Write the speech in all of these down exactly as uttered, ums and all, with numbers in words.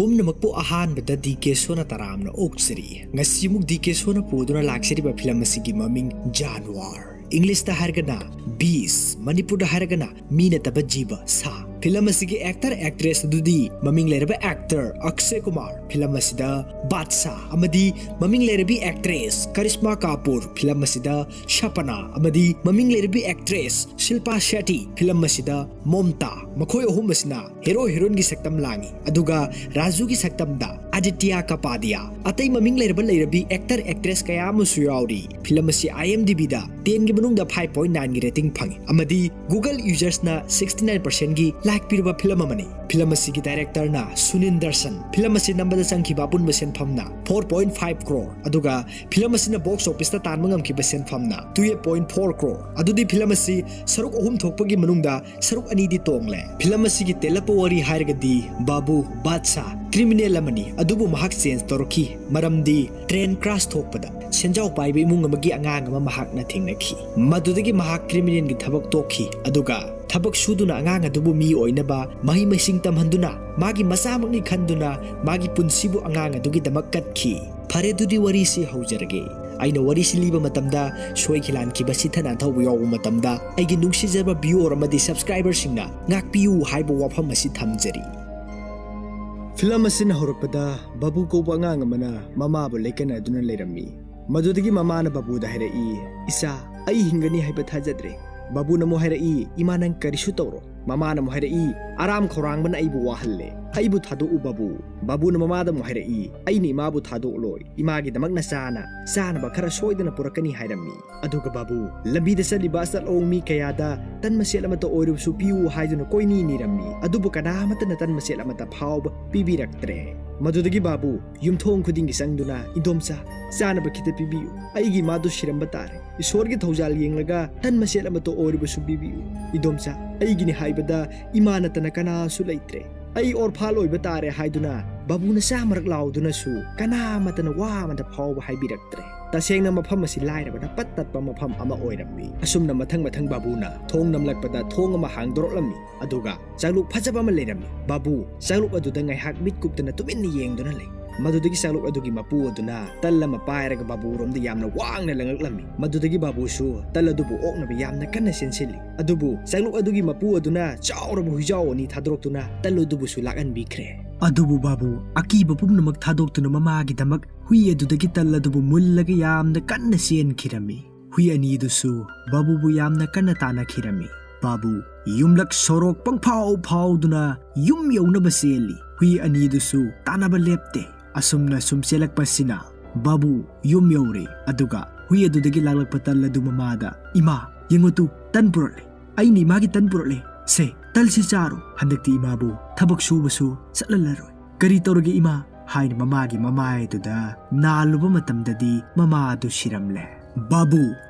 ꯄꯨꯝꯅꯃꯛꯄꯨ ꯑꯍꯥꯟꯕꯗ D K ꯁꯣꯅ ꯇꯔꯥꯝꯅ ꯑꯣꯛꯆꯔꯤ꯫ ꯉꯁꯤꯃꯨꯛ ꯗꯤ ꯀꯦ ꯁꯣꯅ ꯄꯨꯗꯨꯅ ꯂꯥꯛꯆꯔꯤꯕ ꯐꯤꯂꯝ ꯑꯁꯤꯒꯤ ꯃꯃꯤꯡ ꯖꯥꯟꯋꯥꯔ, ꯏꯪꯂꯤꯁꯇ ꯍꯥꯏꯔꯒꯅ ꯕꯤꯁ, ꯃꯅꯤꯄꯨꯔꯗ ꯍꯥꯏꯔꯒꯅ ꯃꯤ ꯅꯠꯇꯕ ꯖꯤꯕ, ꯁꯥ꯫ ꯐꯤꯂꯝ ꯑꯁꯤꯒꯤ ꯑꯦꯛꯇꯔ ꯑꯦꯛꯇ꯭ꯔꯦꯁ ꯑꯗꯨꯗꯤ ꯃꯃꯤꯡ ꯂꯩꯔꯕ ꯑꯦꯛꯇꯔ ꯑꯛꯁꯦ ꯀꯨꯃꯥꯔ, ꯐꯤꯂꯝ ꯑꯁꯤꯗ ꯕꯥꯗꯁꯥ, ꯑꯃꯗꯤ ꯃꯃꯤꯡ ꯂꯩꯔꯕꯤ ꯑꯦꯛꯇ꯭ꯔꯦꯁ ꯀꯔꯤꯁꯃꯥ ꯀꯥꯄꯨꯔ, ꯐꯤꯂꯝ ꯑꯁꯤꯗ ꯁꯄꯅꯥ, ꯑꯃꯗꯤ ꯃꯃꯤꯡ ꯂꯩꯔꯕꯤ ꯑꯦꯛꯇ꯭ꯔꯦꯁ ꯁꯤꯜꯄꯥ ꯁꯦꯇꯤ, ꯐꯤꯂꯝ ꯑꯁꯤꯗ ꯃꯣꯝꯇꯥ꯫ ꯃꯈꯣꯏ ꯑꯍꯨꯝ ꯑꯁꯤꯅ ꯍꯦꯔꯣ ꯍꯦꯔꯣꯏꯟꯒꯤ ꯁꯛꯇꯝ ꯂꯥꯡꯉꯤ, ꯑꯗꯨꯒ ꯔꯥꯖꯨꯒꯤ ꯁꯛꯇꯝꯗ ꯑꯗꯤꯇ꯭ꯌ ꯀꯄꯥꯗꯤꯌꯥ꯫ ꯑꯇꯩ ꯃꯃꯤꯡ ꯂꯩꯔꯕ ꯂꯩꯔꯕꯤ ꯑꯦꯛꯇꯔ ꯑꯦꯛꯇ꯭ꯔꯦꯁ ꯀꯌꯥ ꯑꯃꯁꯨ ꯌꯥꯎꯔꯤ꯫ ꯐꯤꯂꯝ ꯑꯁꯤ ꯑꯥꯏ ꯑꯦꯝ ꯗꯤ ꯕꯤꯗ ꯇꯦꯟꯒꯤ ꯃꯅꯨꯡꯗ ꯐꯥꯏꯚ ꯄꯣꯏꯟ ꯅꯥꯏꯟꯒꯤ ꯔꯦꯇꯤꯡ ꯐꯪꯉꯤ, ꯑꯃꯗꯤ ꯒꯨꯒꯜ ꯌꯨꯖꯔꯁꯅ ꯁꯤꯛꯁꯇꯤ ꯅꯥꯏꯟ ꯄꯥꯔꯁꯦꯟꯒꯤ ꯂꯥꯏꯛ ꯄꯤꯔꯕ ꯐꯤꯂꯝ ꯑꯃꯅꯤ꯫ ꯐꯤꯂꯝ ꯑꯁꯤꯒꯤ ꯗꯥꯏꯔꯦꯛꯇꯔꯅ ꯁꯨꯅꯤꯟ ꯗꯔꯁꯟ꯫ ꯐꯤꯂꯝ ꯑꯁꯤ ꯅꯝꯕꯗ ꯆꯪꯈꯤꯕ ꯑꯄꯨꯟꯕ ꯁꯦꯟꯐꯝꯅ ꯐꯣꯔ ꯄꯣꯏꯟ ꯐꯥꯏꯚ ꯀ꯭ꯔꯣꯔ, ꯑꯗꯨꯒ ꯐꯤꯂꯝ ꯑꯁꯤꯅ ꯕꯣꯛꯁ ꯑꯣꯐꯤꯁꯇ ꯇꯥꯟꯕ ꯉꯝꯈꯤꯕ ꯁꯦꯟꯐꯝꯅ ꯇꯨꯌꯦꯜꯞ ꯄꯣꯏꯟ ꯐꯣꯔ ꯀ꯭ꯔꯣꯔ꯫ ꯑꯗꯨꯗꯤ ꯐꯤꯂꯝ ꯑꯁꯤ ꯁꯔꯨꯛ ꯑꯍꯨꯝ ꯊꯣꯛꯄꯒꯤ ꯃꯅꯨꯡꯗ ꯁꯔꯨꯛ ꯑꯅꯤꯗꯤ ꯇꯣꯡꯂꯦ꯫ ꯐꯤꯂꯝ ꯑꯁꯤꯒꯤ ꯇꯦꯜꯂꯞꯄ ꯋꯥꯔꯤ ꯍꯥꯏꯔꯒꯗꯤ ꯕꯥꯕꯨ ꯕꯥꯗꯁꯥ ꯀ꯭ꯔꯤꯃꯤꯅꯦꯜ ꯑꯃꯅꯤ, ꯑꯗꯨꯕꯨ ꯃꯍꯥꯛ ꯆꯦꯟꯖ ꯇꯧꯔꯛꯈꯤ, ꯃꯔꯝꯗꯤ ꯇ꯭ꯔꯦꯟ ꯀ꯭ꯔꯥꯁ ꯊꯣꯛꯄꯗ ꯁꯦꯟꯖꯥꯎ ꯄꯥꯏꯕ ꯏꯃꯨꯡ ꯑꯃꯒꯤ ꯑꯉꯥꯡ ꯑꯃ ꯃꯍꯥꯛꯅ ꯊꯦꯡꯅꯈꯤ꯫ ꯃꯗꯨꯗꯒꯤ ꯃꯍꯥꯛ ꯀ꯭ꯔꯤꯃꯤꯅꯦꯜꯒꯤ ꯊꯕꯛ ꯇꯣꯛꯈꯤ, ꯑꯗꯨꯒ ꯊꯕꯛ ꯁꯨꯗꯨꯅ ꯑꯉꯥꯡ ꯑꯗꯨꯕꯨ ꯃꯤ ꯑꯣꯏꯅꯕ ꯃꯍꯩ ꯃꯁꯤꯡ ꯇꯝꯍꯟꯗꯨꯅ ꯃꯥꯒꯤ ꯃꯆꯥꯃꯛꯅꯤ ꯈꯟꯗꯨꯅ ꯃꯥꯒꯤ ꯄꯨꯟꯁꯤꯕꯨ ꯑꯉꯥꯡ ꯑꯗꯨꯒꯤꯗꯃꯛ ꯀꯠꯈꯤ꯫ ꯐꯔꯦ, ꯑꯗꯨꯗꯤ ꯋꯥꯔꯤꯁꯤ ꯍꯧꯖꯔꯒꯦ꯫ ꯑꯩꯅ ꯋꯥꯔꯤꯁꯤ ꯂꯤꯕ ꯃꯇꯝꯗ ꯁꯣꯏꯈꯤ ꯂꯥꯟꯈꯤꯕ ꯁꯤꯊ ꯅꯥꯟꯊꯧꯕ ꯌꯥꯎꯕ ꯃꯇꯝꯗ ꯑꯩꯒꯤ ꯅꯨꯡꯁꯤꯖꯔꯕ ꯚꯤꯌꯣꯔ ꯑꯃꯗꯤ ꯁꯕꯁꯀ꯭ꯔꯥꯏꯕꯔꯁꯤꯡꯅ ꯉꯥꯛꯄꯤꯌꯨ ꯍꯥꯏꯕ ꯋꯥꯐꯝ ꯑꯁꯤ ꯊꯝꯖꯔꯤ꯫ ꯐꯤꯂꯝ ꯑꯁꯤꯅ ꯍꯧꯔꯛꯄꯗ ꯕꯥꯕꯨ ꯀꯧꯕ ꯑꯉꯥꯡ ꯑꯃꯅ ꯃꯃꯥꯕꯨ ꯂꯩꯀꯟꯅꯗꯨꯅ ꯂꯩꯔꯝꯃꯤ꯫ ꯃꯗꯨꯗꯒꯤ ꯃꯃꯥꯅ ꯕꯥꯕꯨꯗ ꯍꯥꯏꯔꯛꯏ, "ꯏꯆꯥ, ꯑꯩ ꯍꯤꯡꯒꯅꯤ ꯍꯥꯏꯕ ꯊꯥꯖꯗ꯭ꯔꯦ꯫" ꯕꯥꯕꯨꯅ ꯑꯃꯨꯛ ꯍꯥꯏꯔꯛꯏ, "ꯏꯃꯥ, ꯅꯪ ꯀꯔꯤꯁꯨ ꯇꯧꯔꯣ꯫" ꯃꯃꯥꯅ ꯑꯃꯨꯛ ꯍꯥꯏꯔꯛꯏ, "ꯑꯔꯥꯝ ꯈꯧꯔꯥꯡꯕꯅ ꯑꯩꯕꯨ ꯋꯥꯍꯜꯂꯦ꯫ ꯑꯩꯕꯨ ꯊꯥꯗꯣꯛꯎ ꯕꯥꯕꯨ꯫" ꯕꯥꯕꯨꯅ ꯃꯃꯥꯗ ꯑꯃꯨꯛ ꯍꯥꯏꯔꯛꯏ, "ꯑꯩꯅ ꯏꯃꯥꯕꯨ ꯊꯥꯗꯣꯛꯂꯣꯏ꯫ ꯏꯃꯥꯒꯤꯗꯃꯛ ꯅꯆꯥꯅ ꯆꯥꯅꯕ ꯈꯔ ꯁꯣꯏꯗꯅ ꯄꯨꯔꯛꯀꯅꯤ" ꯍꯥꯏꯔꯝꯃꯤ꯫ ꯑꯗꯨꯒ ꯕꯥꯕꯨ, ꯂꯝꯕꯤꯗ ꯆꯠꯂꯤꯕ ꯑꯆꯠ ꯑꯋꯣꯡ ꯃꯤ ꯀꯌꯥꯗ ꯇꯟ ꯃꯆꯦꯠ ꯑꯃꯠꯇ ꯑꯣꯏꯔꯕꯁꯨ ꯄꯤꯌꯨ ꯍꯥꯏꯗꯨꯅ ꯀꯣꯏꯅꯤ ꯅꯤꯔꯝꯃꯤ꯫ ꯑꯗꯨꯕꯨ ꯀꯅꯥ ꯑꯃꯠꯇꯅ ꯇꯟ ꯃꯆꯦꯠ ꯑꯃꯠꯇ ꯐꯥꯎꯕ ꯄꯤꯕꯤꯔꯛꯇ꯭ꯔꯦ꯫ ꯃꯗꯨꯗꯒꯤ ꯕꯥꯕꯨ ꯌꯨꯝꯊꯣꯡ ꯈꯨꯗꯤꯡꯒꯤ ꯆꯪꯗꯨꯅ, "ꯏꯗꯣꯝꯆꯥ, ꯆꯥꯅꯕ ꯈꯤꯇ ꯄꯤꯕꯤꯌꯨ꯫ ꯑꯩꯒꯤ ꯏꯃꯥꯗꯨ ꯁꯤꯔꯝꯕ ꯇꯥꯔꯦ꯫ ꯏꯁꯣꯔꯒꯤ ꯊꯧꯖꯥꯜ ꯌꯦꯡꯂꯒ ꯇꯟ ꯃꯆꯦꯠ ꯑꯃꯠꯇ ꯑꯣꯏꯔꯕꯁꯨ ꯄꯤꯕꯤꯌꯨ꯫ ꯏꯗꯣꯝꯆꯥ, ꯑꯩꯒꯤꯅꯤ ꯍꯥꯏꯕꯗ ꯏꯃꯥ ꯅꯠꯇꯅ ꯀꯅꯥꯁꯨ ꯂꯩꯇ꯭ꯔꯦ꯫ ꯑꯩ ꯑꯣꯔꯐꯥꯜ ꯑꯣꯏꯕ ꯇꯥꯔꯦ" ꯍꯥꯏꯗꯨꯅ ꯕꯥꯕꯨꯅ ꯆꯥꯝꯃꯔꯛ ꯂꯥꯎꯗꯨꯅꯁꯨ ꯀꯅꯥ ꯑꯃꯠꯇꯅ ꯋꯥ ꯑꯃꯠꯇ ꯐꯥꯎꯕ ꯍꯥꯏꯕꯤꯔꯛꯇ꯭ꯔꯦ꯫ ꯇꯁꯦꯡꯅ ꯃꯐꯝ ꯑꯁꯤ ꯂꯥꯏꯔꯕꯅ ꯄꯠ ꯇꯠꯄ ꯃꯐꯝ ꯑꯃ ꯑꯣꯏꯔꯝꯃꯤ꯫ ꯑꯁꯨꯝꯅ ꯃꯊꯪ ꯃꯊꯪ ꯕꯥꯕꯨꯅ ꯊꯣꯡ ꯅꯝꯂꯛꯄꯗ ꯊꯣꯡ ꯑꯃ ꯍꯥꯡꯗꯣꯔꯛꯂꯝꯃꯤ꯫ ꯑꯗꯨꯒ ꯆꯥꯛꯂꯨꯛ ꯐꯖꯕ ꯑꯃ ꯂꯩꯔꯝꯃꯤ꯫ ꯕꯥꯕꯨ ꯆꯥꯛꯂꯨꯛ ꯑꯗꯨꯗ ꯉꯥꯏꯍꯥꯛ ꯃꯤꯠ ꯀꯨꯞꯇꯅ ꯇꯨꯃꯤꯟꯅ ꯌꯦꯡꯗꯨꯅ ꯂꯩ꯫ ꯃꯗꯨꯗꯒꯤ ꯆꯥꯛꯂꯨꯛ ꯑꯗꯨꯒꯤ ꯃꯄꯨ ꯑꯗꯨꯅ ꯇꯜ ꯑꯃ ꯄꯥꯏꯔꯒ ꯕꯥꯕꯨꯔꯣꯝꯗ ꯌꯥꯝꯅ ꯋꯥꯡꯅ ꯂꯪꯂꯛꯂꯝꯃꯤ꯫ ꯃꯗꯨꯗꯒꯤ ꯕꯥꯕꯨꯁꯨ ꯇꯜ ꯑꯗꯨꯕꯨ ꯑꯣꯛꯅꯕ ꯌꯥꯝꯅ ꯀꯟꯅ ꯆꯦꯟꯁꯤꯜꯂꯤ꯫ ꯑꯗꯨꯕꯨ ꯆꯥꯛꯂꯨꯛ ꯑꯗꯨꯒꯤ ꯃꯄꯨ ꯑꯗꯨꯅ ꯆꯥꯎꯔꯕ ꯍꯨꯏꯖꯥꯎ ꯑꯅꯤ ꯊꯥꯗꯣꯔꯛꯇꯨꯅ ꯇꯜ ꯑꯗꯨꯕꯨꯁꯨ ꯂꯥꯛꯍꯟꯕꯤꯈ꯭ꯔꯦ꯫ ꯑꯗꯨꯕꯨ ꯕꯥꯕꯨ ꯑꯀꯤꯕ ꯄꯨꯝꯅꯃꯛ ꯊꯥꯗꯣꯛꯇꯨꯅ ꯃꯃꯥꯒꯤꯗꯃꯛ ꯍꯨꯏ ꯑꯗꯨꯗꯒꯤ ꯇꯜ ꯑꯗꯨꯕꯨ ꯃꯨꯜꯂꯒ ꯌꯥꯝꯅ ꯀꯟꯅ ꯆꯦꯟꯈꯤꯔꯝꯃꯤ꯫ ꯍꯨꯏ ꯑꯅꯤꯗꯨꯁꯨ ꯕꯥꯕꯨꯕꯨ ꯌꯥꯝꯅ ꯀꯟꯅ ꯇꯥꯟꯅꯈꯤꯔꯝꯃꯤ꯫ ꯕꯥꯕꯨ ꯌꯨꯝꯂꯛ ꯁꯣꯔꯣꯛ ꯄꯪꯐꯥꯎ ꯐꯥꯎꯗꯨꯅ ꯌꯨꯝ ꯌꯧꯅꯕ ꯆꯦꯜꯂꯤ꯫ ꯍꯨꯏ ꯑꯅꯤꯗꯨꯁꯨ ꯇꯥꯟꯅꯕ ꯂꯦꯞꯇꯦ꯫ ꯑꯁꯨꯝꯅ ꯁꯨꯝ ꯆꯦꯜꯂꯛꯄꯁꯤꯅ ꯕꯥꯕꯨ ꯌꯨꯝ ꯌꯧꯔꯦ꯫ ꯑꯗꯨꯒ ꯍꯨꯏ ꯑꯗꯨꯗꯒꯤ ꯂꯥꯛꯂꯛꯄ ꯇꯜ ꯑꯗꯨ ꯃꯃꯥꯗ, "ꯏꯃꯥ, ꯌꯦꯡꯉꯨ ꯇꯨ, ꯇꯟ ꯄꯨꯔꯛꯂꯦ꯫ ꯑꯩꯅ ꯏꯃꯥꯒꯤ ꯇꯟ ꯄꯨꯔꯛꯂꯦ꯫ ꯁꯦ, ꯇꯜꯁꯤ ꯆꯥꯔꯣ꯫ ꯍꯟꯗꯛꯇꯤ ꯏꯃꯥꯕꯨ ꯊꯕꯛ ꯁꯨꯕꯁꯨ ꯆꯠꯍꯜꯂꯔꯣꯏ꯫ ꯀꯔꯤ ꯇꯧꯔꯒꯦ ꯏꯃꯥ?" ꯍꯥꯏꯅ ꯃꯃꯥꯒꯤ ꯃꯃꯥꯏꯗꯨꯗ ꯅꯥꯜꯂꯨꯕ ꯃꯇꯝꯗꯗꯤ ꯃꯃꯥ ꯑꯗꯨ ꯁꯤꯔꯝꯂꯦ꯫ ꯕꯥꯕꯨ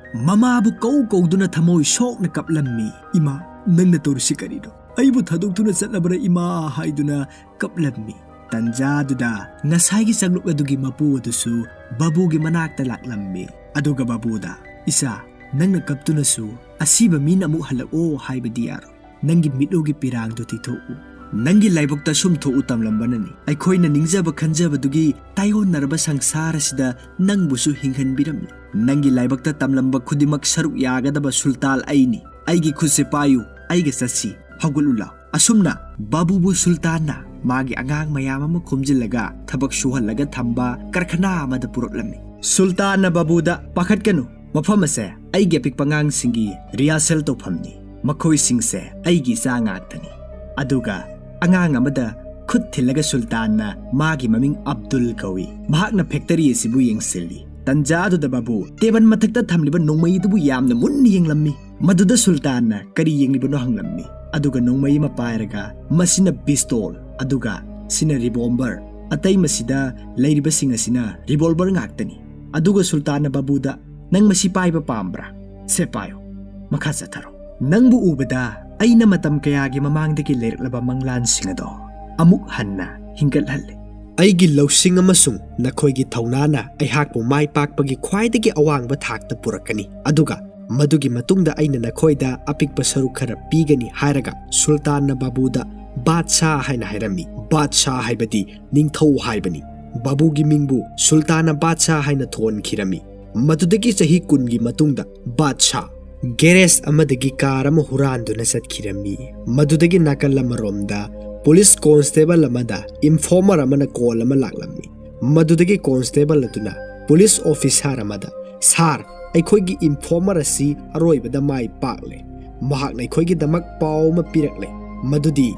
ꯃꯃꯥꯕꯨ ꯀꯧ ꯀꯧꯗꯨꯅ ꯊꯃꯣꯏ ꯁꯣꯛꯅ ꯀꯞꯂꯝꯃꯤ꯫ "ꯏꯃꯥ, ꯅꯪꯅ ꯇꯧꯔꯤꯁꯤ ꯀꯔꯤꯅꯣ? ꯑꯩꯕꯨ ꯊꯥꯗꯣꯛꯇꯨꯅ ꯆꯠꯂꯕ꯭ꯔꯥ ꯏꯃꯥ?" ꯍꯥꯏꯗꯨꯅ ꯀꯞꯂꯝꯃꯤ꯫ ꯇꯟꯖꯥꯗꯨꯗ ꯉꯁꯥꯏꯒꯤ ꯆꯥꯛꯂꯨꯛ ꯑꯗꯨꯒꯤ ꯃꯄꯨ ꯑꯗꯨꯁꯨ ꯕꯥꯕꯨꯒꯤ ꯃꯅꯥꯛꯇ ꯂꯥꯛꯂꯝꯃꯤ꯫ ꯑꯗꯨꯒ ꯕꯥꯕꯨꯗ, "ꯏꯆꯥ, ꯅꯪꯅ ꯀꯞꯇꯨꯅꯁꯨ ꯑꯁꯤꯕ ꯃꯤꯅ ꯑꯃꯨꯛ ꯍꯜꯂꯛꯑꯣ ꯍꯥꯏꯕꯗꯤ ꯌꯥꯔꯣꯏ꯫ ꯅꯪꯒꯤ ꯃꯤꯠꯂꯨꯒꯤ ꯄꯤꯔꯥꯡꯗꯨ ꯊꯤꯊꯣꯛꯎ꯫ ꯅꯪꯒꯤ ꯂꯥꯏꯕꯛꯇ ꯁꯨꯝ ꯊꯣꯛꯎ ꯇꯝꯂꯝꯕꯅꯅꯤ꯫ ꯑꯩꯈꯣꯏꯅ ꯅꯤꯡꯖꯕ ꯈꯟꯖꯕꯗꯨꯒꯤ ꯇꯥꯏꯑꯣꯟꯅꯔꯕ ꯁꯪꯁꯥꯔ ꯑꯁꯤꯗ ꯅꯪꯕꯨꯁꯨ ꯍꯤꯡꯍꯟꯕꯤꯔꯝꯃꯤ꯫ ꯅꯪꯒꯤ ꯂꯥꯏꯕꯛꯇ ꯇꯝꯂꯝꯕ ꯈꯨꯗꯤꯡꯃꯛ ꯁꯔꯨꯛ ꯌꯥꯒꯗꯕ ꯁꯨꯜꯇꯥꯟ ꯑꯩꯅꯤ꯫ ꯑꯩꯒꯤ ꯈꯨꯠꯁꯦ ꯄꯥꯏꯌꯨ, ꯑꯩꯒ ꯆꯠꯁꯤ, ꯍꯧꯒꯠꯂꯨ ꯂꯥꯎ꯫" ꯑꯁꯨꯝꯅ ꯕꯥꯕꯨꯕꯨ ꯁꯨꯜꯇꯥꯟꯅ ꯃꯥꯒꯤ ꯑꯉꯥꯡ ꯃꯌꯥꯝ ꯑꯃ ꯈꯣꯝꯖꯤꯜꯂꯒ ꯊꯕꯛ ꯁꯨꯍꯜꯂꯒ ꯊꯝꯕ ꯀꯔꯈꯅꯥ ꯑꯃꯗ ꯄꯨꯔꯛꯂꯝꯃꯤ꯫ ꯁꯨꯜꯇꯥꯟꯅ ꯕꯥꯕꯨꯗ, "ꯄꯥꯈꯠꯀꯅꯨ, ꯃꯐꯝ ꯑꯁꯦ ꯑꯩꯒꯤ ꯑꯄꯤꯛꯄ ꯑꯉꯥꯡꯁꯤꯡꯒꯤ ꯔꯤꯍꯥꯔꯁꯦꯜ ꯇꯧꯐꯝꯅꯤ꯫ ꯃꯈꯣꯏꯁꯤꯡꯁꯦ ꯑꯩꯒꯤ ꯏꯆꯥ ꯉꯥꯛꯇꯅꯤ꯫" ꯑꯗꯨꯒ ꯑꯉꯥꯡ ꯑꯃꯗ ꯈꯨꯠ ꯊꯤꯜꯂꯒ ꯁꯨꯜꯇꯥꯟꯅ, "ꯃꯥꯒꯤ ꯃꯃꯤꯡ ꯑꯕꯗꯨꯜ ꯀꯧꯏ꯫ ꯃꯍꯥꯛꯅ ꯐꯦꯛꯇꯔꯤ ꯑꯁꯤꯕꯨ ꯌꯦꯡꯁꯤꯜꯂꯤ꯫" ꯇꯟꯖꯥ ꯑꯗꯨꯗ ꯕꯥꯕꯨ ꯇꯦꯕꯜ ꯃꯊꯛꯇ ꯊꯝꯂꯤꯕ ꯅꯣꯡꯃꯩ ꯑꯗꯨꯕꯨ ꯌꯥꯝꯅ ꯃꯨꯟꯅ ꯌꯦꯡꯂꯝꯃꯤ꯫ ꯃꯗꯨꯗ ꯁꯨꯜꯇꯥꯟꯅ ꯀꯔꯤ ꯌꯦꯡꯂꯤꯕꯅꯣ ꯍꯪꯂꯝꯃꯤ꯫ ꯑꯗꯨꯒ ꯅꯣꯡꯃꯩ ꯑꯃ ꯄꯥꯏꯔꯒ, "ꯃꯁꯤꯅ ꯄꯤꯁꯇꯣꯜ, ꯑꯗꯨꯒ ꯁꯤꯅ ꯔꯤꯚꯣꯜꯚꯔ꯫ ꯑꯇꯩ ꯃꯁꯤꯗ ꯂꯩꯔꯤꯕꯁꯤꯡ ꯑꯁꯤꯅ ꯔꯤꯚꯣꯜꯚꯔ ꯉꯥꯛꯇꯅꯤ꯫" ꯑꯗꯨꯒ ꯁꯨꯜꯇꯥꯟꯅ ꯕꯥꯕꯨꯗ, "ꯅꯪ ꯃꯁꯤ ꯄꯥꯏꯕ ꯄꯥꯝꯕ꯭ꯔꯥ? ꯁꯦ ꯄꯥꯏꯌꯨ꯫ ꯃꯈꯥ ꯆꯠꯊꯔꯣ꯫ ꯅꯪꯕꯨ ꯎꯕꯗ ꯑꯩꯅ ꯃꯇꯝ ꯀꯌꯥꯒꯤ ꯃꯃꯥꯡꯗꯒꯤ ꯂꯩꯔꯛꯂꯕ ꯃꯪꯂꯥꯟꯁꯤꯡ ꯑꯗꯣ ꯑꯃꯨꯛ ꯍꯟꯅ ꯍꯤꯡꯒꯠꯍꯜꯂꯦ꯫" "ꯑꯩꯒꯤ ꯂꯧꯁꯤꯡ ꯑꯃꯁꯨꯡ ꯅꯈꯣꯏꯒꯤ ꯊꯧꯅꯥꯅ ꯑꯩꯍꯥꯛꯄꯨ ꯃꯥꯏ ꯄꯥꯛꯄꯒꯤ ꯈ꯭ꯋꯥꯏꯗꯒꯤ ꯑꯋꯥꯡꯕ ꯊꯥꯛꯇ ꯄꯨꯔꯛꯀꯅꯤ, ꯑꯗꯨꯒ ꯃꯗꯨꯒꯤ ꯃꯇꯨꯡꯗ ꯑꯩꯅ ꯅꯈꯣꯏꯗ ꯑꯄꯤꯛꯄ ꯁꯔꯨꯛ ꯈꯔ ꯄꯤꯒꯅꯤ" ꯍꯥꯏꯔꯒ ꯁꯨꯜꯇꯥꯟꯅ ꯕꯥꯕꯨꯗ "ꯕꯥꯗꯁꯥ" ꯍꯥꯏꯅ ꯍꯥꯏꯔꯝꯃꯤ꯫ ꯕꯥꯗꯁꯥ ꯍꯥꯏꯕꯗꯤ ꯅꯤꯡꯊꯧ ꯍꯥꯏꯕꯅꯤ꯫ ꯕꯥꯕꯨꯒꯤ ꯃꯤꯡꯕꯨ ꯁꯨꯜꯇꯥꯟꯅ ꯕꯥꯗꯁꯥ ꯍꯥꯏꯅ ꯊꯣꯟꯈꯤꯔꯝꯃꯤ꯫ ꯃꯗꯨꯗꯒꯤ ꯆꯍꯤ ꯀꯨꯟꯒꯤ ꯃꯇꯨꯡꯗ ꯕꯥꯗꯁꯥ ꯒꯦꯔꯦꯖ ꯑꯃꯗꯒꯤ ꯀꯥꯔ ꯑꯃ ꯍꯨꯔꯥꯟꯗꯨꯅ ꯆꯠꯈꯤꯔꯝꯃꯤ꯫ ꯃꯗꯨꯗꯒꯤ ꯅꯥꯀꯜ ꯑꯃꯔꯣꯝꯗ ꯄꯨꯂꯤꯁ ꯀꯣꯟꯁꯇꯦꯕꯜ ꯑꯃꯗ ꯏꯟꯐꯣꯔꯃꯔ ꯑꯃꯅ ꯀꯣꯜ ꯑꯃ ꯂꯥꯛꯂꯝꯃꯤ꯫ ꯃꯗꯨꯗꯒꯤ ꯀꯣꯟꯁꯇꯦꯕꯜ ꯑꯗꯨꯅ ꯄꯨꯂꯤꯁ ꯑꯣꯐꯤꯁꯥꯔ ꯑꯃꯗ, "ꯁꯥꯔ, ꯑꯩꯈꯣꯏꯒꯤ ꯏꯟꯐꯣꯔꯃꯔ ꯑꯁꯤ ꯑꯔꯣꯏꯕꯗ ꯃꯥꯏ ꯄꯥꯛꯂꯦ꯫ ꯃꯍꯥꯛꯅ ꯑꯩꯈꯣꯏꯒꯤꯗꯃꯛ ꯄꯥꯎ ꯑꯃ ꯄꯤꯔꯛꯂꯦ, ꯃꯗꯨꯗꯤ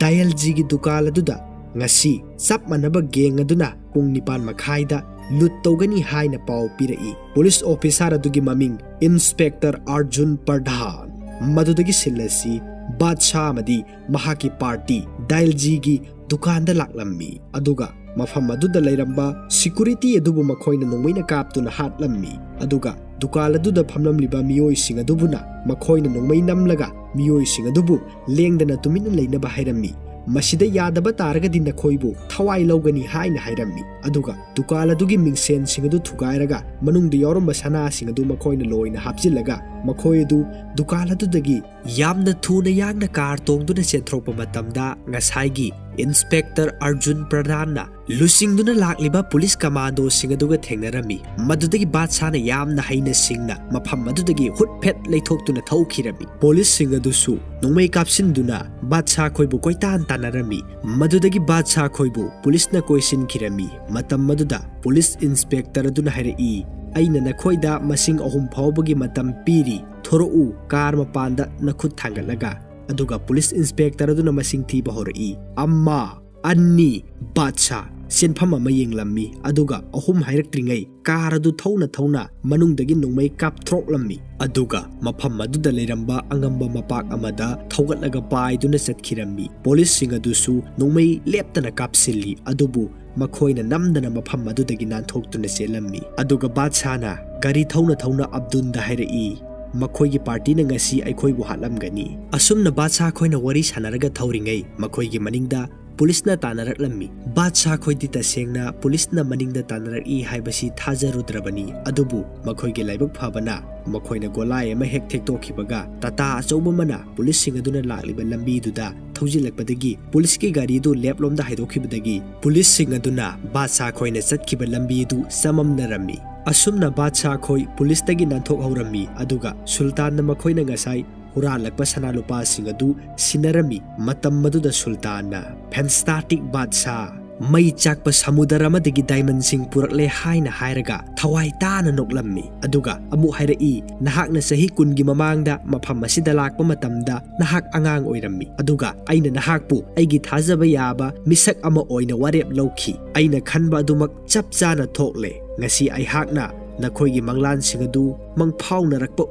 ꯗꯥꯏꯑꯦꯜꯖꯤꯒꯤ ꯗꯨꯀꯥꯟ ꯑꯗꯨꯗ ꯉꯁꯤ ꯆꯞ ꯃꯥꯟꯅꯕ ꯒꯦꯡ ꯑꯗꯨꯅ ꯄꯨꯡ ꯅꯤꯄꯥꯟ ꯃꯈꯥꯏꯗ ꯂꯨꯠ ꯇꯧꯒꯅꯤ ꯍꯥꯏꯅ ꯄꯥꯎ ꯄꯤꯔꯛꯏ꯫" ꯄꯨꯂꯤꯁ ꯑꯣꯐꯤꯁꯥꯔ ꯑꯗꯨꯒꯤ ꯃꯃꯤꯡ ꯏꯟꯁꯄꯦꯛꯇꯔ ꯑꯥꯔꯖꯨꯟ ꯄ꯭ꯔꯙꯥꯟ꯫ ꯃꯗꯨꯗꯒꯤ ꯁꯤꯜ ꯑꯁꯤ ꯕꯥꯗꯁꯥ ꯑꯃꯗꯤ ꯃꯍꯥꯛꯀꯤ ꯄꯥꯔꯇꯤ ꯗꯥꯏꯜꯖꯤꯒꯤ ꯗꯨꯀꯥꯟꯗ ꯂꯥꯛꯂꯝꯃꯤ, ꯑꯗꯨꯒ ꯃꯐꯝ ꯑꯗꯨꯗ ꯂꯩꯔꯝꯕ ꯁꯤꯀꯨꯔꯤꯇꯤ ꯑꯗꯨꯕꯨ ꯃꯈꯣꯏꯅ ꯅꯣꯡꯃꯩꯅ ꯀꯥꯞꯇꯨꯅ ꯍꯥꯠꯂꯝꯃꯤ꯫ ꯑꯗꯨꯒ ꯗꯨꯀꯥꯟ ꯑꯗꯨꯗ ꯐꯝꯂꯝꯂꯤꯕ ꯃꯤꯑꯣꯏꯁꯤꯡ ꯑꯗꯨꯕꯨꯅ ꯃꯈꯣꯏꯅ ꯅꯣꯡꯃꯩ ꯅꯝꯂꯒ ꯃꯤꯑꯣꯏꯁꯤꯡ ꯑꯗꯨꯕꯨ ꯂꯦꯡꯗꯅ ꯇꯨꯃꯤꯟꯅ ꯂꯩꯅꯕ ꯍꯥꯏꯔꯝꯃꯤ꯫ "ꯃꯁꯤꯗ ꯌꯥꯗꯕ ꯇꯥꯔꯒꯗꯤ ꯅꯈꯣꯏꯕꯨ ꯊꯋꯥꯏ ꯂꯧꯒꯅꯤ" ꯍꯥꯏꯅ ꯍꯥꯏꯔꯝꯃꯤ꯫ ꯑꯗꯨꯒ ꯗꯨꯀꯥꯟ ꯑꯗꯨꯒꯤ ꯃꯤꯡꯁꯦꯟꯁꯤꯡ ꯑꯗꯨ ꯊꯨꯒꯥꯏꯔꯒ ꯃꯅꯨꯡꯗ ꯌꯥꯎꯔꯝꯕ ꯁꯅꯥꯁꯤꯡ ꯑꯗꯨ ꯃꯈꯣꯏꯅ ꯂꯣꯏꯅ ꯍꯥꯞꯆꯤꯜꯂꯒ ꯃꯈꯣꯏ ꯑꯗꯨ ꯗꯨꯀꯥꯟ ꯑꯗꯨꯗꯒꯤ ꯌꯥꯝꯅ ꯊꯨꯅ ꯌꯥꯡꯅ ꯀꯥꯔ ꯇꯣꯡꯗꯨꯅ ꯆꯦꯟꯊꯣꯔꯛꯄ ꯃꯇꯝꯗ ꯉꯁꯥꯏꯒꯤ ꯏꯟꯁꯄꯦꯛꯇꯔ ꯑꯔꯖꯨꯟ ꯄ꯭ꯔꯙꯥꯟꯅ ꯂꯨꯆꯤꯡꯗꯨꯅ ꯂꯥꯛꯂꯤꯕ ꯄꯨꯂꯤꯁ ꯀꯃꯥꯟꯗꯣꯁꯤꯡ ꯑꯗꯨꯒ ꯊꯦꯡꯅꯔꯝꯃꯤ꯫ ꯃꯗꯨꯗꯒꯤ ꯕꯥꯗꯁꯥꯅ ꯌꯥꯝꯅ ꯍꯩꯅ ꯁꯤꯡꯅ ꯃꯐꯝ ꯑꯗꯨꯗꯒꯤ ꯍꯨꯠꯐꯦꯠ ꯂꯩꯊꯣꯛꯇꯨꯅ ꯊꯧꯈꯤꯔꯝꯃꯤ꯫ ꯄꯨꯂꯤꯁꯁꯤꯡ ꯑꯗꯨꯁꯨ ꯅꯣꯡꯃꯩ ꯀꯥꯞꯁꯤꯟꯗꯨꯅ ꯕꯥꯗꯁꯥ ꯈꯣꯏꯕꯨ ꯀꯣꯏꯇꯥꯟ ꯇꯥꯟꯅꯔꯝꯃꯤ꯫ ꯃꯗꯨꯗꯒꯤ ꯕꯥꯗꯁꯥ ꯈꯣꯏꯕꯨ ꯄꯨꯂꯤꯁꯅ ꯀꯣꯏꯁꯤꯟꯈꯤꯔꯝꯃꯤ꯫ ꯃꯇꯝ ꯑꯗꯨꯗ ꯄꯨꯂꯤꯁ ꯏꯟꯁꯄꯦꯛꯇꯔ ꯑꯗꯨꯅ ꯍꯥꯏꯔꯛꯏ, "ꯑꯩꯅ ꯅꯈꯣꯏꯗ ꯃꯁꯤꯡ ꯑꯍꯨꯝ ꯐꯥꯎꯕꯒꯤ ꯃꯇꯝ ꯄꯤꯔꯤ꯫ ꯊꯣꯔꯛꯎ, ꯀꯥꯔ ꯃꯄꯥꯟꯗ ꯅꯈꯨꯠ ꯊꯥꯡꯒꯠꯂꯒ꯫" ꯑꯗꯨꯒ ꯄꯨꯂꯤꯁ ꯏꯟꯁꯄꯦꯛꯇꯔ ꯑꯗꯨꯅ ꯃꯁꯤꯡ ꯊꯤꯕ ꯍꯧꯔꯛꯏ꯫ ꯑꯃ, ꯑꯅꯤ, ꯕꯥꯗꯁꯥ ꯁꯦꯟꯐꯝ ꯑꯃ ꯌꯦꯡꯂꯝꯃꯤ, ꯑꯗꯨꯒ ꯑꯍꯨꯝ ꯍꯥꯏꯔꯛꯇ꯭ꯔꯤꯉꯩ ꯀꯥꯔ ꯑꯗꯨ ꯊꯧꯅ ꯊꯧꯅ ꯃꯅꯨꯡꯗꯒꯤ ꯅꯣꯡꯃꯩ ꯀꯥꯞꯊꯣꯔꯛꯂꯝꯃꯤ꯫ ꯑꯗꯨꯒ ꯃꯐꯝ ꯑꯗꯨꯗ ꯂꯩꯔꯝꯕ ꯑꯉꯝꯕ ꯃꯄꯥꯛ ꯑꯃꯗ ꯊꯧꯒꯠꯂꯒ ꯄꯥꯏꯗꯨꯅ ꯆꯠꯈꯤꯔꯝꯃꯤ꯫ ꯄꯨꯂꯤꯁꯁꯤꯡ ꯑꯗꯨꯁꯨ ꯅꯣꯡꯃꯩ ꯂꯦꯞꯇꯅ ꯀꯥꯞꯁꯤꯜꯂꯤ, ꯑꯗꯨꯕꯨ ꯃꯈꯣꯏꯅ ꯅꯝꯗꯅ ꯃꯐꯝ ꯑꯗꯨꯗꯒꯤ ꯅꯥꯟꯊꯣꯛꯇꯨꯅ ꯆꯦꯜꯂꯝꯃꯤ꯫ ꯑꯗꯨꯒ ꯕꯥꯗꯁꯥꯅ ꯒꯥꯔꯤ ꯊꯧꯅ ꯊꯧꯅ ꯑꯕꯗꯨꯟꯗ ꯍꯥꯏꯔꯛꯏ, "ꯃꯈꯣꯏꯒꯤ ꯄꯥꯔꯇꯤꯅ ꯉꯁꯤ ꯑꯩꯈꯣꯏꯕꯨ ꯍꯥꯠꯂꯝꯒꯅꯤ꯫" ꯑꯁꯨꯝꯅ ꯕꯥꯗꯁꯥ ꯈꯣꯏꯅ ꯋꯥꯔꯤ ꯁꯥꯟꯅꯔꯒ ꯊꯧꯔꯤꯉꯩ ꯃꯈꯣꯏꯒꯤ ꯃꯅꯤꯡꯗ ꯄꯨꯂꯤꯁꯅ ꯇꯥꯟꯅꯔꯛꯂꯝꯃꯤ꯫ ꯕꯥꯗꯁꯥ ꯈꯣꯏꯗꯤ ꯇꯁꯦꯡꯅ ꯄꯨꯂꯤꯁꯅ ꯃꯅꯤꯡꯗ ꯇꯥꯟꯅꯔꯛꯏ ꯍꯥꯏꯕꯁꯤ ꯊꯥꯖꯔꯨꯗ꯭ꯔꯕꯅꯤ, ꯑꯗꯨꯕꯨ ꯃꯈꯣꯏꯒꯤ ꯂꯥꯏꯕꯛ ꯐꯕꯅ ꯃꯈꯣꯏꯅ ꯒꯣꯂꯥꯏ ꯑꯃ ꯍꯦꯛ ꯊꯦꯛꯇꯣꯛꯈꯤꯕꯒ ꯇꯥꯇꯥ ꯑꯆꯧꯕ ꯑꯃꯅ ꯄꯨꯂꯤꯁꯁꯤꯡ ꯑꯗꯨꯅ ꯂꯥꯛꯂꯤꯕ ꯂꯝꯕꯤꯗꯨꯗ ꯊꯧꯖꯤꯜꯂꯛꯄꯗꯒꯤ ꯄꯨꯂꯤꯁꯀꯤ ꯒꯥꯔꯤꯗꯨ ꯂꯦꯞꯂꯣꯝꯗ ꯍꯥꯏꯗꯣꯛꯈꯤꯕꯗꯒꯤ ꯄꯨꯂꯤꯁꯁꯤꯡ ꯑꯗꯨꯅ ꯕꯥꯗꯁꯥ ꯈꯣꯏꯅ ꯆꯠꯈꯤꯕ ꯂꯝꯕꯤꯗꯨ ꯆꯃꯝꯅꯔꯝꯃꯤ꯫ ꯑꯁꯨꯝꯅ ꯕꯥꯗꯁꯥ ꯈꯣꯏ ꯄꯨꯂꯤꯁꯇꯒꯤ ꯅꯥꯟꯊꯣꯛꯍꯧꯔꯝꯃꯤ, ꯑꯗꯨꯒ ꯁꯨꯜꯇꯥꯟꯅ ꯃꯈꯣꯏꯅ ꯉꯁꯥꯏ ꯍꯨꯔꯥꯜꯂꯛꯄ ꯁꯅꯥ ꯂꯨꯄꯥꯁꯤꯡ ꯑꯗꯨ ꯁꯤꯟꯅꯔꯝꯃꯤ꯫ ꯃꯇꯝ ꯑꯗꯨꯗ ꯁꯨꯜꯇꯥꯟꯅ "ꯐꯦꯟꯁꯇꯥꯇꯤꯛ ꯕꯥꯗꯁꯥ, ꯃꯩ ꯆꯥꯛꯄ ꯁꯃꯨꯗ꯭ꯔ ꯑꯃꯗꯒꯤ ꯗꯥꯏꯃꯟꯁꯤꯡ ꯄꯨꯔꯛꯂꯦ" ꯍꯥꯏꯅ ꯍꯥꯏꯔꯒ ꯊꯋꯥꯏ ꯇꯥꯅ ꯅꯣꯛꯂꯝꯃꯤ꯫ ꯑꯗꯨꯒ ꯑꯃꯨꯛ ꯍꯥꯏꯔꯛꯏ, "ꯅꯍꯥꯛꯅ ꯆꯍꯤ ꯀꯨꯟꯒꯤ ꯃꯃꯥꯡꯗ ꯃꯐꯝ ꯑꯁꯤꯗ ꯂꯥꯛꯄ ꯃꯇꯝꯗ ꯅꯍꯥꯛ ꯑꯉꯥꯡ ꯑꯣꯏꯔꯝꯃꯤ, ꯑꯗꯨꯒ ꯑꯩꯅ ꯅꯍꯥꯛꯄꯨ ꯑꯩꯒꯤ ꯊꯥꯖꯕ ꯌꯥꯕ ꯃꯤꯁꯛ ꯑꯃ ꯑꯣꯏꯅ ꯋꯥꯔꯦꯞ ꯂꯧꯈꯤ꯫ ꯑꯩꯅ ꯈꯟꯕ ꯑꯗꯨꯃꯛ ꯆꯞ ꯆꯥꯅ ꯊꯣꯛꯂꯦ꯫ ꯉꯁꯤ ꯑꯩꯍꯥꯛꯅ ꯅꯈꯣꯏꯒꯤ ꯃꯪꯂꯥꯟꯁꯤꯡ ꯑꯗꯨ ꯃꯪꯐꯥꯎꯅꯔꯛꯄ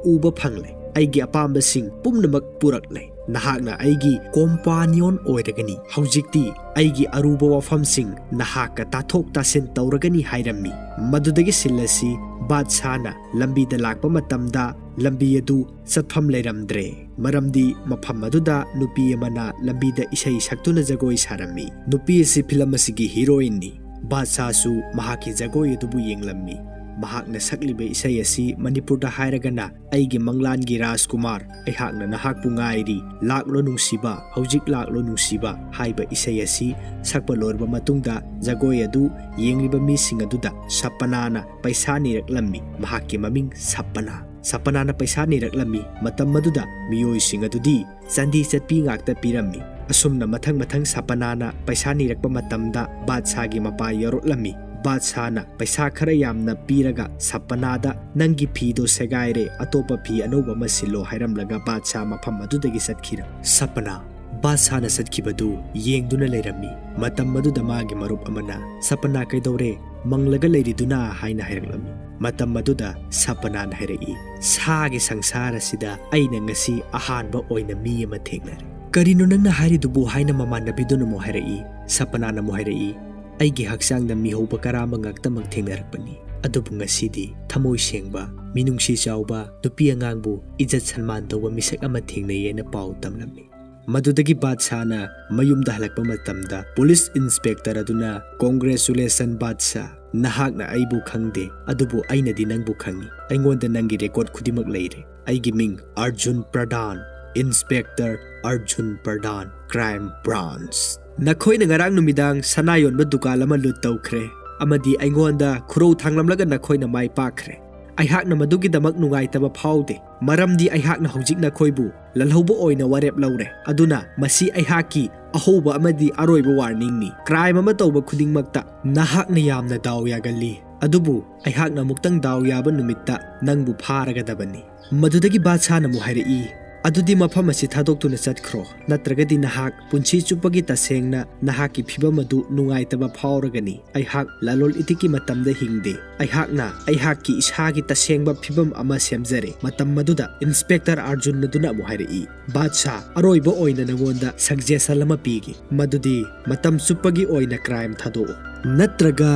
ꯎꯕ ꯐꯪꯂꯦ꯫ ꯑꯩꯒꯤ ꯑꯄꯥꯝꯕꯁꯤꯡ ꯄꯨꯝꯅꯃꯛ ꯄꯨꯔꯛꯂꯦ꯫ ꯅꯍꯥꯛꯅ ꯑꯩꯒꯤ ꯀꯣꯝꯄꯥꯅꯤꯌꯣꯟ ꯑꯣꯏꯔꯒꯅꯤ꯫ ꯍꯧꯖꯤꯛꯇꯤ ꯑꯩꯒꯤ ꯑꯔꯨꯕ ꯋꯥꯐꯝꯁꯤꯡ ꯅꯍꯥꯛꯀ ꯇꯥꯊꯣꯛ ꯇꯥꯁꯤꯟ ꯇꯧꯔꯒꯅꯤ" ꯍꯥꯏꯔꯝꯃꯤ꯫ ꯃꯗꯨꯗꯒꯤ ꯁꯤꯜ ꯑꯁꯤ ꯕꯥꯗꯁꯥꯅ ꯂꯝꯕꯤꯗ ꯂꯥꯛꯄ ꯃꯇꯝꯗ ꯂꯝꯕꯤ ꯑꯗꯨ ꯆꯠꯐꯝ ꯂꯩꯔꯝꯗ꯭ꯔꯦ, ꯃꯔꯝꯗꯤ ꯃꯐꯝ ꯑꯗꯨꯗ ꯅꯨꯄꯤ ꯑꯃꯅ ꯂꯝꯕꯤꯗ ꯏꯁꯩ ꯁꯛꯇꯨꯅ ꯖꯒꯣꯏ ꯁꯥꯔꯝꯃꯤ꯫ ꯅꯨꯄꯤ ꯑꯁꯤ ꯐꯤꯂꯝ ꯑꯁꯤꯒꯤ ꯍꯤꯔꯣꯏꯟꯅꯤ꯫ ꯕꯥꯗꯁꯥꯁꯨ ꯃꯍꯥꯛꯀꯤ ꯖꯒꯣꯏ ꯑꯗꯨꯕꯨ ꯌꯦꯡꯂꯝꯃꯤ꯫ ꯃꯍꯥꯛꯅ ꯁꯛꯂꯤꯕ ꯏꯁꯩ ꯑꯁꯤ ꯃꯅꯤꯄꯨꯔꯗ ꯍꯥꯏꯔꯒꯅ "ꯑꯩꯒꯤ ꯃꯪꯂꯥꯟꯒꯤ ꯔꯥꯖꯀꯨꯃꯥꯔ, ꯑꯩꯍꯥꯛꯅ ꯅꯍꯥꯛꯄꯨ ꯉꯥꯏꯔꯤ, ꯂꯥꯛꯂꯣ ꯅꯨꯡꯁꯤꯕ, ꯍꯧꯖꯤꯛ ꯂꯥꯛꯂꯣ ꯅꯨꯡꯁꯤꯕ" ꯍꯥꯏꯕ ꯏꯁꯩ ꯑꯁꯤ ꯁꯛꯄ ꯂꯣꯏꯔꯕ ꯃꯇꯨꯡꯗ ꯖꯒꯣꯏ ꯑꯗꯨ ꯌꯦꯡꯂꯤꯕ ꯃꯤꯁꯤꯡ ꯑꯗꯨꯗ ꯁꯄꯅꯥꯅ ꯄꯩꯁꯥ ꯅꯤꯔꯛꯂꯝꯃꯤ꯫ ꯃꯍꯥꯛꯀꯤ ꯃꯃꯤꯡ ꯁꯄꯅꯥ꯫ ꯁꯄꯅꯥꯅ ꯄꯩꯁꯥ ꯅꯤꯔꯛꯂꯝꯃꯤ꯫ ꯃꯇꯝ ꯑꯗꯨꯗ ꯃꯤꯑꯣꯏꯁꯤꯡ ꯑꯗꯨꯗꯤ ꯆꯥꯟꯗꯤ ꯆꯠꯄꯤ ꯉꯥꯛꯇ ꯄꯤꯔꯝꯃꯤ꯫ ꯑꯁꯨꯝꯅ ꯃꯊꯪ ꯃꯊꯪ ꯁꯄꯅꯥꯅ ꯄꯩꯁꯥ ꯅꯤꯔꯛꯄ ꯃꯇꯝꯗ ꯕꯥꯗꯁꯥꯒꯤ ꯃꯄꯥ ꯌꯧꯔꯛꯂꯝꯃꯤ꯫ ꯕꯥꯗꯁꯥꯅ ꯄꯩꯁꯥ ꯈꯔ ꯌꯥꯝꯅ ꯄꯤꯔꯒ ꯁꯄꯅꯥꯗ "ꯅꯪꯒꯤ ꯐꯤꯗꯣ ꯁꯦꯒꯥꯏꯔꯦ, ꯑꯇꯣꯞꯄ ꯐꯤ ꯑꯅꯧꯕ ꯑꯃ ꯁꯤꯜꯂꯣ" ꯍꯥꯏꯔꯝꯂꯒ ꯕꯥꯗꯁꯥ ꯃꯐꯝ ꯑꯗꯨꯗꯒꯤ ꯆꯠꯈꯤꯔꯝꯃꯤ꯫ ꯁꯄꯅꯥ ꯕꯥꯗꯁꯥꯅ ꯆꯠꯈꯤꯕꯗꯨ ꯌꯦꯡꯗꯨꯅ ꯂꯩꯔꯝꯃꯤ꯫ ꯃꯇꯝ ꯑꯗꯨꯗ ꯃꯥꯒꯤ ꯃꯔꯨꯞ ꯑꯃꯅ, "ꯁꯄꯅꯥ, ꯀꯩꯗꯧꯔꯦ? ꯃꯪꯂꯒ ꯂꯩꯔꯤꯗꯨꯅ?" ꯍꯥꯏꯅ ꯍꯥꯏꯔꯛꯂꯝꯃꯤ꯫ ꯃꯇꯝ ꯑꯗꯨꯗ ꯁꯄꯅꯥꯅ ꯍꯥꯏꯔꯛꯏ, "ꯁꯥꯒꯤ ꯁꯪꯁꯥꯔ ꯑꯁꯤꯗ ꯑꯩꯅ ꯉꯁꯤ ꯑꯍꯥꯟꯕ ꯑꯣꯏꯅ ꯃꯤ ꯑꯃ ꯊꯦꯡꯅꯔꯦ꯫" "ꯀꯔꯤꯅꯣ ꯅꯪꯅ ꯍꯥꯏꯔꯤꯗꯨꯕꯨ?" ꯍꯥꯏꯅ ꯃꯃꯥꯟꯅꯕꯤꯗꯨꯅ ꯑꯃꯨꯛ ꯍꯥꯏꯔꯛꯏ꯫ ꯁꯄꯅꯥꯅ ꯑꯃꯨꯛ ꯍꯥꯏꯔꯛꯏ, "ꯑꯩꯒꯤ ꯍꯛꯆꯥꯡꯗ ꯃꯤꯍꯧꯕ ꯀꯔꯥꯝꯕ ꯉꯥꯛꯇꯃꯛ ꯊꯦꯡꯅꯔꯛꯄꯅꯤ, ꯑꯗꯨꯕꯨ ꯉꯁꯤꯗꯤ ꯊꯃꯣꯏ ꯁꯦꯡꯕ, ꯃꯤꯅꯨꯡꯁꯤ ꯆꯥꯎꯕ, ꯅꯨꯄꯤ ꯑꯉꯥꯡꯕꯨ ꯏꯖꯠ ꯁꯟꯃꯥꯟ ꯇꯧꯕ ꯃꯤꯁꯛ ꯑꯃ ꯊꯦꯡꯅꯩ" ꯍꯥꯏꯅ ꯄꯥꯎ ꯇꯝꯂꯝꯃꯤ꯫ ꯃꯗꯨꯗꯒꯤ ꯕꯥꯗꯁꯥꯅ ꯃꯌꯨꯝꯗ ꯍꯜꯂꯛꯄ ꯃꯇꯝꯗ ꯄꯨꯂꯤꯁ ꯏꯟꯁꯄꯦꯛꯇꯔ ꯑꯗꯨꯅ, "Congratulation ꯕꯥꯗꯁꯥ, ꯅꯍꯥꯛꯅ ꯑꯩꯕꯨ ꯈꯪꯗꯦ, ꯑꯗꯨꯕꯨ ꯑꯩꯅꯗꯤ ꯅꯪꯕꯨ ꯈꯪꯏ꯫ ꯑꯩꯉꯣꯟꯗ ꯅꯪꯒꯤ ꯔꯦꯀꯣꯔꯗ ꯈꯨꯗꯤꯡꯃꯛ ꯂꯩꯔꯦ꯫ ꯑꯩꯒꯤ ꯃꯤꯡ ꯑꯔꯖꯨꯟ ꯄ꯭ꯔꯙꯥꯟ, ꯏꯟꯁꯄꯦꯛꯇꯔ ꯑꯔꯖꯨꯟ ꯄ꯭ꯔꯙꯥꯟ, ꯀ꯭ꯔꯥꯏꯝ ꯕ꯭ꯔꯥꯟꯁ꯫ ꯅꯈꯣꯏꯅ ꯉꯔꯥꯡ ꯅꯨꯃꯤꯗꯥꯡ ꯁꯅꯥ ꯌꯣꯟꯕ ꯗꯨꯀꯥꯟ ꯑꯃ ꯂꯨꯠ ꯇꯧꯈ꯭ꯔꯦ ꯑꯃꯗꯤ ꯑꯩꯉꯣꯟꯗ ꯈꯨꯔꯧ ꯊꯥꯡꯂꯝꯂꯒ ꯅꯈꯣꯏꯅ ꯃꯥꯏ ꯄꯥꯛꯈ꯭ꯔꯦ꯫ ꯑꯩꯍꯥꯛꯅ ꯃꯗꯨꯒꯤꯗꯃꯛ ꯅꯨꯡꯉꯥꯏꯇꯕ ꯐꯥꯎꯗꯦ, ꯃꯔꯝꯗꯤ ꯑꯩꯍꯥꯛꯅ ꯍꯧꯖꯤꯛ ꯅꯈꯣꯏꯕꯨ ꯂꯜꯍꯧꯕ ꯑꯣꯏꯅ ꯋꯥꯔꯦꯞ ꯂꯧꯔꯦ꯫ ꯑꯗꯨꯅ ꯃꯁꯤ ꯑꯩꯍꯥꯛꯀꯤ ꯑꯍꯧꯕ ꯑꯃꯗꯤ ꯑꯔꯣꯏꯕ ꯋꯥꯔꯅꯤꯡꯅꯤ꯫ ꯀ꯭ꯔꯥꯏꯝ ꯑꯃ ꯇꯧꯕ ꯈꯨꯗꯤꯡꯃꯛꯇ ꯅꯍꯥꯛꯅ ꯌꯥꯝꯅ ꯗꯥꯎ ꯌꯥꯒꯜꯂꯤ, ꯑꯗꯨꯕꯨ ꯑꯩꯍꯥꯛꯅ ꯑꯃꯨꯛꯇꯪ ꯗꯥꯎ ꯌꯥꯕ ꯅꯨꯃꯤꯠꯇ ꯅꯪꯕꯨ ꯐꯥꯔꯒꯗꯕꯅꯤ꯫" ꯃꯗꯨꯗꯒꯤ ꯕꯥꯗꯁꯥꯅ ꯑꯃꯨꯛ ꯍꯥꯏꯔꯛꯏ, "ꯑꯗꯨꯗꯤ ꯃꯐꯝ ꯑꯁꯤ ꯊꯥꯗꯣꯛꯇꯨꯅ ꯆꯠꯈ꯭ꯔꯣ, ꯅꯠꯇ꯭ꯔꯒꯗꯤ ꯅꯍꯥꯛ ꯄꯨꯟꯁꯤ ꯆꯨꯞꯄꯒꯤ ꯇꯁꯦꯡꯅ ꯅꯍꯥꯛꯀꯤ ꯐꯤꯕꯝ ꯑꯗꯨ ꯅꯨꯡꯉꯥꯏꯇꯕ ꯐꯥꯎꯔꯒꯅꯤ꯫ ꯑꯩꯍꯥꯛ ꯂꯂꯣꯜ ꯏꯇꯤꯛꯀꯤ ꯃꯇꯝꯗ ꯍꯤꯡꯗꯦ꯫ ꯑꯩꯍꯥꯛꯅ ꯑꯩꯍꯥꯛꯀꯤ ꯏꯁꯥꯒꯤ ꯇꯁꯦꯡꯕ ꯐꯤꯕꯝ ꯑꯃ ꯁꯦꯝꯖꯔꯦ꯫" ꯃꯇꯝ ꯑꯗꯨꯗ ꯏꯟꯁꯄꯦꯛꯇꯔ ꯑꯔꯖꯨꯟ ꯑꯗꯨꯅ ꯑꯃꯨꯛ ꯍꯥꯏꯔꯛꯏ, "ꯕꯥꯗꯁꯥ, ꯑꯔꯣꯏꯕ ꯑꯣꯏꯅ ꯅꯉꯣꯟꯗ ꯁꯖꯦꯁꯟ ꯑꯃ ꯄꯤꯒꯦ, ꯃꯗꯨꯗꯤ ꯃꯇꯝ ꯆꯨꯞꯄꯒꯤ ꯑꯣꯏꯅ ꯀ꯭ꯔꯥꯏꯝ ꯊꯥꯗꯣꯛꯎ, ꯅꯠꯇ꯭ꯔꯒ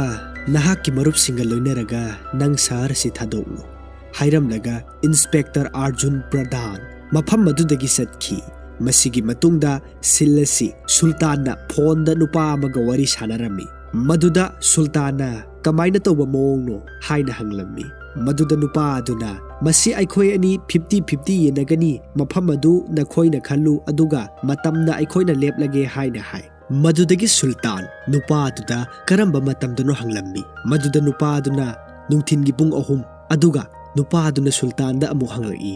ꯅꯍꯥꯛꯀꯤ ꯃꯔꯨꯞꯁꯤꯡꯒ ꯂꯣꯏꯅꯔꯒ ꯅꯪ ꯁꯍꯔ ꯑꯁꯤ ꯊꯥꯗꯣꯛꯂꯨ꯫" ꯍꯥꯏꯔꯝꯂꯒ ꯏꯟꯁꯄꯦꯛꯇꯔ ꯑꯔꯖꯨꯟ ꯄ꯭ꯔꯙꯥꯟ ꯃꯐꯝ ꯑꯗꯨꯗꯒꯤ ꯆꯠꯈꯤ꯫ ꯃꯁꯤꯒꯤ ꯃꯇꯨꯡꯗ ꯁꯤꯜ ꯑꯁꯤ ꯁꯨꯜꯇꯥꯟꯅ ꯐꯣꯟꯗ ꯅꯨꯄꯥ ꯑꯃꯒ ꯋꯥꯔꯤ ꯁꯥꯟꯅꯔꯝꯃꯤ꯫ ꯃꯗꯨꯗ ꯁꯨꯜꯇꯥꯟꯅ "ꯀꯃꯥꯏꯅ ꯇꯧꯕ ꯃꯑꯣꯡꯅꯣ?" ꯍꯥꯏꯅ ꯍꯪꯂꯝꯃꯤ꯫ ꯃꯗꯨꯗ ꯅꯨꯄꯥ ꯑꯗꯨꯅ, "ꯃꯁꯤ ꯑꯩꯈꯣꯏ ꯑꯅꯤ ꯐꯤꯐꯇꯤ ꯐꯤꯐꯇꯤ ꯌꯦꯟꯅꯒꯅꯤ, ꯃꯐꯝ ꯑꯗꯨ ꯅꯈꯣꯏꯅ ꯈꯜꯂꯨ, ꯑꯗꯨꯒ ꯃꯇꯝꯅ ꯑꯩꯈꯣꯏꯅ ꯂꯦꯞꯂꯒꯦ" ꯍꯥꯏꯅ ꯍꯥꯏ꯫ ꯃꯗꯨꯗꯒꯤ ꯁꯨꯜꯇꯥꯟ ꯅꯨꯄꯥ ꯑꯗꯨꯗ ꯀꯔꯝꯕ ꯃꯇꯝꯗꯅꯣ ꯍꯪꯂꯝꯃꯤ꯫ ꯃꯗꯨꯗ ꯅꯨꯄꯥ ꯑꯗꯨꯅ ꯅꯨꯡꯊꯤꯟꯒꯤ ꯄꯨꯡ ꯑꯍꯨꯝ, ꯑꯗꯨꯒ ꯅꯨꯄꯥ ꯑꯗꯨꯅ ꯁꯨꯜꯇꯥꯟꯗ ꯑꯃꯨꯛ ꯍꯪꯂꯛꯏ,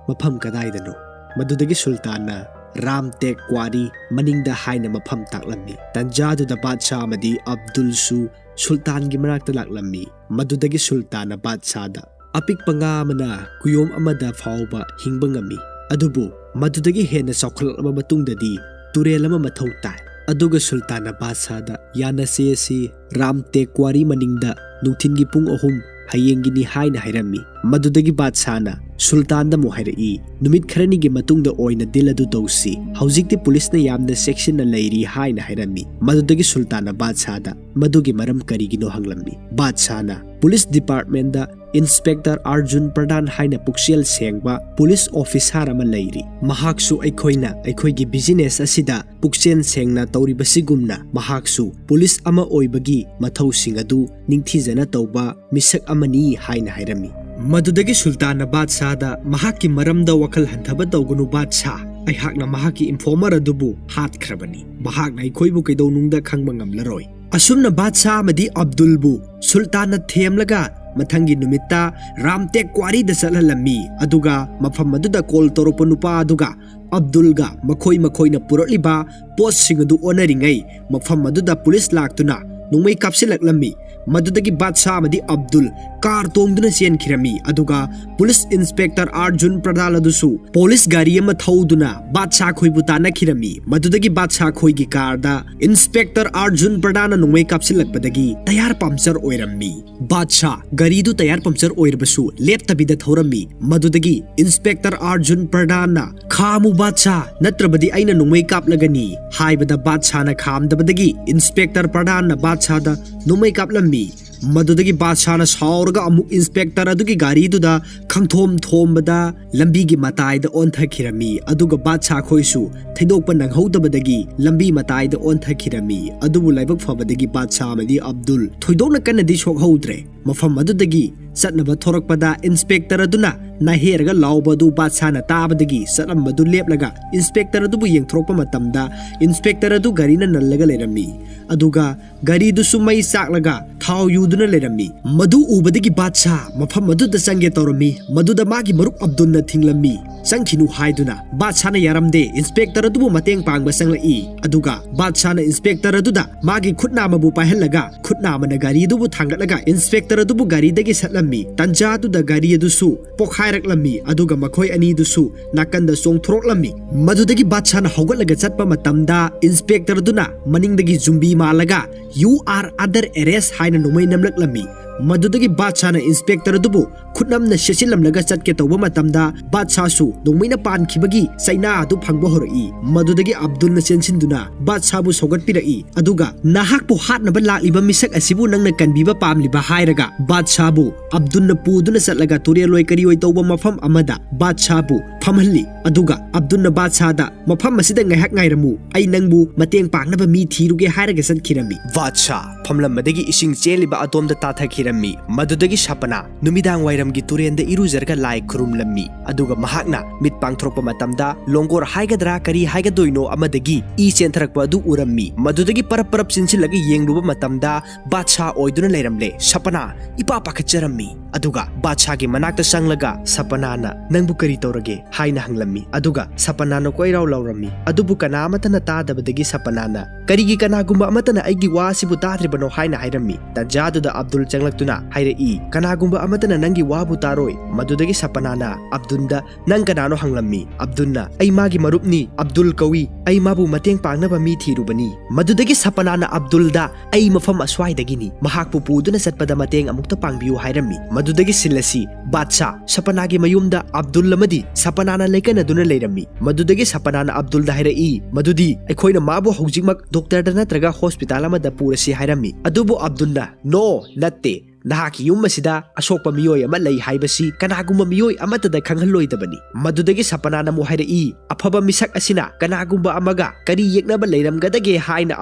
"ꯃꯐꯝ ꯀꯗꯥꯏꯗꯅꯣ?" ꯃꯗꯨꯗꯒꯤ ꯁꯨꯜꯇꯥꯟꯅ "ꯔꯥꯝ ꯇꯦꯛ ꯀ꯭ꯋꯥꯔꯤ ꯃꯅꯤꯡꯗ" ꯍꯥꯏꯅ ꯃꯐꯝ ꯇꯥꯛꯂꯝꯃꯤ꯫ ꯇꯟꯖꯥꯗꯨꯗ ꯕꯥꯗꯁꯥ ꯑꯃꯗꯤ ꯑꯕꯗꯨꯜꯁꯨ ꯁꯨꯜꯇꯥꯟꯒꯤ ꯃꯅꯥꯛꯇ ꯂꯥꯛꯂꯝꯃꯤ꯫ ꯃꯗꯨꯗꯒꯤ ꯁꯨꯜꯇꯥꯟꯅ ꯕꯥꯗꯁꯥꯗ, "ꯑꯄꯤꯛꯄ ꯉꯥ ꯑꯃꯅ ꯀꯨꯌꯣꯝ ꯑꯃꯗ ꯐꯥꯎꯕ ꯍꯤꯡꯕ ꯉꯝꯃꯤ, ꯑꯗꯨꯕꯨ ꯃꯗꯨꯗꯒꯤ ꯍꯦꯟꯅ ꯆꯥꯎꯈꯠꯂꯛꯂꯕ ꯃꯇꯨꯡꯗꯗꯤ ꯇꯨꯔꯦꯜ ꯑꯃ ꯃꯊꯧ ꯇꯥꯏ꯫" ꯑꯗꯨꯒ ꯁꯨꯜꯇꯥꯟꯅ ꯕꯥꯗꯁꯥꯗ, "ꯌꯥꯅꯁꯦ ꯑꯁꯤ ꯔꯥꯝ ꯇꯦꯛ ꯀ꯭ꯋꯥꯔꯤ ꯃꯅꯤꯡꯗ ꯅꯨꯡꯊꯤꯟꯒꯤ ꯄꯨꯡ ꯑꯍꯨꯝ ꯍꯌꯦꯡꯒꯤꯅꯤ" ꯍꯥꯏꯅ ꯍꯥꯏꯔꯝꯃꯤ꯫ ꯃꯗꯨꯗꯒꯤ ꯕꯥꯗꯁꯥꯅ ꯁꯨꯜꯇꯥꯟꯗ ꯑꯃꯨꯛ ꯍꯥꯏꯔꯛꯏ, "ꯅꯨꯃꯤꯠ ꯈꯔꯅꯤꯒꯤ ꯃꯇꯨꯡꯗ ꯑꯣꯏꯅ ꯗꯤꯜ ꯑꯗꯨ ꯇꯧꯁꯤ꯫ ꯍꯧꯖꯤꯛꯇꯤ ꯄꯨꯂꯤꯁꯅ ꯌꯥꯝꯅ ꯆꯦꯛꯁꯤꯟꯅ ꯂꯩꯔꯤ" ꯍꯥꯏꯅ ꯍꯥꯏꯔꯝꯃꯤ꯫ ꯃꯗꯨꯗꯒꯤ ꯁꯨꯜꯇꯥꯟꯅ ꯕꯥꯗꯁꯥꯗ ꯃꯗꯨꯒꯤ ꯃꯔꯝ ꯀꯔꯤꯒꯤꯅꯣ ꯍꯪꯂꯝꯃꯤ꯫ ꯕꯥꯗꯁꯥꯅ ꯄꯨꯂꯤꯁ ꯗꯤꯄꯥꯔꯠꯃꯦꯟꯗ ꯏꯟꯁꯄꯦꯛꯇꯔ ꯑꯥꯔꯖꯨꯟ ꯄ꯭ꯔꯙꯥꯟ ꯍꯥꯏꯅ ꯄꯨꯛꯆꯦꯜ ꯁꯦꯡꯕ ꯄꯨꯂꯤꯁ ꯑꯣꯐꯤꯁꯥꯔ ꯑꯃ ꯂꯩꯔꯤ꯫ ꯃꯍꯥꯛꯁꯨ ꯑꯩꯈꯣꯏꯅ ꯑꯩꯈꯣꯏꯒꯤ ꯕꯤꯖꯤꯅꯦꯁ ꯑꯁꯤꯗ ꯄꯨꯛꯆꯦꯜ ꯁꯦꯡꯅ ꯇꯧꯔꯤꯕꯁꯤꯒꯨꯝꯅ ꯃꯍꯥꯛꯁꯨ ꯄꯨꯂꯤꯁ ꯑꯃ ꯑꯣꯏꯕꯒꯤ ꯃꯊꯧꯁꯤꯡ ꯑꯗꯨ ꯅꯤꯡꯊꯤꯖꯅ ꯇꯧꯕ ꯃꯤꯁꯛ ꯑꯃꯅꯤ ꯍꯥꯏꯅ ꯍꯥꯏꯔꯝꯃꯤ꯫ ꯃꯗꯨꯗꯒꯤ ꯁꯨꯜꯇꯥꯟꯅ ꯕꯥꯗꯁꯥꯗ, "ꯃꯍꯥꯛꯀꯤ ꯃꯔꯝꯗ ꯋꯥꯈꯜ ꯍꯟꯊꯕ ꯇꯧꯒꯅꯨ ꯕꯥꯗꯁꯥ, ꯑꯩꯍꯥꯛꯅ ꯃꯍꯥꯛꯀꯤ ꯏꯟꯐꯣꯔꯃꯔ ꯑꯗꯨꯕꯨ ꯍꯥꯠꯈ꯭ꯔꯕꯅꯤ꯫ ꯃꯍꯥꯛꯅ ꯑꯩꯈꯣꯏꯕꯨ ꯀꯩꯗꯧꯅꯨꯡꯗ ꯈꯪꯕ ꯉꯝꯂꯔꯣꯏ"꯫ ꯑꯁꯨꯝꯅ ꯕꯥꯗꯁꯥ ꯑꯃꯗꯤ ꯑꯕꯗꯨꯜꯕꯨ ꯁꯨꯜꯇꯥꯟꯅ ꯊꯦꯝꯂꯒ ꯃꯊꯪꯒꯤ ꯅꯨꯃꯤꯠꯇ ꯔꯥꯝꯇꯦꯛ ꯀ꯭ꯋꯥꯔꯤꯗ ꯆꯠꯍꯜꯂꯝꯃꯤ꯫ ꯑꯗꯨꯒ ꯃꯐꯝ ꯑꯗꯨꯗ ꯀꯣꯜ ꯇꯧꯔꯛꯄ ꯅꯨꯄꯥ ꯑꯗꯨꯒ ꯑꯕꯗꯨꯜꯒ ꯃꯈꯣꯏ ꯃꯈꯣꯏꯅ ꯄꯨꯔꯛꯂꯤꯕ ꯄꯣꯠꯁꯤꯡ ꯑꯗꯨ ꯑꯣꯟꯅꯔꯤꯉꯩ ꯃꯐꯝ ꯑꯗꯨꯗ ꯄꯨꯂꯤꯁ ꯂꯥꯛꯇꯨꯅ ꯅꯣꯡꯃꯩ ꯀꯥꯞꯁꯤꯜꯂꯛꯂꯝꯃꯤ꯫ ꯃꯗꯨꯗꯒꯤ ꯕꯥꯗꯁꯥ ꯑꯃꯗꯤ ꯑꯕꯗꯨꯜ ꯀꯥꯔ ꯇꯣꯡꯗꯨꯅ ꯆꯦꯟꯈꯤꯔꯝꯃꯤ꯫ ꯑꯗꯨꯒ ꯄꯨꯂꯤꯁ ꯏꯟꯁꯄꯦꯛꯇꯔ ꯑꯥꯔꯖꯨꯟ ꯄ꯭ꯔꯙꯥꯟ ꯑꯗꯨꯁꯨ ꯄꯣꯂꯤꯁ ꯒꯥꯔꯤ ꯑꯃ ꯊꯧꯗꯨꯅ ꯕꯥꯗꯁꯥ ꯈꯣꯏꯕꯨ ꯇꯥꯟꯅꯈꯤꯔꯝꯃꯤ꯫ ꯃꯗꯨꯗꯒꯤ ꯕꯥꯗꯁꯥ ꯈꯣꯏꯒꯤ ꯀꯥꯔꯗ ꯏꯟꯁꯄꯦꯛꯇꯔ ꯑꯥꯔꯖꯨꯟ ꯄ꯭ꯔꯙꯥꯟꯅ ꯅꯣꯡꯃꯩ ꯀꯥꯞꯁꯤꯜꯂꯛꯄꯗꯒꯤ ꯇꯌꯥꯔ ꯄꯝꯆꯔ ꯑꯣꯏꯔꯝꯃꯤ꯫ ꯕꯥꯗꯁꯥ ꯒꯥꯔꯤꯗꯨ ꯇꯌꯥꯔ ꯄꯝꯆꯔ ꯑꯣꯏꯔꯕꯁꯨ ꯂꯦꯞꯇꯕꯤꯗ ꯊꯧꯔꯝꯃꯤ꯫ ꯃꯗꯨꯗꯒꯤ ꯏꯟꯁꯄꯦꯛꯇꯔ ꯑꯥꯔꯖꯨꯟ ꯄ꯭ꯔꯙꯥꯟꯅ, "ꯈꯥꯝꯃꯨ ꯕꯥꯗꯁꯥ, ꯅꯠꯇ꯭ꯔꯕꯗꯤ ꯑꯩꯅ ꯅꯣꯡꯃꯩ ꯀꯥꯞꯂꯒꯅꯤ" ꯍꯥꯏꯕꯗ ꯕꯥꯗꯁꯥꯅ ꯈꯥꯝꯗꯕꯗꯒꯤ ꯏꯟꯁꯄꯦꯛꯇꯔ ꯄ꯭ꯔꯙꯥꯟꯅ ꯕꯥꯗꯁꯥꯗ ꯅꯣꯡꯃꯩ ꯀꯥꯞꯂꯝꯃꯤ꯫ ꯃꯗꯨꯗꯒꯤ ꯕꯥꯗꯁꯥꯅ ꯁꯥꯎꯔꯒ ꯑꯃꯨꯛ ꯏꯟꯁꯄꯦꯛꯇꯔ ꯑꯗꯨꯒꯤ ꯒꯥꯔꯤꯗꯨꯗ ꯈꯪꯊꯣꯝ ꯊꯣꯝꯕꯗ ꯂꯝꯕꯤꯒꯤ ꯃꯇꯥꯏꯗ ꯑꯣꯟꯊꯈꯤꯔꯝꯃꯤ꯫ ꯑꯗꯨꯒ ꯕꯥꯗꯁꯥ ꯈꯣꯏꯁꯨ ꯊꯩꯗꯣꯛꯄ ꯅꯪꯍꯧꯗꯕꯗꯒꯤ ꯂꯝꯕꯤ ꯃꯇꯥꯏꯗ ꯑꯣꯟꯊꯈꯤꯔꯝꯃꯤ꯫ ꯑꯗꯨꯕꯨ ꯂꯥꯏꯕꯛ ꯐꯕꯗꯒꯤ ꯕꯥꯗꯁꯥ ꯑꯃꯗꯤ ꯑꯕꯗꯨꯜ ꯊꯣꯏꯗꯣꯛꯅ ꯀꯟꯅꯗꯤ ꯁꯣꯛꯍꯧꯗ꯭ꯔꯦ꯫ ꯃꯐꯝ ꯑꯗꯨꯗꯒꯤ ꯆꯠꯅꯕ ꯊꯣꯔꯛꯄꯗ ꯏꯟꯁꯄꯦꯛꯇꯔ ꯑꯗꯨꯅ ꯅꯥꯍꯦꯔꯒ ꯂꯥꯎꯕ ꯑꯗꯨ ꯕꯥꯗꯁꯥꯅ ꯇꯥꯕꯗꯒꯤ ꯆꯠꯂꯝꯕꯗꯨ ꯂꯦꯞꯂꯒ ꯏꯟꯁꯄꯦꯛꯇꯔ ꯑꯗꯨꯕꯨ ꯌꯦꯡꯊꯣꯔꯛꯄ ꯃꯇꯝꯗ ꯏꯟꯁꯄꯦꯛꯇꯔ ꯑꯗꯨ ꯒꯥꯔꯤꯅ ꯅꯜꯂꯒ ꯂꯩꯔꯝꯃꯤ꯫ ꯑꯗꯨꯒ ꯒꯥꯔꯤꯗꯨꯁꯨ ꯃꯩ ꯆꯥꯛꯂꯒ ꯊꯥꯎ ꯌꯨꯗꯨꯅ ꯂꯩꯔꯝꯃꯤ꯫ ꯃꯗꯨ ꯎꯕꯗꯒꯤ ꯕꯥꯗꯁꯥ ꯃꯐꯝ ꯑꯗꯨꯗ ꯆꯪꯒꯦ ꯇꯧꯔꯝꯃꯤ꯫ ꯃꯗꯨꯗ ꯃꯥꯒꯤ ꯃꯔꯨꯞ ꯑꯕꯗꯨꯜꯅ ꯊꯤꯡꯂꯝꯃꯤ꯫ ꯆꯪꯈꯤꯅꯨ ꯍꯥꯏꯗꯨꯅ ꯕꯥꯗꯁꯥꯅ ꯌꯥꯔꯝꯗꯦ꯫ ꯏꯟꯁꯄꯦꯛꯇꯔ ꯑꯗꯨꯕꯨ ꯃꯇꯦꯡ ꯄꯥꯡꯕ ꯆꯪꯂꯛꯏ꯫ ꯑꯗꯨꯒ ꯕꯥꯗꯁꯥꯅ ꯏꯟꯁꯄꯦꯛꯇꯔ ꯑꯗꯨꯗ ꯃꯥꯒꯤ ꯈꯨꯠ ꯅꯥꯝꯃꯕꯨ ꯄꯥꯏꯍꯜꯂꯒ ꯈꯨꯠ ꯅꯥꯝꯃꯅ ꯒꯥꯔꯤ ꯑꯗꯨꯕꯨ ꯊꯥꯡꯒꯠꯂꯒ ꯏꯟꯁꯄꯦꯛꯇꯔ ꯑꯗꯨꯕꯨ ꯒꯥꯔꯤꯗꯒꯤ ꯁꯠꯂꯝꯃꯤ꯫ ꯇꯟꯖꯥ ꯑꯗꯨꯗ ꯒꯥꯔꯤ ꯑꯗꯨꯁꯨ ꯄꯣꯈꯥꯏꯔꯛꯂꯝꯃꯤ꯫ ꯑꯗꯨꯒ ꯃꯈꯣꯏ ꯑꯅꯤꯗꯨꯁꯨ ꯅꯥꯀꯟꯗ ꯆꯣꯡꯊꯣꯔꯛꯂꯝꯃꯤ꯫ ꯃꯗꯨꯗꯒꯤ ꯕꯥꯗꯁꯥꯅ ꯍꯧꯒꯠꯂꯒ ꯆꯠꯄ ꯃꯇꯝꯗ ꯏꯟꯁꯄꯦꯛꯇꯔ ꯑꯗꯨꯅ ꯃꯅꯤꯡꯗꯒꯤ ꯖꯨꯝꯕꯤ ꯃꯥꯜꯂꯒ "You are under arrest" ꯍꯥꯏꯅ ꯅꯣꯡꯃꯩ ꯅꯝꯂꯛꯂꯝꯃꯤ꯫ ꯃꯗꯨꯗꯒꯤ ꯕꯥꯗꯁꯥꯅ ꯏꯟꯁꯄꯦꯛꯇꯔ ꯑꯗꯨꯕꯨ ꯈꯨꯠꯅꯝꯅ ꯁꯦꯠꯆꯤꯜꯂꯝꯂꯒ ꯆꯠꯀꯦ ꯇꯧꯕ ꯃꯇꯝꯗ, ꯕꯥꯗꯁꯥꯁꯨ ꯅꯣꯡꯃꯩꯅ ꯄꯥꯟꯈꯤꯕꯒꯤ ꯆꯩꯅꯥ ꯑꯗꯨ ꯐꯪꯕ ꯍꯧꯔꯛꯏ꯫ ꯃꯗꯨꯗꯒꯤ ꯑꯕꯗꯨꯜꯅ ꯆꯦꯟꯁꯤꯟꯗꯨꯅ ꯕꯥꯗꯁꯥꯕꯨ ꯁꯧꯒꯠꯄꯤꯔꯛꯏ, ꯑꯗꯨꯒ "ꯅꯍꯥꯛꯄꯨ ꯍꯥꯠꯅꯕ ꯂꯥꯛꯂꯤꯕ ꯃꯤꯁꯛ ꯑꯁꯤꯕꯨ ꯅꯪꯅ ꯀꯟꯕꯤꯕ ꯄꯥꯝꯂꯤꯕ?" ꯍꯥꯏꯔꯒ ꯕꯥꯗꯁꯥꯕꯨ ꯑꯕꯗꯨꯜꯅ ꯄꯨꯗꯨꯅ ꯆꯠꯂꯒ ꯇꯨꯔꯦꯜ ꯑꯣꯏ ꯀꯔꯤ ꯑꯣꯏ ꯇꯧꯕ ꯃꯐꯝ ꯑꯃꯗ ꯕꯥꯗꯁꯥꯕꯨ ꯐꯝꯍꯜꯂꯤ꯫ ꯑꯗꯨꯒ ꯑꯕꯗꯨꯜꯅ ꯕꯥꯗꯁꯥꯗ, "ꯃꯐꯝ ꯑꯁꯤꯗ ꯉꯥꯏꯍꯥꯛ ꯉꯥꯏꯔꯝꯃꯨ, ꯑꯩ ꯅꯪꯕꯨ ꯃꯇꯦꯡ ꯄꯥꯡꯅꯕ ꯃꯤ ꯊꯤꯔꯨꯒꯦ" ꯍꯥꯏꯔꯒ ꯆꯠꯈꯤꯔꯝꯃꯤ꯫ ꯕꯥꯗꯁꯥ ꯐꯝꯂꯝꯕꯗꯒꯤ ꯏꯁꯤꯡ ꯆꯦꯜꯂꯤꯕ ꯑꯗꯣꯝꯗ ꯇꯥꯊꯈꯤꯔꯝꯃꯤ꯫ ꯃꯗꯨꯗꯒꯤ ꯁꯄꯅꯥ ꯅꯨꯃꯤꯗꯥꯡ ꯋꯥꯏꯔꯝꯒꯤ ꯇꯨꯔꯦꯟꯗ ꯏꯔꯨꯖꯔꯒ ꯂꯥꯏ ꯈꯨꯔꯨꯝꯂꯝꯃꯤ꯫ ꯑꯗꯨꯒ ꯃꯍꯥꯛꯅ ꯃꯤꯠ ꯄꯥꯡꯊꯣꯔꯛꯄ ꯃꯇꯝꯗ ꯂꯣꯡꯒꯣꯔ ꯍꯥꯏꯒꯗ꯭ꯔꯥ ꯀꯔꯤ ꯍꯥꯏꯒꯗꯣꯏꯅꯣ ꯑꯃꯗꯒꯤ ꯏ ꯆꯦꯟꯊꯔꯛꯄ ꯑꯗꯨ ꯎꯔꯝꯃꯤ꯫ ꯃꯗꯨꯗꯒꯤ ꯄꯔꯞ ꯄꯔꯞ ꯆꯤꯟꯁꯤꯜꯂꯒ ꯌꯦꯡꯂꯨꯕ ꯃꯇꯝꯗ ꯕꯥꯗꯁꯥ ꯑꯣꯏꯗꯨꯅ ꯂꯩꯔꯝꯂꯦ꯫ ꯁꯄꯅꯥ ꯏꯄꯥ ꯄꯥꯈꯠꯆꯔꯝꯃꯤ꯫ ꯑꯗꯨꯒ ꯕꯥꯗꯁꯥꯒꯤ ꯃꯅꯥꯛꯇ ꯆꯪꯂꯒ ꯁꯄꯅꯥꯅ, "ꯅꯪꯕꯨ ꯀꯔꯤ ꯇꯧꯔꯒꯦ?" ꯍꯥꯏꯅ ꯍꯪꯂꯝꯃꯤ꯫ ꯑꯗꯨꯒ ꯁꯄꯅꯥꯅ ꯀꯣꯏꯔꯥꯎ ꯂꯥꯎꯔꯝꯃꯤ꯫ ꯑꯗꯨꯕꯨ ꯀꯅꯥ ꯑꯃꯠꯇꯅ ꯇꯥꯗꯕꯗꯒꯤ ꯁꯄꯅꯥꯅ, "ꯀꯔꯤꯒꯤ ꯀꯅꯥꯒꯨꯝꯕ ꯑꯃꯠꯇꯅ ꯑꯩꯒꯤ ꯋꯥ ꯑꯁꯤꯕꯨ ꯇꯥꯗ꯭ꯔꯤꯕꯅꯣ?" ꯍꯥꯏꯅ ꯍꯥꯏꯔꯝꯃꯤ꯫ ꯇꯟꯖꯥꯗꯨꯗ ꯑꯕꯗꯨꯜ ꯆꯪꯂꯛꯇꯨꯅ ꯍꯥꯏꯔꯛꯏ, "ꯀꯅꯥꯒꯨꯝꯕ ꯑꯃꯠꯇꯅ ꯅꯪꯒꯤ ꯋꯥꯕꯨ ꯇꯥꯔꯣꯏ꯫" ꯃꯗꯨꯗꯒꯤ ꯁꯄꯅꯥꯅ ꯑꯕꯗꯨꯜꯗ, "ꯅꯪ ꯀꯅꯥꯅꯣ?" ꯍꯪꯂꯝꯃꯤ꯫ ꯑꯕꯗꯨꯜꯅ, "ꯑꯩ ꯃꯥꯒꯤ ꯃꯔꯨꯞꯅꯤ, ꯑꯕꯗꯨꯜ ꯀꯧꯏ, ꯑꯩ ꯃꯥꯕꯨ ꯃꯇꯦꯡ ꯄꯥꯡꯅꯕ ꯃꯤ ꯊꯤꯔꯨꯕꯅꯤ꯫" ꯃꯗꯨꯗꯒꯤ ꯁꯄꯅꯥꯅ ꯑꯕꯗꯨꯜꯗ, "ꯑꯩ ꯃꯐꯝ ꯑꯁ꯭ꯋꯥꯏꯗꯒꯤꯅꯤ, ꯃꯍꯥꯛꯄꯨ ꯄꯨꯗꯨꯅ ꯆꯠꯄꯗ ꯃꯇꯦꯡ ꯑꯃꯨꯛꯇ ꯄꯥꯡꯕꯤꯌꯨ" ꯍꯥꯏꯔꯝꯃꯤ꯫ ꯃꯗꯨꯗꯒꯤ ꯁꯤꯟ ꯑꯁꯤ ꯕꯥꯗꯁꯥ ꯁꯄꯅꯥꯒꯤ ꯃꯌꯨꯝꯗ ꯑꯕꯗꯨꯜ ꯑꯃꯗꯤ ꯁꯄꯅꯥꯅ ꯂꯩꯀꯟꯅꯗꯨꯅ ꯂꯩꯔꯝꯃꯤ꯫ ꯃꯗꯨꯗꯒꯤ ꯁꯄꯅꯥꯅ ꯑꯕꯗꯨꯜꯗ ꯍꯥꯏꯔꯛꯏ ꯃꯗꯨꯗꯤ ꯑꯩꯈꯣꯏꯅ ꯃꯥꯕꯨ ꯍꯧꯖꯤꯛꯃꯛ ꯗꯣꯛꯇꯔꯗ ꯅꯠꯇ꯭ꯔꯒ ꯍꯣꯁꯄꯤꯇꯥꯜ ꯑꯃꯗ ꯄꯨꯔꯁꯤ ꯍꯥꯏꯔꯝꯃꯤ꯫ ꯑꯗꯨꯕꯨ ꯑꯕꯗꯨꯜꯅ, "ꯅꯣ, ꯅꯠꯇꯦ, ꯅꯍꯥꯛꯀꯤ ꯌꯨꯝ ꯑꯁꯤꯗ ꯑꯁꯣꯛꯄ ꯃꯤꯑꯣꯏ ꯑꯃ ꯂꯩ ꯍꯥꯏꯕꯁꯤ ꯀꯅꯥꯒꯨꯝꯕ ꯃꯤꯑꯣꯏ ꯑꯃꯠꯇꯗ ꯈꯪꯍꯜꯂꯣꯏꯗꯕꯅꯤ꯫" ꯃꯗꯨꯗꯒꯤ ꯁꯄꯅꯥꯅ ꯑꯃꯨꯛ ꯍꯥꯏꯔꯛꯏ, "ꯑꯐꯕ ꯃꯤꯁꯛ ꯑꯁꯤꯅ ꯀꯅꯥꯒꯨꯝꯕ ꯑꯃꯒ ꯀꯔꯤ ꯌꯦꯛꯅꯕ ꯂꯩꯔꯝꯒꯗꯒꯦ?" ꯍꯥꯏꯅ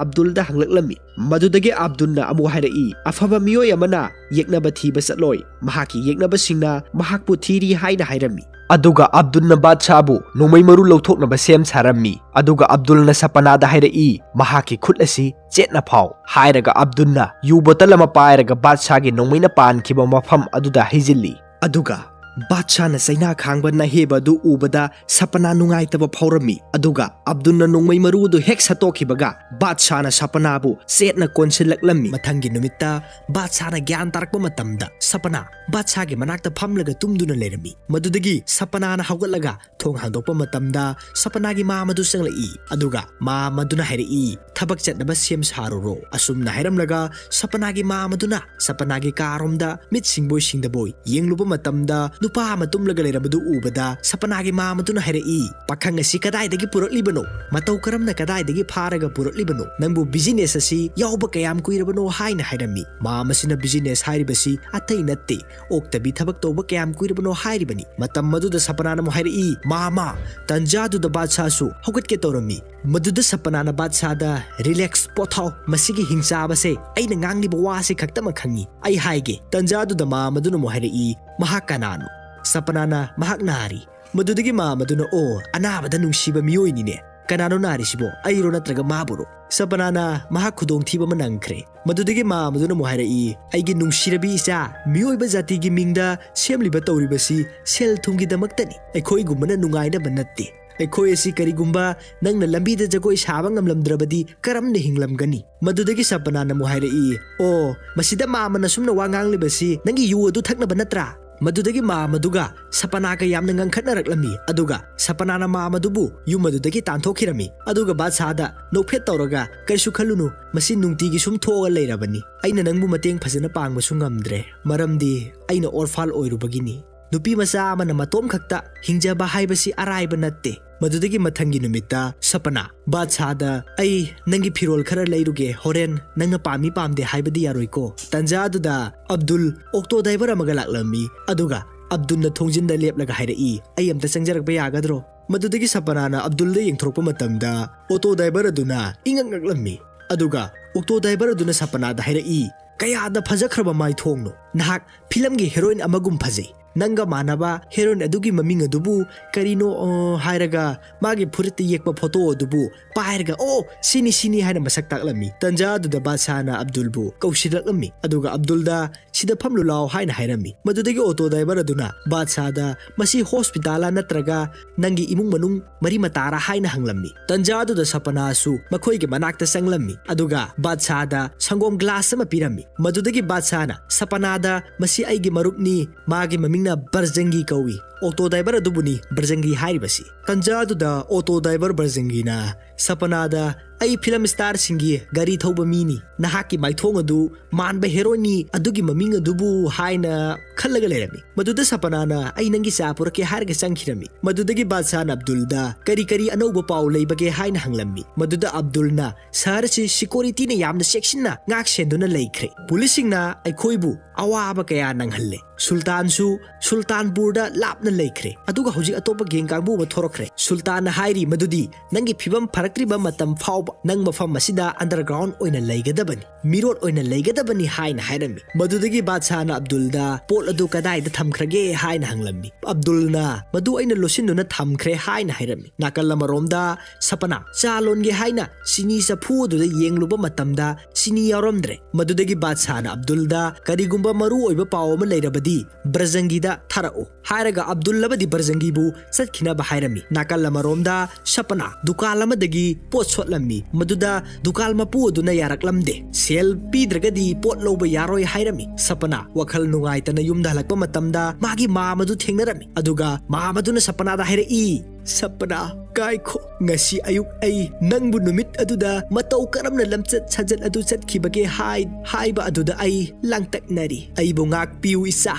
ꯑꯕꯗꯨꯜꯗ ꯍꯪꯂꯛꯂꯝꯃꯤ꯫ ꯃꯗꯨꯗꯒꯤ ꯑꯕꯗꯨꯜꯅ ꯑꯃꯨꯛ ꯍꯥꯏꯔꯛꯏ, "ꯑꯐꯕ ꯃꯤꯑꯣꯏ ꯑꯃꯅ ꯌꯦꯛꯅꯕ ꯊꯤꯕ ꯆꯠꯂꯣꯏ, ꯃꯍꯥꯛꯀꯤ ꯌꯦꯛꯅꯕꯁꯤꯡꯅ ꯃꯍꯥꯛꯄꯨ ꯊꯤꯔꯤ" ꯍꯥꯏꯅ ꯍꯥꯏꯔꯝꯃꯤ꯫ ꯑꯗꯨꯒ ꯑꯕꯗꯨꯜꯅ ꯕꯥꯗꯁꯥꯕꯨ ꯅꯣꯡꯃꯩ ꯃꯔꯨ ꯂꯧꯊꯣꯛꯅꯕ ꯁꯦꯝ ꯁꯥꯔꯝꯃꯤ꯫ ꯑꯗꯨꯒ ꯑꯕꯗꯨꯜꯅ ꯁꯄꯅꯥꯗ ꯍꯥꯏꯔꯛꯏ, "ꯃꯍꯥꯛꯀꯤ ꯈꯨꯠ ꯑꯁꯤ ꯆꯦꯠꯅ ꯐꯥꯎ" ꯍꯥꯏꯔꯒ ꯑꯕꯗꯨꯜꯅ ꯌꯨ ꯕꯣꯇꯜ ꯑꯃ ꯄꯥꯏꯔꯒ ꯕꯥꯗꯁꯥꯒꯤ ꯅꯣꯡꯃꯩꯅ ꯄꯥꯟꯈꯤꯕ ꯃꯐꯝ ꯑꯗꯨꯗ ꯍꯩꯖꯤꯜꯂꯤ꯫ ꯑꯗꯨꯒ ꯕꯥꯗꯁꯥꯅ ꯆꯩꯅꯥ ꯈꯥꯡꯕ ꯅꯍꯦꯕ ꯑꯗꯨ ꯎꯕꯗ ꯁꯄꯅꯥ ꯅꯨꯡꯉꯥꯏꯇꯕ ꯐꯥꯎꯔꯝꯃꯤ, ꯑꯗꯨꯒ ꯑꯕꯗꯨꯜꯅ ꯅꯣꯡꯃꯩ ꯃꯔꯨ ꯑꯗꯨ ꯍꯦꯛ ꯁꯠꯇꯣꯛꯈꯤꯕꯒ ꯕꯥꯗꯁꯥꯅ ꯁꯄꯅꯥꯕꯨ ꯆꯦꯠꯅ ꯀꯣꯟꯁꯤꯜꯂꯛꯂꯝꯃꯤ꯫ ꯃꯊꯪꯒꯤ ꯅꯨꯃꯤꯠꯇ ꯕꯥꯗꯁꯥꯅ ꯒ꯭ꯌꯥꯟ ꯇꯥꯔꯛꯄ ꯃꯇꯝꯗ ꯁꯄꯅꯥ ꯕꯥꯗꯁꯥꯒꯤ ꯃꯅꯥꯛꯇ ꯐꯝꯂꯒ ꯇꯨꯝꯗꯨꯅ ꯂꯩꯔꯝꯃꯤ꯫ ꯃꯗꯨꯗꯒꯤ ꯁꯄꯅꯥꯅ ꯍꯧꯒꯠꯂꯒ ꯊꯣꯡ ꯍꯥꯡꯗꯣꯛꯄ ꯃꯇꯝꯗ ꯁꯄꯅꯥꯒꯤ ꯃꯥꯝ ꯑꯗꯨ ꯆꯪꯂꯛꯏ, ꯑꯗꯨꯒ ꯃꯥꯝ ꯑꯗꯨꯅ ꯍꯥꯏꯔꯛꯏ, "ꯊꯕꯛ ꯆꯠꯅꯕ ꯁꯦꯝ ꯁꯥꯔꯨꯔꯣ"꯫ ꯑꯁꯨꯝꯅ ꯍꯥꯏꯔꯝꯂꯒ ꯁꯄꯅꯥꯒꯤ ꯃꯥꯝ ꯑꯗꯨꯅ ꯁꯄꯅꯥꯒꯤ ꯀꯥꯔꯣꯝꯗ ꯃꯤꯠ ꯁꯤꯡꯕꯣꯏ ꯁꯤꯡꯗꯕꯣꯏ ꯌꯦꯡꯂꯨꯕ ꯃꯇꯝꯗ ꯅꯨꯄꯥ ꯑꯃ ꯇꯨꯝꯂꯒ ꯂꯩꯔꯝꯕꯗꯨ ꯎꯕꯗ ꯁꯄꯅꯥꯒꯤ ꯃꯥꯝ ꯑꯗꯨꯅ ꯍꯥꯏꯔꯛꯏ, "ꯄꯥꯈꯪ ꯑꯁꯤ ꯀꯗꯥꯏꯗꯒꯤ ꯄꯨꯔꯛꯂꯤꯕꯅꯣ? ꯃꯇꯧ ꯀꯔꯝꯅ ꯀꯗꯥꯏꯗꯒꯤ ꯐꯥꯔꯒ ꯄꯨꯔꯛꯂꯤꯕꯅꯣ? ꯅꯪꯕꯨ ꯕꯤꯖꯤꯅꯦꯁ ꯑꯁꯤ ꯌꯥꯎꯕ ꯀꯌꯥꯝ ꯀꯨꯏꯔꯕꯅꯣ?" ꯍꯥꯏꯅ ꯍꯥꯏꯔꯝꯃꯤ꯫ ꯃꯥꯝ ꯑꯁꯤꯅ ꯕꯤꯖꯤꯅꯦꯁ ꯍꯥꯏꯔꯤꯕꯁꯤ ꯑꯇꯩ ꯅꯠꯇꯦ, ꯑꯣꯛꯇꯕꯤ ꯊꯕꯛ ꯇꯧꯕ ꯀꯌꯥꯝ ꯀꯨꯏꯔꯕꯅꯣ ꯍꯥꯏꯔꯤꯕꯅꯤ꯫ ꯃꯇꯝ ꯑꯗꯨꯗ ꯁꯄꯅꯥꯅ ꯑꯃꯨꯛ ꯍꯥꯏꯔꯛꯏ, "ꯃꯥꯝꯃ, ꯇꯟꯖꯥꯗꯨꯗ ꯕꯥꯗꯁꯥꯁꯨ ꯍꯧꯒꯠꯀꯦ ꯇꯧꯔꯝꯃꯤ"꯫ ꯃꯗꯨꯗ ꯁꯄꯅꯥꯅ ꯕꯥꯗꯁꯥꯗ, "ꯔꯤꯂꯦꯛꯁ, ꯄꯣꯊꯥꯎ, ꯃꯁꯤꯒꯤ ꯍꯤꯡꯆꯥꯕꯁꯦ ꯑꯩꯅ ꯉꯥꯡꯂꯤꯕ ꯋꯥꯁꯦ ꯈꯛꯇꯃꯛ ꯈꯪꯉꯤ꯫ ꯑꯩ ꯍꯥꯏꯒꯦ"꯫ ꯇꯟꯖꯥꯗꯨꯗ ꯃꯥꯝ ꯑꯗꯨꯅ ꯑꯃꯨꯛ ꯍꯥꯏꯔꯛꯏ, "ꯃꯍꯥꯛ ꯀꯅꯥꯅꯣ?" ꯁꯄꯅꯥꯅ, "ꯃꯍꯥꯛ ꯅꯥꯔꯤ"꯫ ꯃꯗꯨꯗꯒꯤ ꯃꯥꯝ ꯑꯗꯨꯅ, "ꯑꯣ, ꯑꯅꯥꯕꯗ ꯅꯨꯡꯁꯤꯕ ꯃꯤꯑꯣꯏꯅꯤꯅꯦ꯫ ꯀꯅꯥꯅꯣ ꯅꯥꯔꯤꯁꯤꯕꯣ, ꯑꯩꯔꯣ ꯅꯠꯇ꯭ꯔꯒ ꯃꯥꯕꯨꯔꯣ?" ꯁꯄꯅꯥꯅ, "ꯃꯍꯥꯛ ꯈꯨꯗꯣꯡꯊꯤꯕ ꯑꯃ ꯅꯪꯈ꯭ꯔꯦ"꯫ ꯃꯗꯨꯗꯒꯤ ꯃꯥꯝ ꯑꯗꯨꯅ ꯑꯃꯨꯛ ꯍꯥꯏꯔꯛꯏ, "ꯑꯩꯒꯤ ꯅꯨꯡꯁꯤꯔꯕꯤ ꯏꯆꯥ, ꯃꯤꯑꯣꯏꯕ ꯖꯥꯇꯤꯒꯤ ꯃꯤꯡꯗ ꯁꯦꯝꯂꯤꯕ ꯇꯧꯔꯤꯕꯁꯤ ꯁꯦꯜ ꯊꯨꯝꯒꯤꯗꯃꯛꯇꯅꯤ꯫ ꯑꯩꯈꯣꯏꯒꯨꯝꯕꯅ ꯅꯨꯡꯉꯥꯏꯅꯕ ꯅꯠꯇꯦ꯫ ꯑꯩꯈꯣꯏ ꯑꯁꯤ ꯀꯔꯤꯒꯨꯝꯕ ꯅꯪꯅ ꯂꯝꯕꯤꯗ ꯖꯒꯣꯏ ꯁꯥꯕ ꯉꯝꯂꯝꯗ꯭ꯔꯕꯗꯤ ꯀꯔꯝꯅ ꯍꯤꯡꯂꯝꯒꯅꯤ?" ꯃꯗꯨꯗꯒꯤ ꯁꯄꯅꯥꯅ ꯑꯃꯨꯛ ꯍꯥꯏꯔꯛꯏ, "ꯑꯣ, ꯃꯁꯤꯗ ꯃꯥꯝꯃꯅ ꯁꯨꯝꯅ ꯋꯥ ꯉꯥꯡꯂꯤꯕꯁꯤ ꯅꯪꯒꯤ ꯌꯨ ꯑꯗꯨ ꯊꯛꯅꯕ ꯅꯠꯇ꯭ꯔꯥ?" ꯃꯗꯨꯗꯒꯤ ꯃꯥꯝ ꯑꯗꯨꯒ ꯁꯄꯅꯥꯒ ꯌꯥꯝꯅ ꯉꯪꯈꯠꯅꯔꯛꯂꯝꯃꯤ, ꯑꯗꯨꯒ ꯁꯄꯅꯥꯅ ꯃꯥꯝ ꯑꯗꯨꯕꯨ ꯌꯨꯝ ꯑꯗꯨꯗꯒꯤ ꯇꯥꯟꯊꯣꯛꯈꯤꯔꯝꯃꯤ꯫ ꯑꯗꯨꯒ ꯕꯥꯗꯁꯥꯗ ꯅꯣꯛꯐꯦꯠ ꯇꯧꯔꯒ, "ꯀꯔꯤꯁꯨ ꯈꯜꯂꯨꯅꯨ, ꯃꯁꯤ ꯅꯨꯡꯇꯤꯒꯤ ꯁꯨꯝ ꯊꯣꯛꯑꯒ ꯂꯩꯔꯕꯅꯤ꯫ ꯑꯩꯅ ꯅꯪꯕꯨ ꯃꯇꯦꯡ ꯐꯖꯅ ꯄꯥꯡꯕꯁꯨ ꯉꯝꯗ꯭ꯔꯦ, ꯃꯔꯝꯗꯤ ꯑꯩꯅ ꯑꯣꯔꯐꯥꯜ ꯑꯣꯏꯔꯨꯕꯒꯤꯅꯤ꯫ ꯅꯨꯄꯤ ꯃꯆꯥ ꯑꯃꯅ ꯃꯇꯣꯝ ꯈꯛꯇ ꯍꯤꯡꯖꯕ ꯍꯥꯏꯕꯁꯤ ꯑꯔꯥꯏꯕ ꯅꯠꯇꯦ"꯫ ꯃꯗꯨꯗꯒꯤ ꯃꯊꯪꯒꯤ ꯅꯨꯃꯤꯠꯇ ꯁꯄꯅꯥ ꯕꯥꯗꯁꯥꯗ, "ꯑꯩ ꯅꯪꯒꯤ ꯐꯤꯔꯣꯜ ꯈꯔ ꯂꯩꯔꯨꯒꯦ, ꯍꯣꯔꯦꯟ ꯅꯪꯅ ꯄꯥꯝꯃꯤ ꯄꯥꯝꯗꯦ ꯍꯥꯏꯕꯗꯤ ꯌꯥꯔꯣꯏꯀꯣ"꯫ ꯇꯟꯖꯥ ꯑꯗꯨꯗ ꯑꯕꯗꯨꯜ ꯑꯣꯛꯇꯣ ꯗ꯭ꯔꯥꯏꯚꯔ ꯑꯃꯒ ꯂꯥꯛꯂꯝꯃꯤ, ꯑꯗꯨꯒ ꯑꯕꯗꯨꯜꯅ ꯊꯣꯡꯖꯤꯟꯗ ꯂꯦꯞꯂꯒ ꯍꯥꯏꯔꯛꯏ, "ꯑꯩ ꯑꯝꯇ ꯆꯪꯖꯔꯛꯄ ꯌꯥꯒꯗ꯭ꯔꯣ?" ꯃꯗꯨꯗꯒꯤ ꯁꯄꯅꯥꯅ ꯑꯕꯗꯨꯜꯗ ꯌꯦꯡꯊꯣꯔꯛꯄ ꯃꯇꯝꯗ ꯑꯣꯇꯣ ꯗ꯭ꯔꯥꯏꯚꯔ ꯑꯗꯨꯅ ꯏꯉꯛ ꯉꯛꯂꯝꯃꯤ, ꯑꯗꯨꯒ ꯑꯣꯛꯇꯣ ꯗ꯭ꯔꯥꯏꯚꯔ ꯑꯗꯨꯅ ꯁꯄꯅꯥꯗ ꯍꯥꯏꯔꯛꯏ, "ꯀꯌꯥꯗ ꯐꯖꯈ꯭ꯔꯕ ꯃꯥꯏꯊꯣꯡꯅꯣ! "ꯅꯍꯥꯛ ꯐꯤꯂꯝꯒꯤ ꯍꯦꯔꯣꯏꯟ ꯑꯃꯒꯨꯝ ꯐꯖꯩ꯫ ꯅꯪꯒ ꯃꯥꯟꯅꯕ ꯍꯦꯔꯣꯏꯟ ꯑꯗꯨꯒꯤ ꯃꯃꯤꯡ ꯑꯗꯨꯕꯨ ꯀꯔꯤꯅꯣ, ꯑ, ꯍꯥꯏꯔꯒ ꯃꯥꯒꯤ ꯐꯨꯔꯤꯠꯇ ꯌꯦꯛꯄ ꯐꯣꯇꯣ ꯑꯗꯨꯕꯨ ꯄꯥꯏꯔꯒ, 'ꯑꯣ, ꯁꯤꯅꯤ, ꯁꯤꯅꯤ,' ꯍꯥꯏꯅ ꯃꯁꯛ ꯇꯥꯛꯂꯝꯃꯤ꯫ ꯇꯟꯖꯥ ꯑꯗꯨꯗ ꯕꯥꯗꯁꯥꯍꯅ ꯑꯕꯗꯨꯜꯕꯨ ꯀꯧꯁꯤꯜꯂꯛꯂꯝꯃꯤ, ꯑꯗꯨꯒ ꯑꯕꯗꯨꯜꯗ "ꯁꯤꯗ ꯐꯝꯂꯨ ꯂꯥꯎ" ꯍꯥꯏꯅ ꯍꯥꯏꯔꯝꯃꯤ꯫ ꯃꯗꯨꯗꯒꯤ ꯑꯣꯇꯣ ꯗ꯭ꯔꯥꯏꯚꯔ ꯑꯗꯨꯅ ꯕꯥꯗꯁꯥꯍꯗ "ꯃꯁꯤ ꯍꯣꯁꯄꯤꯇꯥꯜꯂ ꯅꯠꯇ꯭ꯔꯒ ꯅꯪꯒꯤ ꯏꯃꯨꯡ ꯃꯅꯨꯡ ꯃꯔꯤ ꯃꯇꯥꯔ?" ꯍꯥꯏꯅ ꯍꯪꯂꯝꯃꯤ꯫ ꯇꯟꯖꯥ ꯑꯗꯨꯗ ꯁꯄꯅꯥꯁꯨ ꯃꯈꯣꯏꯒꯤ ꯃꯅꯥꯛꯇ ꯆꯪꯂꯝꯃꯤ, ꯑꯗꯨꯒ ꯕꯥꯗꯁꯥꯍꯗ ꯁꯪꯒꯣꯝ ꯒ꯭ꯂꯥꯁ ꯑꯃ ꯄꯤꯔꯝꯃꯤ꯫ ꯃꯗꯨꯗꯒꯤ ꯕꯥꯗꯁꯥꯍꯅ ꯁꯄꯅꯥꯗ, "ꯃꯁꯤ ꯑꯩꯒꯤ ꯃꯔꯨꯞꯅꯤ, ꯃꯥꯒꯤ ꯃꯃꯤꯡꯅ ꯕꯔꯖꯪꯒꯤ ꯀꯧꯏ"꯫ ꯑꯣꯇꯣ ꯗ꯭ꯔꯥꯏꯚꯔ ꯑꯗꯨꯕꯨꯅꯤ ꯕꯔꯖꯪꯒꯤ ꯍꯥꯏꯔꯤꯕꯁꯤ꯫ ꯇꯟꯖꯥ ꯑꯗꯨꯗ ꯑꯣꯇꯣ ꯗ꯭ꯔꯥꯏꯚꯔ ꯕꯔꯖꯪꯒꯤꯅ ꯁꯄꯅꯥꯗ, "ꯑꯩ ꯐꯤꯂꯝ ꯁ꯭ꯇꯥꯔꯁꯤꯡꯒꯤ ꯒꯥꯔꯤ ꯊꯧꯕ ꯃꯤꯅꯤ, ꯅꯍꯥꯛꯀꯤ ꯃꯥꯏꯊꯣꯡ ꯑꯗꯨ ꯃꯥꯟꯕ ꯍꯦꯔꯣꯏꯟꯅꯤ ꯑꯗꯨꯒꯤ ꯃꯃꯤꯡ ꯑꯗꯨꯕꯨ" ꯍꯥꯏꯅ ꯈꯜꯂꯒ ꯂꯩꯔꯝꯃꯤ꯫ ꯃꯗꯨꯗ ꯁꯄꯅꯥꯅ, "ꯑꯩ ꯅꯪꯒꯤ ꯆꯥ ꯄꯨꯔꯛꯀꯦ" ꯍꯥꯏꯔꯒ ꯆꯪꯈꯤꯔꯝꯃꯤ꯫ ꯃꯗꯨꯗꯒꯤ ꯕꯥꯗꯁꯥꯍꯅ ꯑꯕꯗꯨꯜꯗ "ꯀꯔꯤ ꯀꯔꯤ ꯑꯅꯧꯕ ꯄꯥꯎ ꯂꯩꯕꯒꯦ?" ꯍꯥꯏꯅ ꯍꯪꯂꯝꯃꯤ꯫ ꯃꯗꯨꯗ ꯑꯕꯗꯨꯜꯅ, "ꯁꯍꯔ ꯑꯁꯤ ꯁꯤꯀꯣꯔꯤꯇꯤꯅ ꯌꯥꯝꯅ ꯆꯦꯛꯁꯤꯟꯅ ꯉꯥꯛ ꯁꯦꯟꯗꯨꯅ ꯂꯩꯈ꯭ꯔꯦ꯫ ꯄꯨꯂꯤꯁꯁꯤꯡꯅ ꯑꯩꯈꯣꯏꯕꯨ ꯑꯋꯥꯕ ꯀꯌꯥ ꯅꯪꯍꯜꯂꯦ꯫ ꯁꯨꯜꯇꯥꯟꯁꯨ ꯁꯨꯜꯇꯥꯟꯄꯨꯔꯗ ꯂꯥꯞꯅ ꯂꯩꯈ꯭ꯔꯦ, ꯑꯗꯨꯒ ꯍꯧꯖꯤꯛ ꯑꯇꯣꯞꯄ ꯒꯦꯡ ꯀꯥꯡꯕꯨ ꯑꯃ ꯊꯣꯔꯛꯈ꯭ꯔꯦ꯫ ꯁꯨꯜꯇꯥꯟꯅ ꯍꯥꯏꯔꯤ ꯃꯗꯨꯗꯤ ꯅꯪꯒꯤ ꯐꯤꯕꯝ ꯐꯔꯛꯇ꯭ꯔꯤꯕ ꯃꯇꯝ ꯐꯥꯎꯕ ꯅꯪ ꯃꯐꯝ ꯑꯁꯤꯗ ꯑꯟꯗꯔꯒ꯭ꯔꯥꯎꯟ ꯑꯣꯏꯅ ꯂꯩꯒꯗꯕꯅꯤ, ꯃꯤꯔꯣꯠ ꯑꯣꯏꯅ ꯂꯩꯒꯗꯕꯅꯤ" ꯍꯥꯏꯅ ꯍꯥꯏꯔꯝꯃꯤ꯫ ꯃꯗꯨꯗꯒꯤ ꯕꯥꯗꯁꯥꯍꯅ ꯑꯕꯗꯨꯜꯗ "ꯄꯣꯠ ꯑꯗꯨ ꯀꯗꯥꯏꯗ ꯊꯝꯈ꯭ꯔꯒꯦ?" ꯍꯥꯏꯅ ꯍꯪꯂꯝꯃꯤ꯫ ꯑꯕꯗꯨꯜꯅ "ꯃꯗꯨ ꯑꯩꯅ ꯂꯣꯠꯁꯤꯟꯗꯨꯅ ꯊꯝꯈ꯭ꯔꯦ" ꯍꯥꯏꯅ ꯍꯥꯏꯔꯝꯃꯤ꯫ ꯅꯥꯀꯜ ꯑꯃꯔꯣꯝꯗ ꯁꯄꯅꯥ ꯆꯥ ꯂꯣꯟꯒꯦ ꯍꯥꯏꯅ ꯆꯤꯅꯤ ꯆꯐꯨ ꯑꯗꯨꯗ ꯌꯦꯡꯂꯨꯕ ꯃꯇꯝꯗ ꯆꯤꯅꯤ ꯌꯥꯎꯔꯝꯗ꯭ꯔꯦ꯫ ꯃꯗꯨꯗꯒꯤ ꯕꯥꯗꯁꯥꯍꯅ ꯑꯕꯗꯨꯜꯗ "ꯀꯔꯤꯒꯨꯝꯕ ꯃꯔꯨ ꯑꯣꯏꯕ ꯄꯥꯎ ꯑꯃ ꯂꯩꯔꯕꯗꯤ ꯕ꯭ꯔꯖꯪꯒꯤꯗ ꯊꯥꯔꯛꯎ" ꯍꯥꯏꯔꯒ ꯑꯕꯗꯨꯜ ꯑꯃꯗꯤ ꯕ꯭ꯔꯖꯪꯒꯤꯕꯨ ꯆꯠꯈꯤꯅꯕ ꯍꯥꯏꯔꯝꯃꯤ꯫ ꯅꯥꯀꯜ ꯑꯃꯔꯣꯝꯗ ꯁꯄꯅꯥ ꯗꯨꯀꯥꯟ ꯑꯃꯗꯒꯤ ꯄꯣꯠ ꯁꯣꯠꯂꯝꯃꯤ꯫ ꯃꯗꯨꯗ ꯗꯨꯀꯥꯟ ꯃꯄꯨ ꯑꯗꯨꯅ ꯌꯥꯔꯛꯂꯝꯗꯦ꯫ "ꯁꯦꯜ ꯄꯤꯗ꯭ꯔꯒꯗꯤ ꯄꯣꯠ ꯂꯧꯕ ꯌꯥꯔꯣꯏ" ꯍꯥꯏꯔꯝꯃꯤ꯫ ꯁꯄꯅꯥ ꯋꯥꯈꯜ ꯅꯨꯡꯉꯥꯏꯇꯅ ꯌꯨꯝꯗ ꯍꯜꯂꯛꯄ ꯃꯇꯝꯗ ꯃꯥꯒꯤ ꯃꯥꯝ ꯑꯗꯨ ꯊꯦꯡꯅꯔꯝꯃꯤ, ꯑꯗꯨꯒ ꯃꯥꯝ ꯑꯗꯨꯅ ꯁꯄꯅꯥꯗ ꯍꯥꯏꯔꯛꯏ, "ꯁꯄꯅꯥ, ꯉꯥꯏꯈꯣ, ꯉꯁꯤ ꯑꯌꯨꯛ ꯑꯩ ꯅꯪꯕꯨ ꯅꯨꯃꯤꯠ ꯑꯗꯨꯗ ꯃꯇꯧ ꯀꯔꯝꯅ ꯂꯝꯆꯠ ꯁꯥꯖꯠ ꯑꯗꯨ ꯆꯠꯈꯤꯕꯒꯦ ꯍꯥꯏ-, ꯍꯥꯏꯕ ꯑꯗꯨꯗ ꯑꯩ ꯂꯥꯡꯇꯛꯅꯔꯤ꯫ ꯑꯩꯕꯨ ꯉꯥꯛꯄꯤꯌꯨ ꯏꯆꯥ꯫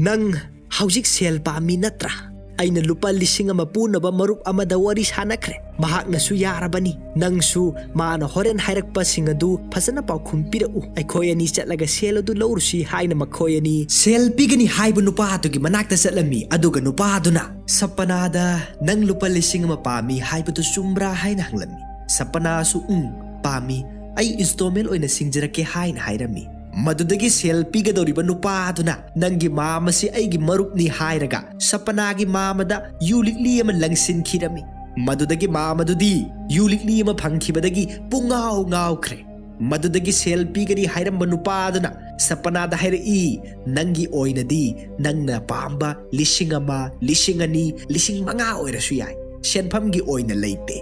ꯅꯪ ꯍꯧꯖꯤꯛ ꯁꯦꯜ ꯄꯥꯝꯃꯤ ꯅꯠꯇ꯭ꯔꯥ? ꯑꯩꯅ ꯂꯨꯄꯥ ꯂꯤꯁꯤꯡ ꯑꯃ ꯄꯨꯅꯕ ꯃꯔꯨꯞ ꯑꯃꯗ ꯋꯥꯔꯤ ꯁꯥꯅꯈ꯭ꯔꯦ꯫ ꯃꯍꯥꯛꯅꯁꯨ ꯌꯥꯔꯕꯅꯤ꯫ ꯅꯪꯁꯨ ꯃꯥꯅ ꯍꯣꯔꯦꯟ ꯍꯥꯏꯔꯛꯄꯁꯤꯡ ꯑꯗꯨ ꯐꯖꯅ ꯄꯥꯎꯈꯨꯝ ꯄꯤꯔꯛꯎ꯫ ꯑꯩꯈꯣꯏ ꯑꯅꯤ ꯆꯠꯂꯒ ꯁꯦꯜ ꯑꯗꯨ ꯂꯧꯔꯨꯁꯤ" ꯍꯥꯏꯅ ꯃꯈꯣꯏ ꯑꯅꯤ ꯁꯦꯜ ꯄꯤꯒꯅꯤ ꯍꯥꯏꯕ ꯅꯨꯄꯥ ꯑꯗꯨꯒꯤ ꯃꯅꯥꯛꯇ ꯆꯠꯂꯝꯃꯤ꯫ ꯑꯗꯨꯒ ꯅꯨꯄꯥ ꯑꯗꯨꯅ ꯁꯄꯅꯥꯗ, "ꯅꯪ ꯂꯨꯄꯥ ꯂꯤꯁꯤꯡ ꯑꯃ ꯄꯥꯝꯃꯤ ꯍꯥꯏꯕꯗꯨ ꯆꯨꯝꯕ꯭ꯔꯥ?" ꯍꯥꯏꯅ ꯍꯪꯂꯝꯃꯤ꯫ ꯁꯄꯅꯥꯁꯨ, "ꯎꯝ, ꯄꯥꯝꯃꯤ꯫ ꯑꯩ ꯏꯟꯁꯇꯣꯜꯃꯦꯟ ꯑꯣꯏꯅ ꯁꯤꯡꯖꯔꯛꯀꯦ" ꯍꯥꯏꯅ ꯍꯥꯏꯔꯝꯃꯤ꯫ ꯃꯗꯨꯗꯒꯤ ꯁꯦꯜ ꯄꯤꯒꯗꯧꯔꯤꯕ ꯅꯨꯄꯥꯗꯨꯅ ꯅꯪꯒꯤ ꯃꯥꯝ ꯑꯁꯤ ꯑꯩꯒꯤ ꯃꯔꯨꯞꯅꯤ ꯍꯥꯏꯔꯒ ꯁꯄꯅꯥꯒꯤ ꯃꯥꯝ ꯑꯗ ꯌꯨ ꯂꯤꯛꯂꯤ ꯑꯃ ꯂꯪꯁꯤꯟꯈꯤꯔꯝꯃꯤ꯫ ꯃꯗꯨꯗꯒꯤ ꯃꯥꯝ ꯑꯗꯨꯗꯤ ꯌꯨ ꯂꯤꯛꯂꯤ ꯑꯃ ꯐꯪꯈꯤꯕꯗꯒꯤ ꯄꯨꯡꯉꯥꯎ ꯉꯥꯎꯈ꯭ꯔꯦ꯫ ꯃꯗꯨꯗꯒꯤ ꯁꯦꯜ ꯄꯤꯒꯅꯤ ꯍꯥꯏꯔꯝꯕ ꯅꯨꯄꯥꯗꯨꯅ ꯁꯄꯅꯥꯗ ꯍꯥꯏꯔꯛꯏ, "ꯅꯪꯒꯤ ꯑꯣꯏꯅꯗꯤ ꯅꯪꯅ ꯄꯥꯝꯕ ꯂꯤꯁꯤꯡ ꯑꯃ, ꯂꯤꯁꯤꯡ ꯑꯅꯤ, ꯂꯤꯁꯤꯡ ꯃꯉꯥ ꯑꯣꯏꯔꯁꯨ ꯌꯥꯏ, ꯁꯦꯟꯐꯝꯒꯤ ꯑꯣꯏꯅ ꯂꯩꯇꯦ꯫"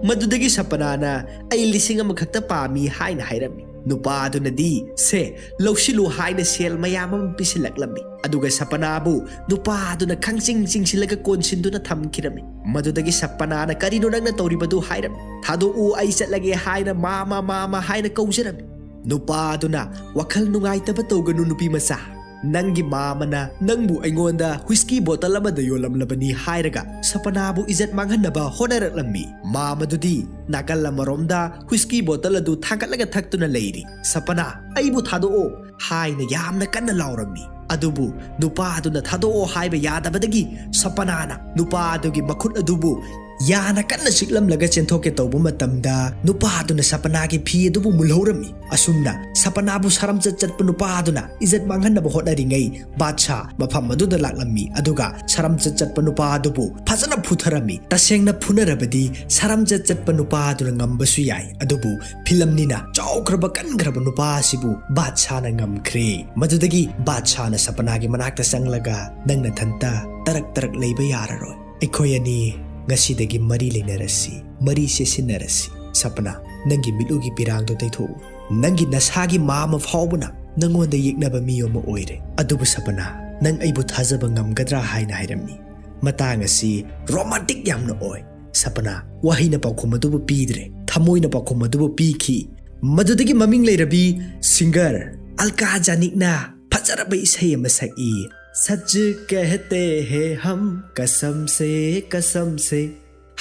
ꯃꯗꯨꯗꯒꯤ ꯁꯄꯅꯥꯅ, "ꯑꯩ ꯂꯤꯁꯤꯡ ꯑꯃꯈꯛꯇ ꯄꯥꯝꯃꯤ" ꯍꯥꯏꯅ ꯍꯥꯏꯔꯝꯃꯤ꯫ ꯅꯨꯄꯥꯗꯨꯅꯗꯤ, "ꯁꯦ, ꯂꯧꯁꯤꯜꯂꯨ" ꯍꯥꯏꯅ ꯁꯦꯜ ꯃꯌꯥꯝ ꯑꯃ ꯄꯤꯁꯤꯜꯂꯛꯂꯝꯃꯤ꯫ ꯑꯗꯨꯒ ꯁꯄꯅꯥꯕꯨ ꯅꯨꯄꯥꯗꯨꯅ ꯈꯪꯆꯤꯡ ꯆꯤꯡꯁꯤꯜꯂꯒ ꯀꯣꯟꯁꯤꯟꯗꯨꯅ ꯊꯝꯈꯤꯔꯝꯃꯤ꯫ ꯃꯗꯨꯗꯒꯤ ꯁꯄꯅꯥꯅ, "ꯀꯔꯤꯅꯣ ꯅꯪꯅ ꯇꯧꯔꯤꯕꯗꯨ?" ꯍꯥꯏꯔꯝꯃꯤ꯫ "ꯊꯥꯗꯣꯛꯎ, ꯑꯩ ꯆꯠꯂꯒꯦ" ꯍꯥꯏꯅ "ꯃꯥꯃ, ꯃꯥꯃ" ꯍꯥꯏꯅ ꯀꯧꯖꯔꯝꯃꯤ꯫ ꯅꯨꯄꯥꯗꯨꯅ, "ꯋꯥꯈꯜ ꯅꯨꯡꯉꯥꯏꯇꯕ ꯇꯧꯒꯅꯨ, ꯅꯨꯄꯤ ꯃꯆꯥ꯫ ꯅꯪꯒꯤ ꯃꯥꯃꯅ ꯅꯪꯕꯨ ꯑꯩꯉꯣꯟꯗ ꯍꯨꯏꯁꯀꯤ ꯕꯣꯇꯜ ꯑꯃꯗ ꯌꯣꯜꯂꯝꯂꯕꯅꯤ" ꯍꯥꯏꯔꯒ ꯁꯄꯅꯥꯕꯨ ꯏꯖꯠ ꯃꯥꯡꯍꯟꯅꯕ ꯍꯣꯠꯅꯔꯛꯂꯝꯃꯤ꯫ ꯃꯥꯃꯗꯨꯗꯤ ꯅꯥꯀꯜ ꯑꯃꯔꯣꯝꯗ ꯍꯨꯏꯁꯀꯤ ꯕꯣꯇꯜ ꯑꯗꯨ ꯊꯥꯡꯒꯠꯂꯒ ꯊꯛꯇꯨꯅ ꯂꯩꯔꯤ꯫ "ꯁꯄꯅꯥ, ꯑꯩꯕꯨ ꯊꯥꯗꯣꯛꯑꯣ" ꯍꯥꯏꯅ ꯌꯥꯝꯅ ꯀꯟꯅ ꯂꯥꯎꯔꯝꯃꯤ꯫ ꯑꯗꯨꯕꯨ ꯅꯨꯄꯥꯗꯨꯅ ꯊꯥꯗꯣꯛꯑꯣ ꯍꯥꯏꯕ ꯌꯥꯗꯕꯗꯒꯤ ꯁꯄꯅꯥꯅ ꯅꯨꯄꯥꯗꯨꯒꯤ ꯃꯈꯨꯠ ꯑꯗꯨꯕꯨ ꯌꯥꯅ ꯀꯟꯅ ꯆꯤꯛꯂꯝꯂꯒ ꯆꯦꯟꯊꯣꯛꯀꯦ ꯇꯧꯕ ꯃꯇꯝꯗ ꯅꯨꯄꯥꯗꯨꯅ ꯁꯄꯅꯥꯒꯤ ꯐꯤ ꯑꯗꯨꯕꯨ ꯃꯨꯜꯍꯧꯔꯝꯃꯤ꯫ ꯑꯁꯨꯝꯅ ꯁꯄꯅꯥꯕꯨ ꯁꯔꯝꯆꯠ ꯆꯠꯄ ꯅꯨꯄꯥꯗꯨꯅ ꯏꯖꯠ ꯃꯥꯡꯍꯟꯅꯕ ꯍꯣꯠꯅꯔꯤꯉꯩ ꯕꯥꯗꯁꯥ ꯃꯐꯝ ꯑꯗꯨꯗ ꯂꯥꯛꯂꯝꯃꯤ꯫ ꯑꯗꯨꯒ ꯁꯔꯝꯆꯠ ꯆꯠꯄ ꯅꯨꯄꯥ ꯑꯗꯨꯕꯨ ꯐꯖꯅ ꯐꯨꯊꯔꯝꯃꯤ꯫ ꯇꯁꯦꯡꯅ ꯐꯨꯅꯔꯕꯗꯤ ꯁꯔꯝꯆꯠ ꯆꯠꯄ ꯅꯨꯄꯥ ꯑꯗꯨꯅ ꯉꯝꯕꯁꯨ ꯌꯥꯏ, ꯑꯗꯨꯕꯨ ꯐꯤꯂꯝꯅꯤꯅ ꯆꯥꯎꯈ꯭ꯔꯕ ꯀꯟꯈ꯭ꯔꯕ ꯅꯨꯄꯥ ꯑꯁꯤꯕꯨ ꯕꯥꯗꯁꯥꯅ ꯉꯝꯈ꯭ꯔꯦ꯫ ꯃꯗꯨꯗꯒꯤ ꯕꯥꯗꯁꯥꯅ ꯁꯄꯅꯥꯒꯤ ꯃꯅꯥꯛꯇ ꯆꯪꯂꯒ, "ꯅꯪ ꯅꯊꯟꯇ ꯇꯔꯛ ꯇꯔꯛ ꯂꯩꯕ ꯌꯥꯔꯔꯣꯏ꯫ ꯑꯩꯈꯣꯏ ꯑꯅꯤ ꯉꯁꯤꯗꯒꯤ ꯃꯔꯤ ꯂꯩꯅꯔꯁꯤ, ꯃꯔꯤ ꯆꯦꯁꯤꯟꯅꯔꯁꯤ꯫ ꯁꯄꯅꯥ, ꯅꯪꯒꯤ ꯃꯤꯠꯂꯨꯒꯤ ꯄꯤꯔꯥꯡꯗꯣ ꯇꯩꯊꯣꯛꯎ꯫ ꯅꯪꯒꯤ ꯅꯁꯥꯒꯤ ꯃꯥꯃ ꯐꯥꯎꯕꯅ ꯅꯪꯉꯣꯟꯗ ꯌꯦꯛꯅꯕ ꯃꯤ ꯑꯃ ꯑꯣꯏꯔꯦ꯫ ꯑꯗꯨꯕꯨ ꯁꯄꯅꯥ, ꯅꯪ ꯑꯩꯕꯨ ꯊꯥꯖꯕ ꯉꯝꯒꯗ꯭ꯔꯥ?" ꯍꯥꯏꯅ ꯍꯥꯏꯔꯝꯃꯤ꯫ ꯃꯇꯥꯡ ꯑꯁꯤ ꯔꯣꯃꯥꯟꯇꯤꯛ ꯌꯥꯝꯅ ꯑꯣꯏ꯫ ꯁꯄꯅꯥ ꯋꯥꯍꯩꯅ ꯄꯥꯎꯈꯨꯝ ꯑꯗꯨꯕꯨ ꯄꯤꯗ꯭ꯔꯦ, ꯊꯃꯣꯏꯅ ꯄꯥꯎꯈꯨꯝ ꯑꯗꯨꯕꯨ ꯄꯤꯈꯤ꯫ ꯃꯗꯨꯗꯒꯤ ꯃꯃꯤꯡ ꯂꯩꯔꯕꯤ ꯁꯤꯡꯒꯔ ꯑꯜꯀꯥ ꯖꯥꯅꯤꯛꯅ ꯐꯖꯔꯕ ꯏꯁꯩ ꯑꯃ ꯁꯛꯏ꯫ "ꯁꯆ ꯀꯍꯇꯦ ꯍꯦ ꯍꯝ, ꯀꯁꯝ ꯁꯦ, ꯀꯁꯝ ꯁꯦ",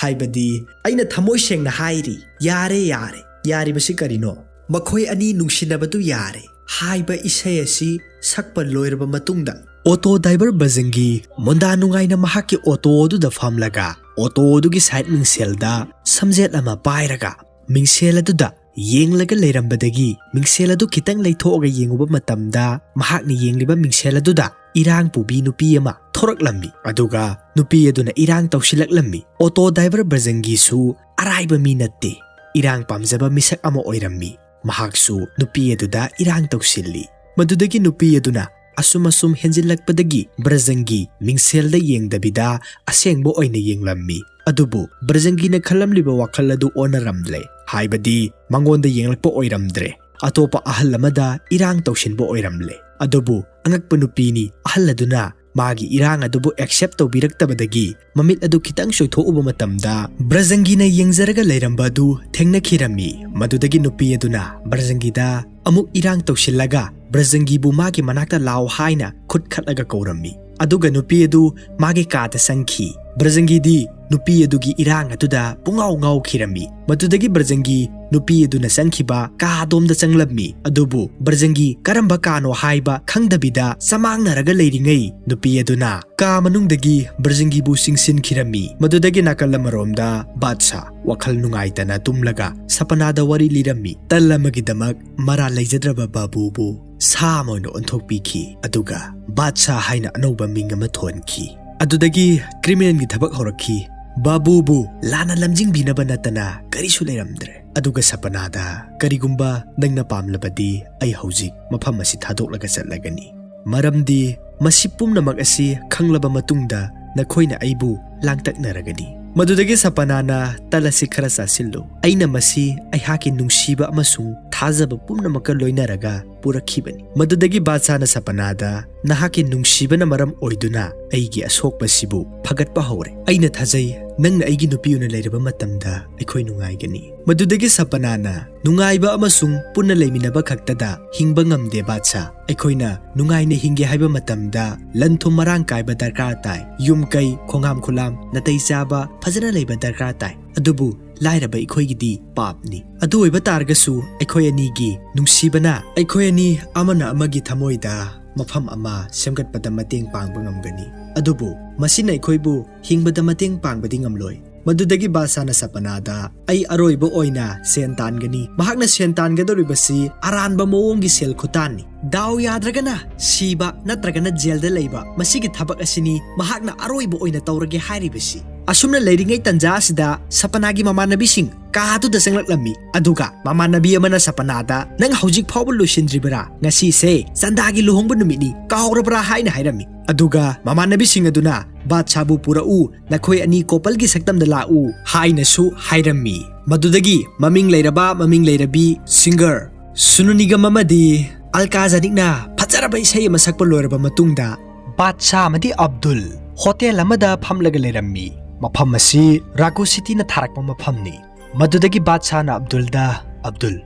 ꯍꯥꯏꯕꯗꯤ, "ꯑꯩꯅ ꯊꯃꯣꯏ ꯁꯦꯡꯅ ꯍꯥꯏꯔꯤ, ꯌꯥꯔꯦ, ꯌꯥꯔꯦ, ꯌꯥꯔꯤꯕꯁꯤ ꯀꯔꯤꯅꯣ? ꯃꯈꯣꯏ ꯑꯅꯤ ꯅꯨꯡꯁꯤꯅꯕꯗꯨ ꯌꯥꯔꯦ" ꯍꯥꯏꯕ ꯏꯁꯩ ꯑꯁꯤ ꯁꯛꯄ ꯂꯣꯏꯔꯕ ꯃꯇꯨꯡꯗ, ꯑꯣꯇꯣ ꯗ꯭ꯔꯥꯏꯚꯔ ꯕꯖꯪꯒꯤ ꯃꯣꯟꯗꯥ ꯅꯨꯡꯉꯥꯏꯅ ꯃꯍꯥꯛꯀꯤ ꯑꯣꯇꯣ ꯑꯗꯨꯗ ꯐꯝꯂꯒ, ꯑꯣꯇꯣ ꯑꯗꯨꯒꯤ ꯁꯥꯏꯠ ꯃꯤꯡꯁꯦꯜꯗ ꯁꯝꯖꯦꯠ ꯑꯃ ꯄꯥꯏꯔꯒ, ꯃꯤꯡꯁꯦꯜ ꯑꯗꯨꯗ ꯌꯦꯡꯂꯒ ꯂꯩꯔꯝꯕꯗꯒꯤ ꯃꯤꯡꯁꯦꯜ ꯑꯗꯨ ꯈꯤꯇꯪ ꯂꯩꯊꯣꯛꯑꯒ ꯌꯦꯡꯉꯨꯕ ꯃꯇꯝꯗ, ꯃꯍꯥꯛꯅ ꯌꯦꯡꯂꯤꯕ ꯃꯤꯡꯁꯦꯜ ꯑꯗꯨꯗ ꯏꯔꯥꯡ ꯄꯨꯕꯤ ꯅꯨꯄꯤ ꯑꯃ ꯊꯣꯔꯛꯂꯝꯃꯤ꯫ ꯑꯗꯨꯒ ꯅꯨꯄꯤ ꯑꯗꯨꯅ ꯏꯔꯥꯡ ꯇꯧꯁꯤꯜꯂꯛꯂꯝꯃꯤ꯫ ꯑꯣꯇꯣ ꯗ꯭ꯔꯥꯏꯚꯔ ꯕ꯭ꯔꯖꯪꯒꯤꯁꯨ ꯑꯔꯥꯏꯕ ꯃꯤ ꯅꯠꯇꯦ, ꯏꯔꯥꯡ ꯄꯥꯝꯖꯕ ꯃꯤꯁꯛ ꯑꯃ ꯑꯣꯏꯔꯝꯃꯤ꯫ ꯃꯍꯥꯛꯁꯨ ꯅꯨꯄꯤ ꯑꯗꯨꯗ ꯏꯔꯥꯡ ꯇꯧꯁꯤꯜꯂꯤ꯫ ꯃꯗꯨꯗꯒꯤ ꯅꯨꯄꯤ ꯑꯗꯨꯅ ꯑꯁꯨꯝ ꯑꯁꯨꯝ ꯍꯦꯟꯖꯤꯜꯂꯛꯄꯗꯒꯤ ꯕ꯭ꯔꯖꯪꯒꯤ ꯃꯤꯡꯁꯦꯜꯗ ꯌꯦꯡꯗꯕꯤꯗ ꯑꯁꯦꯡꯕ ꯑꯣꯏꯅ ꯌꯦꯡꯂꯝꯃꯤ꯫ ꯑꯗꯨꯕꯨ ꯕ꯭ꯔꯖꯪꯒꯤꯅ ꯈꯜꯂꯝꯂꯤꯕ ꯋꯥꯈꯜ ꯑꯗꯨ ꯑꯣꯟꯅꯔꯝꯂꯦ, ꯍꯥꯏꯕꯗꯤ ꯃꯉꯣꯟꯗ ꯌꯦꯡꯂꯛꯄ ꯑꯣꯏꯔꯝꯗ꯭ꯔꯦ, ꯑꯇꯣꯞꯄ ꯑꯍꯜ ꯑꯃꯗ ꯏꯔꯥꯡ ꯇꯧꯁꯤꯟꯕ ꯑꯣꯏꯔꯝꯂꯦ꯫ ꯑꯗꯨꯕꯨ ꯑꯉꯛꯄ ꯅꯨꯄꯤꯅꯤ, ꯑꯍꯜ ꯑꯗꯨꯅ ꯃꯥꯒꯤ ꯏꯔꯥꯡ ꯑꯗꯨꯕꯨ accept ꯇꯧꯕꯤꯔꯛꯇꯕꯗꯒꯤ ꯃꯃꯤꯠ ꯑꯗꯨ ꯈꯤꯇꯪ ꯆꯣꯏꯊꯣꯛꯎꯕ ꯃꯇꯝꯗ ꯕ꯭ꯔꯖꯪꯒꯤꯅ ꯌꯦꯡꯖꯔꯒ ꯂꯩꯔꯝꯕ ꯑꯗꯨ ꯊꯦꯡꯅꯈꯤꯔꯝꯃꯤ꯫ ꯃꯗꯨꯗꯒꯤ ꯅꯨꯄꯤ ꯑꯗꯨꯅ ꯕ꯭ꯔꯖꯪꯒꯤꯗ ꯑꯃꯨꯛ ꯏꯔꯥꯡ ꯇꯧꯁꯤꯜꯂꯒ ꯕ꯭ꯔꯖꯪꯒꯤꯕꯨ ꯃꯥꯒꯤ ꯃꯅꯥꯛꯇ ꯂꯥꯛꯑꯣ ꯍꯥꯏꯅ ꯈꯨꯠ ꯈꯠꯂꯒ ꯀꯧꯔꯝꯃꯤ꯫ ꯑꯗꯨꯒ ꯅꯨꯄꯤ ꯑꯗꯨ ꯃꯥꯒꯤ ꯀꯥꯗ ꯆꯪꯈꯤ꯫ ꯕ꯭ꯔꯖꯪꯒꯤꯗꯤ ꯅꯨꯄꯤ ꯑꯗꯨꯒꯤ ꯏꯔꯥꯡ ꯑꯗꯨꯗ ꯄꯨꯡꯉꯥꯎ ꯉꯥꯎꯈꯤꯔꯝꯃꯤ꯫ ꯃꯗꯨꯗꯒꯤ ꯕ꯭ꯔꯖꯪꯒꯤ ꯅꯨꯄꯤ ꯑꯗꯨꯅ ꯆꯪꯈꯤꯕ ꯀꯥ ꯑꯗꯣꯝꯗ ꯆꯪꯂꯝꯃꯤ꯫ ꯑꯗꯨꯕꯨ ꯕ꯭ꯔꯖꯪꯒꯤ ꯀꯔꯝꯕ ꯀꯥꯅꯣ ꯍꯥꯏꯕ ꯈꯪꯗꯕꯤꯗ ꯆꯃꯥꯡꯅꯔꯒ ꯂꯩꯔꯤꯉꯩ, ꯅꯨꯄꯤ ꯑꯗꯨꯅ ꯀꯥ ꯃꯅꯨꯡꯗꯒꯤ ꯕ꯭ꯔꯖꯪꯒꯤꯕꯨ ꯆꯤꯡꯁꯤꯟꯈꯤꯔꯝꯃꯤ꯫ ꯃꯗꯨꯗꯒꯤ ꯅꯥꯀꯜ ꯑꯃꯔꯣꯝꯗ ꯕꯥꯗꯁꯥ ꯋꯥꯈꯜ ꯅꯨꯡꯉꯥꯏꯇꯅ ꯇꯨꯝꯂꯒ ꯁꯄꯅꯥꯗ ꯋꯥꯔꯤ ꯂꯤꯔꯝꯃꯤ꯫ ꯇꯜ ꯑꯃꯒꯤꯗꯃꯛ ꯃꯔꯥꯜ ꯂꯩꯖꯗ꯭ꯔꯕ ꯕꯥꯕꯨꯕꯨ ꯁꯥ ꯑꯃ ꯑꯣꯏꯅ ꯑꯣꯟꯊꯣꯛꯄꯤꯈꯤ, ꯑꯗꯨꯒ ꯕꯥꯗꯁꯥ ꯍꯥꯏꯅ ꯑꯅꯧꯕ ꯃꯤꯡ ꯑꯃ ꯊꯣꯟꯈꯤ꯫ ꯑꯗꯨꯗꯒꯤ ꯀ꯭ꯔꯤꯃꯤꯅꯦꯜꯒꯤ ꯊꯕꯛ ꯍꯧꯔꯛꯈꯤ꯫ ꯕꯥꯕꯨꯕꯨ ꯂꯥꯟꯅ ꯂꯝꯖꯤꯡꯕꯤꯅꯕ ꯅꯠꯇꯅ ꯀꯔꯤꯁꯨ ꯂꯩꯔꯝꯗ꯭ꯔꯦ꯫ ꯑꯗꯨꯒ ꯁꯄꯅꯥꯗ, "ꯀꯔꯤꯒꯨꯝꯕ ꯅꯪꯅ ꯄꯥꯝꯂꯕꯗꯤ ꯑꯩ ꯍꯧꯖꯤꯛ ꯃꯐꯝ ꯑꯁꯤ ꯊꯥꯗꯣꯛꯂꯒ ꯆꯠꯂꯒꯅꯤ, ꯃꯔꯝꯗꯤ ꯃꯁꯤ ꯄꯨꯝꯅꯃꯛ ꯑꯁꯤ ꯈꯪꯂꯕ ꯃꯇꯨꯡꯗ ꯅꯈꯣꯏꯅ ꯑꯩꯕꯨ ꯂꯥꯡꯇꯛꯅꯔꯒꯅꯤ꯫ ꯃꯗꯨꯗꯒꯤ ꯁꯄꯅꯥꯅ, ꯇꯜ ꯑꯁꯤ ꯈꯔ ꯆꯥꯁꯤꯜꯂꯨ꯫ ꯑꯩꯅ ꯃꯁꯤ ꯑꯩꯍꯥꯛꯀꯤ ꯅꯨꯡꯁꯤꯕ ꯑꯃꯁꯨꯡ ꯊꯥꯖꯕ ꯄꯨꯝꯅꯃꯛꯀ ꯂꯣꯏꯅꯔꯒ ꯄꯨꯔꯛꯈꯤꯕꯅꯤ꯫" ꯃꯗꯨꯗꯒꯤ ꯕꯥꯗꯁꯥꯅ ꯁꯄꯅꯥꯗ, "ꯅꯍꯥꯛꯀꯤ ꯅꯨꯡꯁꯤꯕꯅ ꯃꯔꯝ ꯑꯣꯏꯗꯨꯅ ꯑꯩꯒꯤ ꯑꯁꯣꯛꯄꯁꯤꯕꯨ ꯐꯒꯠꯄ ꯍꯧꯔꯦ꯫ ꯑꯩꯅ ꯊꯥꯖꯩ, ꯅꯪꯅ ꯑꯩꯒꯤ ꯅꯨꯄꯤ ꯑꯣꯏꯅ ꯂꯩꯔꯕ ꯃꯇꯝꯗ ꯑꯩꯈꯣꯏ ꯅꯨꯡꯉꯥꯏꯒꯅꯤ꯫" ꯃꯗꯨꯗꯒꯤ ꯁꯄꯅꯥꯅ, "ꯅꯨꯡꯉꯥꯏꯕ ꯑꯃꯁꯨꯡ ꯄꯨꯟꯅ ꯂꯩꯃꯤꯟꯅꯕ ꯈꯛꯇꯗ ꯍꯤꯡꯕ ꯉꯝꯗꯦ ꯕꯥꯗꯁꯥ꯫ ꯑꯩꯈꯣꯏꯅ ꯅꯨꯡꯉꯥꯏꯅ ꯍꯤꯡꯒꯦ ꯍꯥꯏꯕ ꯃꯇꯝꯗ ꯂꯟ ꯊꯨꯝ ꯃꯔꯥꯡ ꯀꯥꯏꯕ ꯗꯔꯀꯥꯔ ꯇꯥꯏ꯫ ꯌꯨꯝ ꯀꯩ, ꯈꯣꯡꯍꯥꯝ ꯈꯨꯂꯥꯝ, ꯅꯥꯇꯩ ꯆꯥꯕ, ꯐꯖꯅ ꯂꯩꯕ ꯗꯔꯀꯥꯔ ꯇꯥꯏ꯫ ꯑꯗꯨꯕꯨ ꯂꯥꯏꯔꯕ ꯑꯩꯈꯣꯏꯒꯤꯗꯤ ꯄꯥꯞꯅꯤ꯫ ꯑꯗꯨ ꯑꯣꯏꯕ ꯇꯥꯔꯒꯁꯨ ꯑꯩꯈꯣꯏ ꯑꯅꯤꯒꯤ ꯅꯨꯡꯁꯤꯕꯅ ꯑꯩꯈꯣꯏ ꯑꯅꯤ ꯑꯃꯅ ꯑꯃꯒꯤ ꯊꯃꯣꯏꯗ ꯃꯐꯝ ꯑꯃ ꯁꯦꯝꯒꯠꯄꯗ ꯃꯇꯦꯡ ꯄꯥꯡꯕ ꯉꯝꯒꯅꯤ꯫ ꯑꯗꯨꯕꯨ ꯃꯁꯤꯅ ꯑꯩꯈꯣꯏꯕꯨ ꯍꯤꯡꯕꯗ ꯃꯇꯦꯡ ꯄꯥꯡꯕꯗꯤ ꯉꯝꯂꯣꯏ꯫ ꯃꯗꯨꯗꯒꯤ ꯕꯥꯗꯁꯥꯅ ꯁꯄꯅꯥꯗ, "ꯑꯩ ꯑꯔꯣꯏꯕ ꯑꯣꯏꯅ ꯁꯦꯟ ꯇꯥꯟꯒꯅꯤ꯫ ꯃꯍꯥꯛꯅ ꯁꯦꯟ ꯇꯥꯟꯒꯗꯧꯔꯤꯕꯁꯤ ꯑꯔꯥꯟꯕ ꯃꯑꯣꯡꯒꯤ ꯁꯦꯜ ꯈꯨꯇꯥꯟꯅꯤ꯫ ꯗꯥꯎ ꯌꯥꯗ꯭ꯔꯒꯅ ꯁꯤꯕ ꯅꯠꯇ꯭ꯔꯒꯅ ꯖꯦꯜꯗ ꯂꯩꯕ, ꯃꯁꯤꯒꯤ ꯊꯕꯛ ꯑꯁꯤꯅꯤ ꯃꯍꯥꯛꯅ ꯑꯔꯣꯏꯕ ꯑꯣꯏꯅ ꯇꯧꯔꯒꯦ ꯍꯥꯏꯔꯤꯕꯁꯤ"꯫ ꯑꯁꯨꯝꯅ ꯂꯩꯔꯤꯉꯩ ꯇꯟꯖꯥ ꯑꯁꯤꯗ ꯁꯄꯅꯥꯒꯤ ꯃꯃꯥꯟꯅꯕꯤꯁꯤꯡ ꯀꯥ ꯑꯗꯨꯗ ꯆꯪꯂꯛꯂꯝꯃꯤ꯫ ꯑꯗꯨꯒ ꯃꯃꯥꯟꯅꯕꯤ ꯑꯃꯅ ꯁꯄꯅꯥꯗ, "ꯅꯪ ꯍꯧꯖꯤꯛ ꯐꯥꯎꯕ ꯂꯣꯏꯁꯤꯟꯗ꯭ꯔꯤꯕꯔꯥ? ꯉꯁꯤꯁꯦ ꯆꯟꯗꯥꯒꯤ ꯂꯨꯍꯣꯡꯕ ꯅꯨꯃꯤꯠꯅꯤ, ꯀꯥꯎꯔꯕ꯭ꯔꯥ?" ꯍꯥꯏꯅ ꯍꯥꯏꯔꯝꯃꯤ꯫ ꯑꯗꯨꯒ ꯃꯃꯥꯟꯅꯕꯤꯁꯤꯡ ꯑꯗꯨꯅ, "ꯕꯥꯗꯁꯥꯕꯨ ꯄꯨꯔꯛꯎ, ꯅꯈꯣꯏ ꯑꯅꯤ ꯀꯣꯄꯜꯒꯤ ꯁꯛꯇꯝꯗ ꯂꯥꯛꯎ" ꯍꯥꯏꯅꯁꯨ ꯍꯥꯏꯔꯝꯃꯤ꯫ ꯃꯗꯨꯗꯒꯤ ꯃꯃꯤꯡ ꯂꯩꯔꯕ ꯃꯃꯤꯡ ꯂꯩꯔꯕꯤ ꯁꯤꯡꯒꯔ ꯁꯨꯅꯨ ꯅꯤꯒꯝ ꯑꯃꯗꯤ ꯑꯜꯀꯥ ꯌꯥꯒꯅꯤꯛꯅ ꯐꯖꯔꯕ ꯏꯁꯩ ꯑꯃ ꯁꯛꯄ ꯂꯣꯏꯔꯕ ꯃꯇꯨꯡꯗ, ꯕꯥꯗꯁꯥ ꯑꯃꯗꯤ ꯑꯕꯗꯨꯜ ꯍꯣꯇꯦꯜ ꯑꯃꯗ ꯐꯝꯂꯒ ꯂꯩꯔꯝꯃꯤ꯫ ꯃꯐꯝ ꯑꯁꯤ ꯔꯥꯒꯨ ꯁꯤꯇꯤꯅ ꯊꯥꯔꯛꯄ ꯃꯐꯝꯅꯤ꯫ ꯃꯗꯨꯗꯒꯤ ꯕꯥꯗꯁꯥꯅ ꯑꯕꯗꯨꯜꯗ, "ꯑꯕꯗꯨꯜ,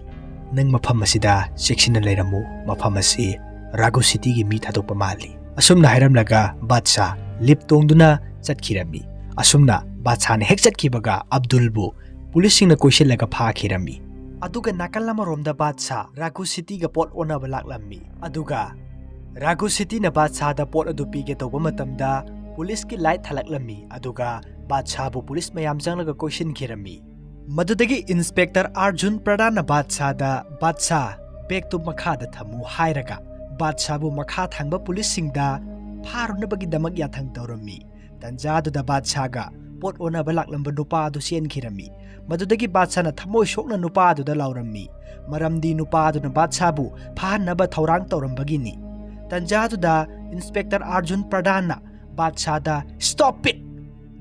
ꯅꯪ ꯃꯐꯝ ꯑꯁꯤꯗ ꯆꯦꯛꯁꯤꯟꯅ ꯂꯩꯔꯝꯃꯨ꯫ ꯃꯐꯝ ꯑꯁꯤ ꯔꯥꯒꯨ ꯁꯤꯇꯤꯒꯤ ꯃꯤ ꯊꯥꯗꯣꯛꯄ ꯃꯥꯜꯂꯤ"꯫ ꯑꯁꯨꯝꯅ ꯍꯥꯏꯔꯝꯂꯒ ꯕꯥꯗꯁꯥ ꯂꯤꯞ ꯇꯣꯡꯗꯨꯅ ꯆꯠꯈꯤꯔꯝꯃꯤ꯫ ꯑꯁꯨꯝꯅ ꯕꯥꯗꯁꯥꯅ ꯍꯦꯛ ꯆꯠꯈꯤꯕꯒ ꯑꯕꯗꯨꯜꯕꯨ ꯄꯨꯂꯤꯁꯁꯤꯡꯅ ꯀꯣꯏꯁꯤꯜꯂꯒ ꯐꯥꯈꯤꯔꯝꯃꯤ꯫ ꯑꯗꯨꯒ ꯅꯥꯀꯜ ꯑꯃꯔꯣꯝꯗ ꯕꯥꯗꯁꯥ ꯔꯥꯒꯨ ꯁꯤꯇꯤꯒ ꯄꯣꯠ ꯑꯣꯟꯅꯕ ꯂꯥꯛꯂꯝꯃꯤ꯫ ꯑꯗꯨꯒ ꯔꯥꯒꯨ ꯁꯤꯇꯤꯅ ꯕꯥꯗꯁꯥꯗ ꯄꯣꯠ ꯑꯗꯨ ꯄꯤꯒꯦ ꯇꯧꯕ ꯃꯇꯝꯗ ꯄꯨꯂꯤꯁꯀꯤ ꯂꯥꯏꯠ ꯊꯥꯜꯂꯛꯂꯝꯃꯤ꯫ ꯑꯗꯨꯒ ꯕꯥꯗꯁꯥꯕꯨ ꯄꯨꯂꯤꯁ ꯃꯌꯥꯝ ꯆꯪꯂꯒ ꯀꯣꯏꯁꯤꯟꯈꯤꯔꯝꯃꯤ꯫ ꯃꯗꯨꯗꯒꯤ ꯏꯟꯁꯄꯦꯛꯇꯔ ꯑꯥꯔꯖꯨꯟ ꯄ꯭ꯔꯙꯥꯟꯅ ꯕꯥꯗꯁꯥꯗ, "ꯕꯥꯗꯁꯥ, ꯕꯦꯒꯇꯨ ꯃꯈꯥꯗ ꯊꯝꯃꯨ" ꯍꯥꯏꯔꯒ ꯕꯥꯗꯁꯥꯕꯨ ꯃꯈꯥ ꯊꯪꯕ ꯄꯨꯂꯤꯁꯁꯤꯡꯗ ꯐꯥꯔꯨꯅꯕꯒꯤꯗꯃꯛ ꯌꯥꯊꯪ ꯇꯧꯔꯝꯃꯤ꯫ ꯇꯟꯖꯥꯗꯨꯗ ꯕꯥꯗꯁꯥꯒ ꯄꯣꯠ ꯑꯣꯟꯅꯕ ꯂꯥꯛꯂꯝꯕ ꯅꯨꯄꯥ ꯑꯗꯨ ꯆꯦꯟꯈꯤꯔꯝꯃꯤ꯫ ꯃꯗꯨꯗꯒꯤ ꯕꯥꯗꯁꯥꯅ ꯊꯃꯣꯏ ꯁꯣꯛꯅ ꯅꯨꯄꯥ ꯑꯗꯨꯗ ꯂꯥꯎꯔꯝꯃꯤ, ꯃꯔꯝꯗꯤ ꯅꯨꯄꯥ ꯑꯗꯨꯅ ꯕꯥꯗꯁꯥꯕꯨ ꯐꯥꯍꯟꯅꯕ ꯊꯧꯔꯥꯡ ꯇꯧꯔꯝꯕꯒꯤꯅꯤ꯫ ꯇꯟꯖꯥꯗꯨꯗ ꯏꯟꯁꯄꯦꯛꯇꯔ ꯑꯥꯔꯖꯨꯟ ꯄ꯭ꯔꯙꯥꯟꯅ ꯕꯥꯗꯁꯥꯗ, "Stop it!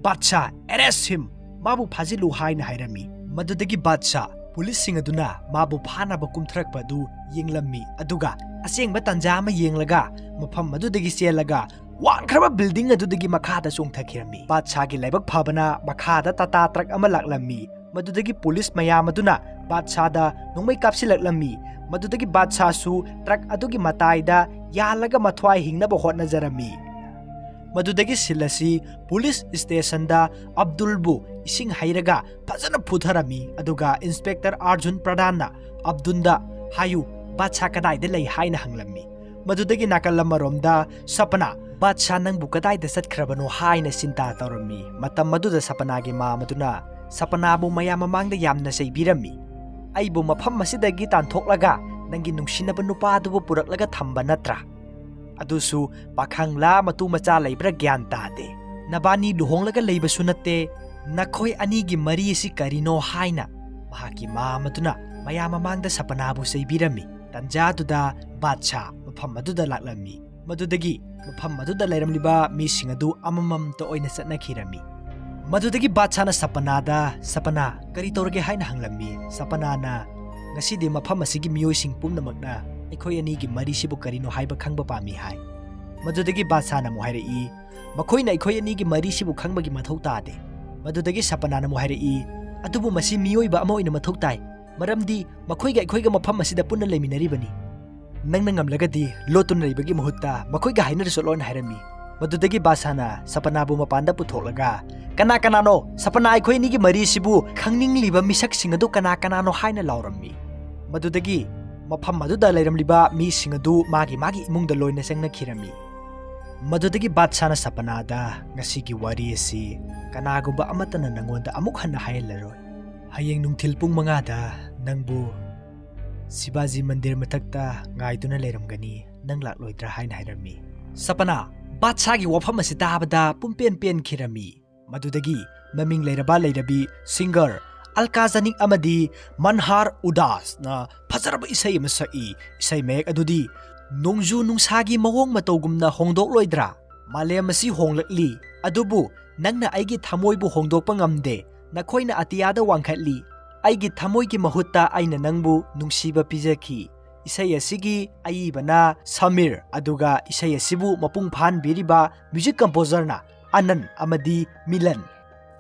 Badsha, arrest him! ꯃꯥꯕꯨ ꯐꯥꯖꯤꯜꯂꯨ" ꯍꯥꯏꯅ ꯍꯥꯏꯔꯝꯃꯤ꯫ ꯃꯗꯨꯗꯒꯤ ꯕꯥꯗꯁꯥ ꯄꯨꯂꯤꯁꯁꯤꯡ ꯑꯗꯨꯅ ꯃꯥꯕꯨ ꯐꯥꯅꯕ ꯀꯨꯝꯊꯔꯛꯄ ꯑꯗꯨ ꯌꯦꯡꯂꯝꯃꯤ, ꯑꯗꯨꯒ ꯑꯁꯦꯡꯕ ꯇꯟꯖꯥ ꯑꯃ ꯌꯦꯡꯂꯒ ꯃꯐꯝ ꯑꯗꯨꯗꯒꯤ ꯆꯦꯜꯂꯒ ꯋꯥꯡꯈ꯭ꯔꯕ ꯕꯤꯜꯗꯤꯡ ꯑꯗꯨꯗꯒꯤ ꯃꯈꯥꯗ ꯆꯣꯡꯊꯈꯤꯔꯝꯃꯤ꯫ ꯕꯥꯗꯁꯥꯒꯤ ꯂꯥꯏꯕꯛ ꯐꯕꯅ ꯃꯈꯥꯗ ꯇꯥꯇꯥ ꯇ꯭ꯔꯛ ꯑꯃ ꯂꯥꯛꯂꯝꯃꯤ꯫ ꯃꯗꯨꯗꯒꯤ ꯄꯨꯂꯤꯁ ꯃꯌꯥꯝ ꯑꯗꯨꯅ ꯕꯥꯗꯁꯥꯗ ꯅꯣꯡꯃꯩ ꯀꯥꯞꯁꯤꯜꯂꯛꯂꯝꯃꯤ꯫ ꯃꯗꯨꯗꯒꯤ ꯕꯥꯗꯁꯥꯁꯨ ꯇ꯭ꯔꯛ ꯑꯗꯨꯒꯤ ꯃꯇꯥꯏꯗ ꯌꯥꯜꯂꯒ ꯃꯊ꯭ꯋꯥꯏ ꯍꯤꯡꯅꯕ ꯍꯣꯠꯅꯖꯔꯝꯃꯤ꯫ ꯃꯗꯨꯗꯒꯤ ꯁꯤꯜ ꯑꯁꯤ ꯄꯨꯂꯤꯁ ꯁ꯭ꯇꯦꯁꯟꯗ ꯑꯕꯗꯨꯜꯕꯨ ꯏꯁꯤꯡ ꯍꯩꯔꯒ ꯐꯖꯅ ꯐꯨꯊꯔꯝꯃꯤ꯫ ꯑꯗꯨꯒ ꯏꯟꯁꯄꯦꯛꯇꯔ ꯑꯥꯔꯖꯨꯟ ꯄ꯭ꯔꯙꯥꯟꯅ ꯑꯕꯗꯨꯜꯗ ꯍꯥꯏꯌꯨ, "ꯕꯥꯗꯁꯥ ꯀꯗꯥꯏꯗ ꯂꯩ?" ꯍꯥꯏꯅ ꯍꯪꯂꯝꯃꯤ꯫ ꯃꯗꯨꯗꯒꯤ ꯅꯥꯀꯜ ꯑꯃꯔꯣꯝꯗ ꯁꯄꯅꯥ ꯕꯥꯗꯁꯥ ꯅꯪꯕꯨ ꯀꯗꯥꯏꯗ ꯆꯠꯈ꯭ꯔꯕꯅꯣ ꯍꯥꯏꯅ ꯆꯤꯟꯇꯥ ꯇꯧꯔꯝꯃꯤ꯫ ꯃꯇꯝ ꯑꯗꯨꯗ ꯁꯄꯅꯥꯒꯤ ꯃꯥꯝ ꯑꯗꯨꯅ ꯁꯄꯅꯥꯕꯨ ꯃꯌꯥꯝ ꯃꯃꯥꯡꯗ ꯌꯥꯝꯅ ꯆꯩꯕꯤꯔꯝꯃꯤ꯫ "ꯑꯩꯕꯨ ꯃꯐꯝ ꯑꯁꯤꯗꯒꯤ ꯇꯥꯟꯊꯣꯛꯂꯒ ꯅꯪꯒꯤ ꯅꯨꯡꯁꯤꯅꯕ ꯅꯨꯄꯥ ꯑꯗꯨꯕꯨ ꯄꯨꯔꯛꯂꯒ ꯊꯝꯕ ꯅꯠꯇ꯭ꯔꯥ? ꯑꯗꯨꯁꯨ ꯄꯥꯈꯪꯂꯥ ꯃꯇꯨ ꯃꯆꯥ ꯂꯩꯕ꯭ꯔꯥ ꯒ꯭ꯌꯥꯟ ꯇꯥꯗꯦ꯫ ꯅꯕꯥꯅꯤ ꯂꯨꯍꯣꯡꯂꯒ ꯂꯩꯕꯁꯨ ꯅꯠꯇꯦ꯫ ꯅꯈꯣꯏ ꯑꯅꯤꯒꯤ ꯃꯔꯤ ꯑꯁꯤ ꯀꯔꯤꯅꯣ?" ꯍꯥꯏꯅ ꯃꯍꯥꯛꯀꯤ ꯃꯥꯝ ꯑꯗꯨꯅ ꯃꯌꯥꯝ ꯃꯃꯥꯡꯗ ꯁꯄꯅꯥꯕꯨ ꯆꯩꯕꯤꯔꯝꯃꯤ꯫ ꯇꯟꯖꯥꯗꯨꯗ ꯕꯥꯗꯁꯥ ꯃꯐꯝ ꯑꯗꯨꯗ ꯂꯥꯛꯂꯝꯃꯤ꯫ ꯃꯗꯨꯗꯒꯤ ꯃꯐꯝ ꯑꯗꯨꯗ ꯂꯩꯔꯝꯂꯤꯕ ꯃꯤꯁꯤꯡ ꯑꯗꯨ ꯑꯃꯃꯝꯇ ꯑꯣꯏꯅ ꯆꯠꯅꯈꯤꯔꯝꯃꯤ꯫ ꯃꯗꯨꯗꯒꯤ ꯕꯥꯗꯁꯥꯅ ꯁꯄꯅꯥꯗ, "ꯁꯄꯅꯥ, ꯀꯔꯤ ꯇꯧꯔꯒꯦ?" ꯍꯥꯏꯅ ꯍꯪꯂꯝꯃꯤ꯫ ꯁꯄꯅꯥꯅ, "ꯉꯁꯤꯗꯤ ꯃꯐꯝ ꯑꯁꯤꯒꯤ ꯃꯤꯑꯣꯏꯁꯤꯡ ꯄꯨꯝꯅꯃꯛꯅ ꯑꯩꯈꯣꯏ ꯑꯅꯤꯒꯤ ꯃꯔꯤꯁꯤꯕꯨ ꯀꯔꯤꯅꯣ ꯍꯥꯏꯕ ꯈꯪꯕ ꯄꯥꯝꯃꯤ" ꯍꯥꯏ꯫ ꯃꯗꯨꯗꯒꯤ ꯕꯥꯗꯁꯥꯅ ꯑꯃꯨꯛ ꯍꯥꯏꯔꯛꯏ, "ꯃꯈꯣꯏꯅ ꯑꯩꯈꯣꯏ ꯑꯅꯤꯒꯤ ꯃꯔꯤꯁꯤꯕꯨ ꯈꯪꯕꯒꯤ ꯃꯊꯧ ꯇꯥꯗꯦ"꯫ ꯃꯗꯨꯗꯒꯤ ꯁꯄꯅꯥꯅ ꯑꯃꯨꯛ ꯍꯥꯏꯔꯛꯏ, "ꯑꯗꯨꯕꯨ ꯃꯁꯤ ꯃꯤꯑꯣꯏꯕ ꯑꯃ ꯑꯣꯏꯅ ꯃꯊꯧ ꯇꯥꯏ, ꯃꯔꯝꯗꯤ ꯃꯈꯣꯏꯒ ꯑꯩꯈꯣꯏꯒ ꯃꯐꯝ ꯑꯁꯤꯗ ꯄꯨꯟꯅ ꯂꯩꯃꯤꯟꯅꯔꯤꯕꯅꯤ꯫ ꯅꯪꯅ ꯉꯝꯂꯒꯗꯤ ꯂꯣꯠꯇꯨꯅ ꯂꯩꯕꯒꯤ ꯃꯍꯨꯠꯇ ꯃꯈꯣꯏꯒ ꯍꯥꯏꯅꯔꯨ ꯆꯠꯂꯣꯅ" ꯍꯥꯏꯔꯝꯃꯤ꯫ ꯃꯗꯨꯗꯒꯤ ꯕꯥꯗꯁꯥꯅ ꯁꯄꯅꯥꯕꯨ ꯃꯄꯥꯟꯗ ꯄꯨꯊꯣꯛꯂꯒ, "ꯀꯅꯥ ꯀꯅꯥꯅꯣ? ꯁꯄꯅꯥ, ꯑꯩꯈꯣꯏ ꯑꯅꯤꯒꯤ ꯃꯔꯤ ꯑꯁꯤꯕꯨ ꯈꯪꯅꯤꯡꯂꯤꯕ ꯃꯤꯁꯛꯁꯤꯡ ꯑꯗꯨ ꯀꯅꯥ ꯀꯅꯥꯅꯣ?" ꯍꯥꯏꯅ ꯂꯥꯎꯔꯝꯃꯤ꯫ ꯃꯗꯨꯗꯒꯤ ꯃꯐꯝ ꯑꯗꯨꯗ ꯂꯩꯔꯝꯂꯤꯕ ꯃꯤꯁꯤꯡ ꯑꯗꯨ ꯃꯥꯒꯤ ꯃꯥꯒꯤ ꯏꯃꯨꯡꯗ ꯂꯣꯏꯅ ꯆꯪꯅꯈꯤꯔꯝꯃꯤ꯫ ꯃꯗꯨꯗꯒꯤ ꯕꯥꯗꯁꯥꯅ ꯁꯄꯅꯥꯗ, "ꯉꯁꯤꯒꯤ ꯋꯥꯔꯤ ꯑꯁꯤ ꯀꯅꯥꯒꯨꯝꯕ ꯑꯃꯠꯇꯅ ꯅꯪꯉꯣꯟꯗ ꯑꯃꯨꯛ ꯍꯟꯅ ꯍꯥꯏꯍꯜꯂꯔꯣꯏ꯫ ꯍꯌꯦꯡ ꯅꯨꯡꯊꯤꯜ ꯄꯨꯡ ꯃꯉꯥꯗ ꯅꯪꯕꯨ ꯁꯤꯕꯥꯖꯤ ꯃꯟꯗꯤꯔ ꯃꯊꯛꯇ ꯉꯥꯏꯗꯨꯅ ꯂꯩꯔꯝꯒꯅꯤ, ꯅꯪ ꯂꯥꯛꯂꯣꯏꯗ꯭ꯔꯥ?" ꯍꯥꯏꯅ ꯍꯥꯏꯔꯝꯃꯤ꯫ ꯁꯄꯅꯥ ꯕꯥꯗꯁꯥꯒꯤ ꯋꯥꯐꯝ ꯑꯁꯤ ꯇꯥꯕꯗ ꯄꯨꯝꯄꯦꯟ ꯄꯦꯟꯈꯤꯔꯝꯃꯤ꯫ ꯃꯗꯨꯗꯒꯤ ꯃꯃꯤꯡ ꯂꯩꯔꯕ ꯂꯩꯔꯕꯤ ꯁꯤꯡꯒꯔ ꯑꯜꯀꯥ ꯖꯥꯅꯤꯛ ꯑꯃꯗꯤ ꯃꯟꯍꯥꯔ ꯎꯗꯥꯁꯅ ꯐꯖꯔꯕ ꯏꯁꯩ ꯑꯃ ꯁꯛꯏ꯫ ꯏꯁꯩ ꯃꯌꯦꯛ ꯑꯗꯨꯗꯤ ꯅꯣꯡꯖꯨ ꯅꯨꯡꯁꯥꯒꯤ ꯃꯑꯣꯡ ꯃꯇꯧꯒꯨꯝꯅ ꯍꯣꯡꯗꯣꯛꯂꯣꯏꯗ꯭ꯔꯥ? ꯃꯥꯂꯦꯝ ꯑꯁꯤ ꯍꯣꯡꯂꯛꯂꯤ, ꯑꯗꯨꯕꯨ ꯅꯪꯅ ꯑꯩꯒꯤ ꯊꯃꯣꯏꯕꯨ ꯍꯣꯡꯗꯣꯛꯄ ꯉꯝꯗꯦ꯫ ꯅꯈꯣꯏꯅ ꯑꯇꯤꯌꯥꯗ ꯋꯥꯡꯈꯠꯂꯤ꯫ ꯑꯩꯒꯤ ꯊꯃꯣꯏꯒꯤ ꯃꯍꯨꯠꯇ ꯑꯩꯅ ꯅꯪꯕꯨ ꯅꯨꯡꯁꯤꯕ ꯄꯤꯖꯈꯤ꯫ ꯏꯁꯩ ꯑꯁꯤꯒꯤ ꯑꯏꯕꯅ ꯁꯃꯤꯔ, ꯑꯗꯨꯒ ꯏꯁꯩ ꯑꯁꯤꯕꯨ ꯃꯄꯨꯡ ꯐꯥꯍꯟꯕꯤꯔꯤꯕ ꯃ꯭ꯌꯨꯖꯤꯛ ꯀꯝꯄꯣꯖꯔꯅ ꯑꯅꯟ ꯑꯃꯗꯤ ꯃꯤꯂꯟ꯫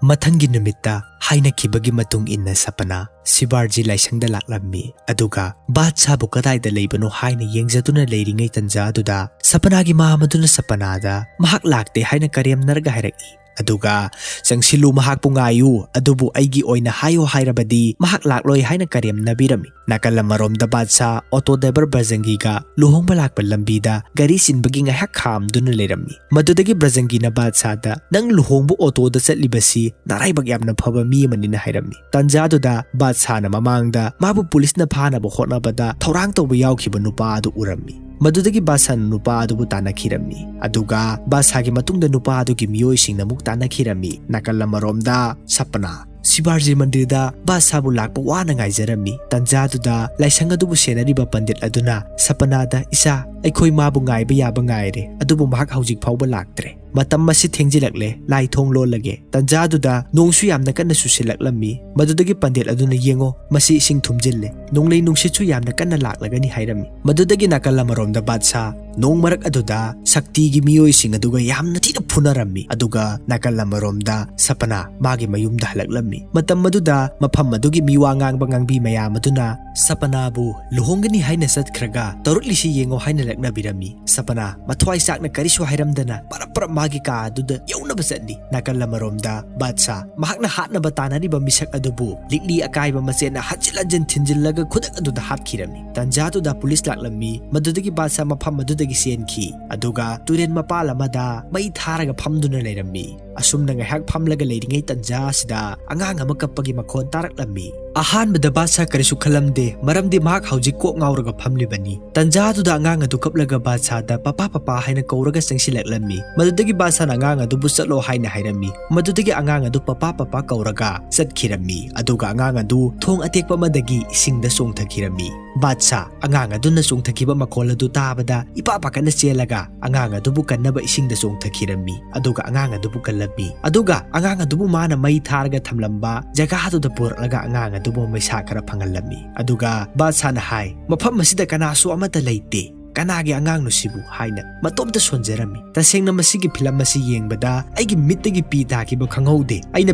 ꯃꯊꯪꯒꯤ ꯅꯨꯃꯤꯠꯇ ꯍꯥꯏꯅꯈꯤꯕꯒꯤ ꯃꯇꯨꯡ ꯏꯟꯅ ꯁꯄꯅꯥ ꯁꯤꯕꯥꯔꯖꯤ ꯂꯥꯏꯁꯪꯗ ꯂꯥꯛꯂꯝꯃꯤ, ꯑꯗꯨꯒ ꯕꯥꯗꯁꯥꯕꯨ ꯀꯗꯥꯏꯗ ꯂꯩꯕꯅꯣ ꯍꯥꯏꯅ ꯌꯦꯡꯖꯗꯨꯅ ꯂꯩꯔꯤꯉꯩ ꯇꯟꯖꯥ ꯑꯗꯨꯗ ꯁꯄꯅꯥꯒꯤ ꯃꯥꯝ ꯑꯗꯨꯅ ꯁꯄꯅꯥꯗ ꯃꯍꯥꯛ ꯂꯥꯛꯇꯦ ꯍꯥꯏꯅ ꯀꯔꯦꯝꯅꯔꯒ ꯍꯥꯏꯔꯛꯏ꯫ ꯑꯗꯨꯒ "ꯆꯪꯁꯤꯜꯂꯨ, ꯃꯍꯥꯛꯄꯨ ꯉꯥꯏꯌꯨ, ꯑꯗꯨꯕꯨ ꯑꯩꯒꯤ ꯑꯣꯏꯅ ꯍꯥꯏꯌꯣ ꯍꯥꯏꯔꯕꯗꯤ ꯃꯍꯥꯛ ꯂꯥꯛꯂꯣꯏ" ꯍꯥꯏꯅ ꯀꯔꯦꯝꯅꯕꯤꯔꯝꯃꯤ꯫ ꯅꯥꯀꯜ ꯑꯃꯔꯣꯝꯗ ꯕꯥꯗꯁꯥ ꯑꯣꯇꯣ ꯗ꯭ꯔꯥꯏꯚꯔ ꯕ꯭ꯔꯖꯪꯒꯤꯒ ꯂꯨꯍꯣꯡꯕ ꯂꯥꯛꯄ ꯂꯝꯕꯤꯗ ꯒꯥꯔꯤ ꯆꯤꯟꯕꯒꯤ ꯉꯥꯏꯍꯥꯛ ꯈꯥꯝꯗꯨꯅ ꯂꯩꯔꯝꯃꯤ꯫ ꯃꯗꯨꯗꯒꯤ ꯕ꯭ꯔꯖꯪꯒꯤꯅ ꯕꯥꯗꯁꯥꯗ, "ꯅꯪ ꯂꯨꯍꯣꯡꯕ ꯑꯣꯇꯣꯗ ꯆꯠꯂꯤꯕꯁꯤ ꯅꯔꯥꯏꯕꯛ ꯌꯥꯝꯅ ꯐꯕ ꯃꯤ ꯑꯃꯅꯤꯅ" ꯍꯥꯏꯔꯝꯃꯤ꯫ ꯇꯟꯖꯥꯗꯨꯗ ꯕꯥꯗꯁꯥꯅ ꯃꯃꯥꯡꯗ ꯃꯥꯕꯨ ꯄꯨꯂꯤꯁꯅ ꯐꯥꯅꯕ ꯍꯣꯠꯅꯕꯗ ꯊꯧꯔꯥꯡ ꯇꯧꯕ ꯌꯥꯎꯈꯤꯕ ꯅꯨꯄꯥ ꯑꯗꯨ ꯎꯔꯝꯃꯤ꯫ ꯃꯗꯨꯗꯒꯤ ꯕꯥꯗꯁꯥꯅ ꯅꯨꯄꯥ ꯑꯗꯨꯕꯨ ꯇꯥꯟꯅꯈꯤꯔꯝꯃꯤ꯫ ꯑꯗꯨꯒ ꯕꯥꯗꯁꯥꯒꯤ ꯃꯇꯨꯡꯗ ꯅꯨꯄꯥ ꯑꯗꯨꯒꯤ ꯃꯤꯑꯣꯏꯁꯤꯡꯅ ꯑꯃꯨꯛ ꯇꯥꯟꯅꯈꯤꯔꯝꯃꯤ꯫ ꯅꯥꯀꯜ ꯑꯃꯔꯣꯝꯗ ꯁꯄꯅꯥ ꯁꯤꯕꯥꯔꯖꯤ ꯃꯟꯗꯤꯔꯗ ꯕꯥꯗꯁꯥꯕꯨ ꯂꯥꯛꯄ ꯋꯥꯅ ꯉꯥꯏꯖꯔꯝꯃꯤ꯫ ꯇꯟꯖꯥꯗꯨꯗ ꯂꯥꯏꯁꯪ ꯑꯗꯨꯕꯨ ꯁꯦꯟꯅꯔꯤꯕ ꯄꯟꯗꯤꯠ ꯑꯗꯨꯅ ꯁꯄꯅꯥꯗ, "ꯏꯆꯥ, ꯑꯩꯈꯣꯏ ꯃꯥꯕꯨ ꯉꯥꯏꯕ ꯌꯥꯕ ꯉꯥꯏꯔꯦ, ꯑꯗꯨꯕꯨ ꯃꯍꯥꯛ ꯍꯧꯖꯤꯛ ꯐꯥꯎꯕ ꯂꯥꯛꯇ꯭ꯔꯦ꯫ ꯃꯇꯝ ꯑꯁꯤ ꯊꯦꯡꯖꯤꯜꯂꯛꯂꯦ, ꯂꯥꯏ ꯊꯣꯡ ꯂꯣꯜꯂꯒꯦ"꯫ ꯇꯟꯖꯥꯗꯨꯗ ꯅꯣꯡꯁꯨ ꯌꯥꯝꯅ ꯀꯟꯅ ꯆꯨꯁꯤꯜꯂꯛꯂꯝꯃꯤ꯫ ꯃꯗꯨꯗꯒꯤ ꯄꯟꯗꯤꯠ ꯑꯗꯨꯅ, "ꯌꯦꯡꯉꯣ, ꯃꯁꯤ ꯏꯁꯤꯡ ꯊꯨꯝꯖꯤꯜꯂꯦ, ꯅꯣꯡꯂꯩ ꯅꯨꯡꯁꯤꯠꯁꯨ ꯌꯥꯝꯅ ꯀꯟꯅ ꯂꯥꯛꯂꯒꯅꯤ" ꯍꯥꯏꯔꯝꯃꯤ꯫ ꯃꯗꯨꯗꯒꯤ ꯅꯥꯀꯜ ꯑꯃꯔꯣꯝꯗ ꯕꯥꯗꯁꯥ ꯅꯣꯡ ꯃꯔꯛ ꯑꯗꯨꯗ ꯁꯛꯇꯤꯒꯤ ꯃꯤꯑꯣꯏꯁꯤꯡ ꯑꯗꯨꯒ ꯌꯥꯝꯅ ꯊꯤꯅ ꯐꯨꯅꯔꯝꯃꯤ꯫ ꯑꯗꯨꯒ ꯅꯥꯀꯜ ꯑꯃꯔꯣꯝꯗ ꯁꯄꯅꯥ ꯃꯥꯒꯤ ꯃꯌꯨꯝꯗ ꯍꯜꯂꯛꯂꯝꯃꯤ꯫ ꯃꯇꯝ ꯑꯗꯨꯗ ꯃꯐꯝ ꯑꯗꯨꯒꯤ ꯃꯤꯋꯥ ꯉꯥꯡꯕ ꯉꯥꯡꯕꯤ ꯃꯌꯥꯝ ꯑꯗꯨꯅ ꯁꯄꯅꯥꯕꯨ ꯂꯨꯍꯣꯡꯒꯅꯤ ꯍꯥꯏꯅ ꯆꯠꯈ꯭ꯔꯒ ꯇꯧꯔꯛꯂꯤꯁꯤ ꯌꯦꯡꯉꯣ ꯍꯥꯏꯅ ꯂꯛꯅꯕꯤꯔꯝꯃꯤ꯫ ꯁꯄꯅꯥ ꯃꯊ꯭ꯋꯥꯏ ꯆꯥꯛꯅ ꯀꯔꯤꯁꯨ ꯍꯥꯏꯔꯝꯗꯅ ꯄꯔꯞ ꯄꯔꯞ ꯃꯥꯒꯤ ꯀꯥ ꯑꯗꯨꯗ ꯌꯧꯅꯕ ꯆꯠꯂꯤ꯫ ꯅꯥꯀꯜ ꯑꯃꯔꯣꯝꯗ ꯕꯥꯗꯁꯥ ꯃꯍꯥꯛꯅ ꯍꯥꯠꯅꯕ ꯇꯥꯟꯅꯔꯤꯕ ꯃꯤꯁꯛ ꯑꯗꯨꯕꯨ ꯂꯤꯛꯂꯤ ꯑꯀꯥꯏꯕ ꯃꯆꯦꯠꯅ ꯍꯟꯖꯤꯟ ꯍꯟꯖꯤꯟ ꯊꯤꯟꯖꯤꯜꯂꯒ ꯈꯨꯗꯛ ꯑꯗꯨꯗ ꯍꯥꯠꯈꯤꯔꯝꯃꯤ꯫ ꯇꯟꯖꯥꯗꯨꯗ ꯄꯨꯂꯤꯁ ꯂꯥꯛꯂꯝꯃꯤ꯫ ꯃꯗꯨꯗꯒꯤ ꯕꯥꯗꯁꯥ ꯃꯐꯝ ꯑꯗꯨꯗꯒꯤ ꯆꯦꯟꯈꯤ꯫ ꯑꯗꯨꯒ ꯇꯨꯔꯦꯜ ꯃꯄꯥꯜ ꯑꯃꯗ ꯃꯩ ꯊꯥꯔꯒ ꯐꯝꯗꯨꯅ ꯂꯩꯔꯝꯃꯤ꯫ ꯑꯁꯨꯝꯅ ꯉꯥꯏꯍꯥꯛ ꯐꯝꯂꯒ ꯂꯩꯔꯤꯉꯩ ꯇꯟꯖꯥ ꯑꯁꯤꯗ ꯑꯉꯥꯡ ꯑꯃ ꯀꯞꯄꯒꯤ ꯃꯈꯣꯟ ꯇꯥꯔꯛꯂꯝꯃꯤ꯫ ꯑꯍꯥꯟꯕꯗ ꯕꯥꯗꯁꯥ ꯀꯔꯤꯁꯨ ꯈꯜꯂꯝꯗꯦ, ꯃꯔꯝꯗꯤ ꯃꯍꯥꯛ ꯍꯧꯖꯤꯛ ꯀꯣꯛ ꯉꯥꯎꯔꯒ ꯐꯝꯂꯤꯕꯅꯤ꯫ ꯇꯟꯖꯥꯗꯨꯗ ꯑꯉꯥꯡ ꯑꯗꯨ ꯀꯞꯂꯒ ꯕꯥꯗꯁꯥꯗ "ꯄꯄꯥ, ꯄꯄꯥ" ꯍꯥꯏꯅ ꯀꯧꯔꯒ ꯆꯪꯁꯤꯜꯂꯛꯂꯝꯃꯤ꯫ ꯃꯗꯨꯗꯒꯤ ꯕꯥꯗꯁꯥꯅ ꯑꯉꯥꯡ ꯑꯗꯨꯕꯨ "ꯆꯠꯂꯣ" ꯍꯥꯏꯅ ꯍꯥꯏꯔꯝꯃꯤ꯫ ꯃꯗꯨꯗꯒꯤ ꯑꯉꯥꯡ ꯑꯗꯨ "ꯄꯄꯥ, ꯄꯄꯥ" ꯀꯧꯔꯒ ꯆꯠꯈꯤꯔꯝꯃꯤ꯫ ꯑꯗꯨꯒ ꯑꯉꯥꯡ ꯑꯗꯨ ꯊꯣꯡ ꯑꯇꯦꯛꯄ ꯑꯃꯗꯒꯤ ꯏꯁꯤꯡꯗ ꯆꯣꯡꯊꯈꯤꯔꯝꯃꯤ꯫ ꯕꯥꯗꯁꯥ ꯑꯉꯥꯡ ꯑꯗꯨꯅ ꯆꯣꯡꯊꯈꯤꯕ ꯃꯈꯣꯜ ꯑꯗꯨ ꯇꯥꯕꯗ ꯏꯄꯥ ꯄꯥꯈꯠꯅ ꯆꯦꯜꯂꯒ ꯑꯉꯥꯡ ꯑꯗꯨꯕꯨ ꯀꯟꯅꯕ ꯏꯁꯤꯡꯗ ꯆꯣꯡꯊꯈꯤꯔꯝꯃꯤ꯫ ꯑꯗꯨꯒ ꯑꯉꯥꯡ ꯑꯗꯨꯕꯨ ꯀꯜꯂꯝꯃꯤ꯫ ꯑꯗꯨꯒ ꯑꯉꯥꯡ ꯑꯗꯨꯕꯨ ꯃꯥꯅ ꯃꯩ ꯊꯥꯔꯒ ꯊꯝꯂꯝꯕ ꯖꯒꯥꯗꯨꯗ ꯄꯨꯔꯛꯂꯒ ꯑꯉꯥꯡ ꯑꯗꯨꯕꯨ ꯃꯩꯁꯥ ꯈꯔ ꯐꯪꯍꯜꯂꯝꯃꯤ꯫ ꯑꯗꯨꯒ ꯕꯥꯗꯁꯥꯅ ꯍꯥꯏ, "ꯃꯐꯝ ꯑꯁꯤꯗ ꯀꯅꯥꯁꯨ ꯑꯃꯠꯇ ꯂꯩꯇꯦ꯫ "ꯀꯅꯥꯒꯤ ꯑꯉꯥꯡꯅꯣ ꯁꯤꯕꯨ?" ꯍꯥꯏꯅ ꯃꯇꯣꯝꯇ ꯁꯣꯟꯖꯔꯝꯃꯤ꯫ ꯇꯁꯦꯡꯅ ꯃꯁꯤꯒꯤ ꯐꯤꯂꯝ ꯑꯁꯤ ꯌꯦꯡꯕꯗ ꯑꯩꯒꯤ ꯃꯤꯠꯇꯒꯤ ꯄꯤ ꯇꯥꯈꯤꯕ ꯈꯪꯍꯧꯗꯦ꯫ ꯑꯩꯅ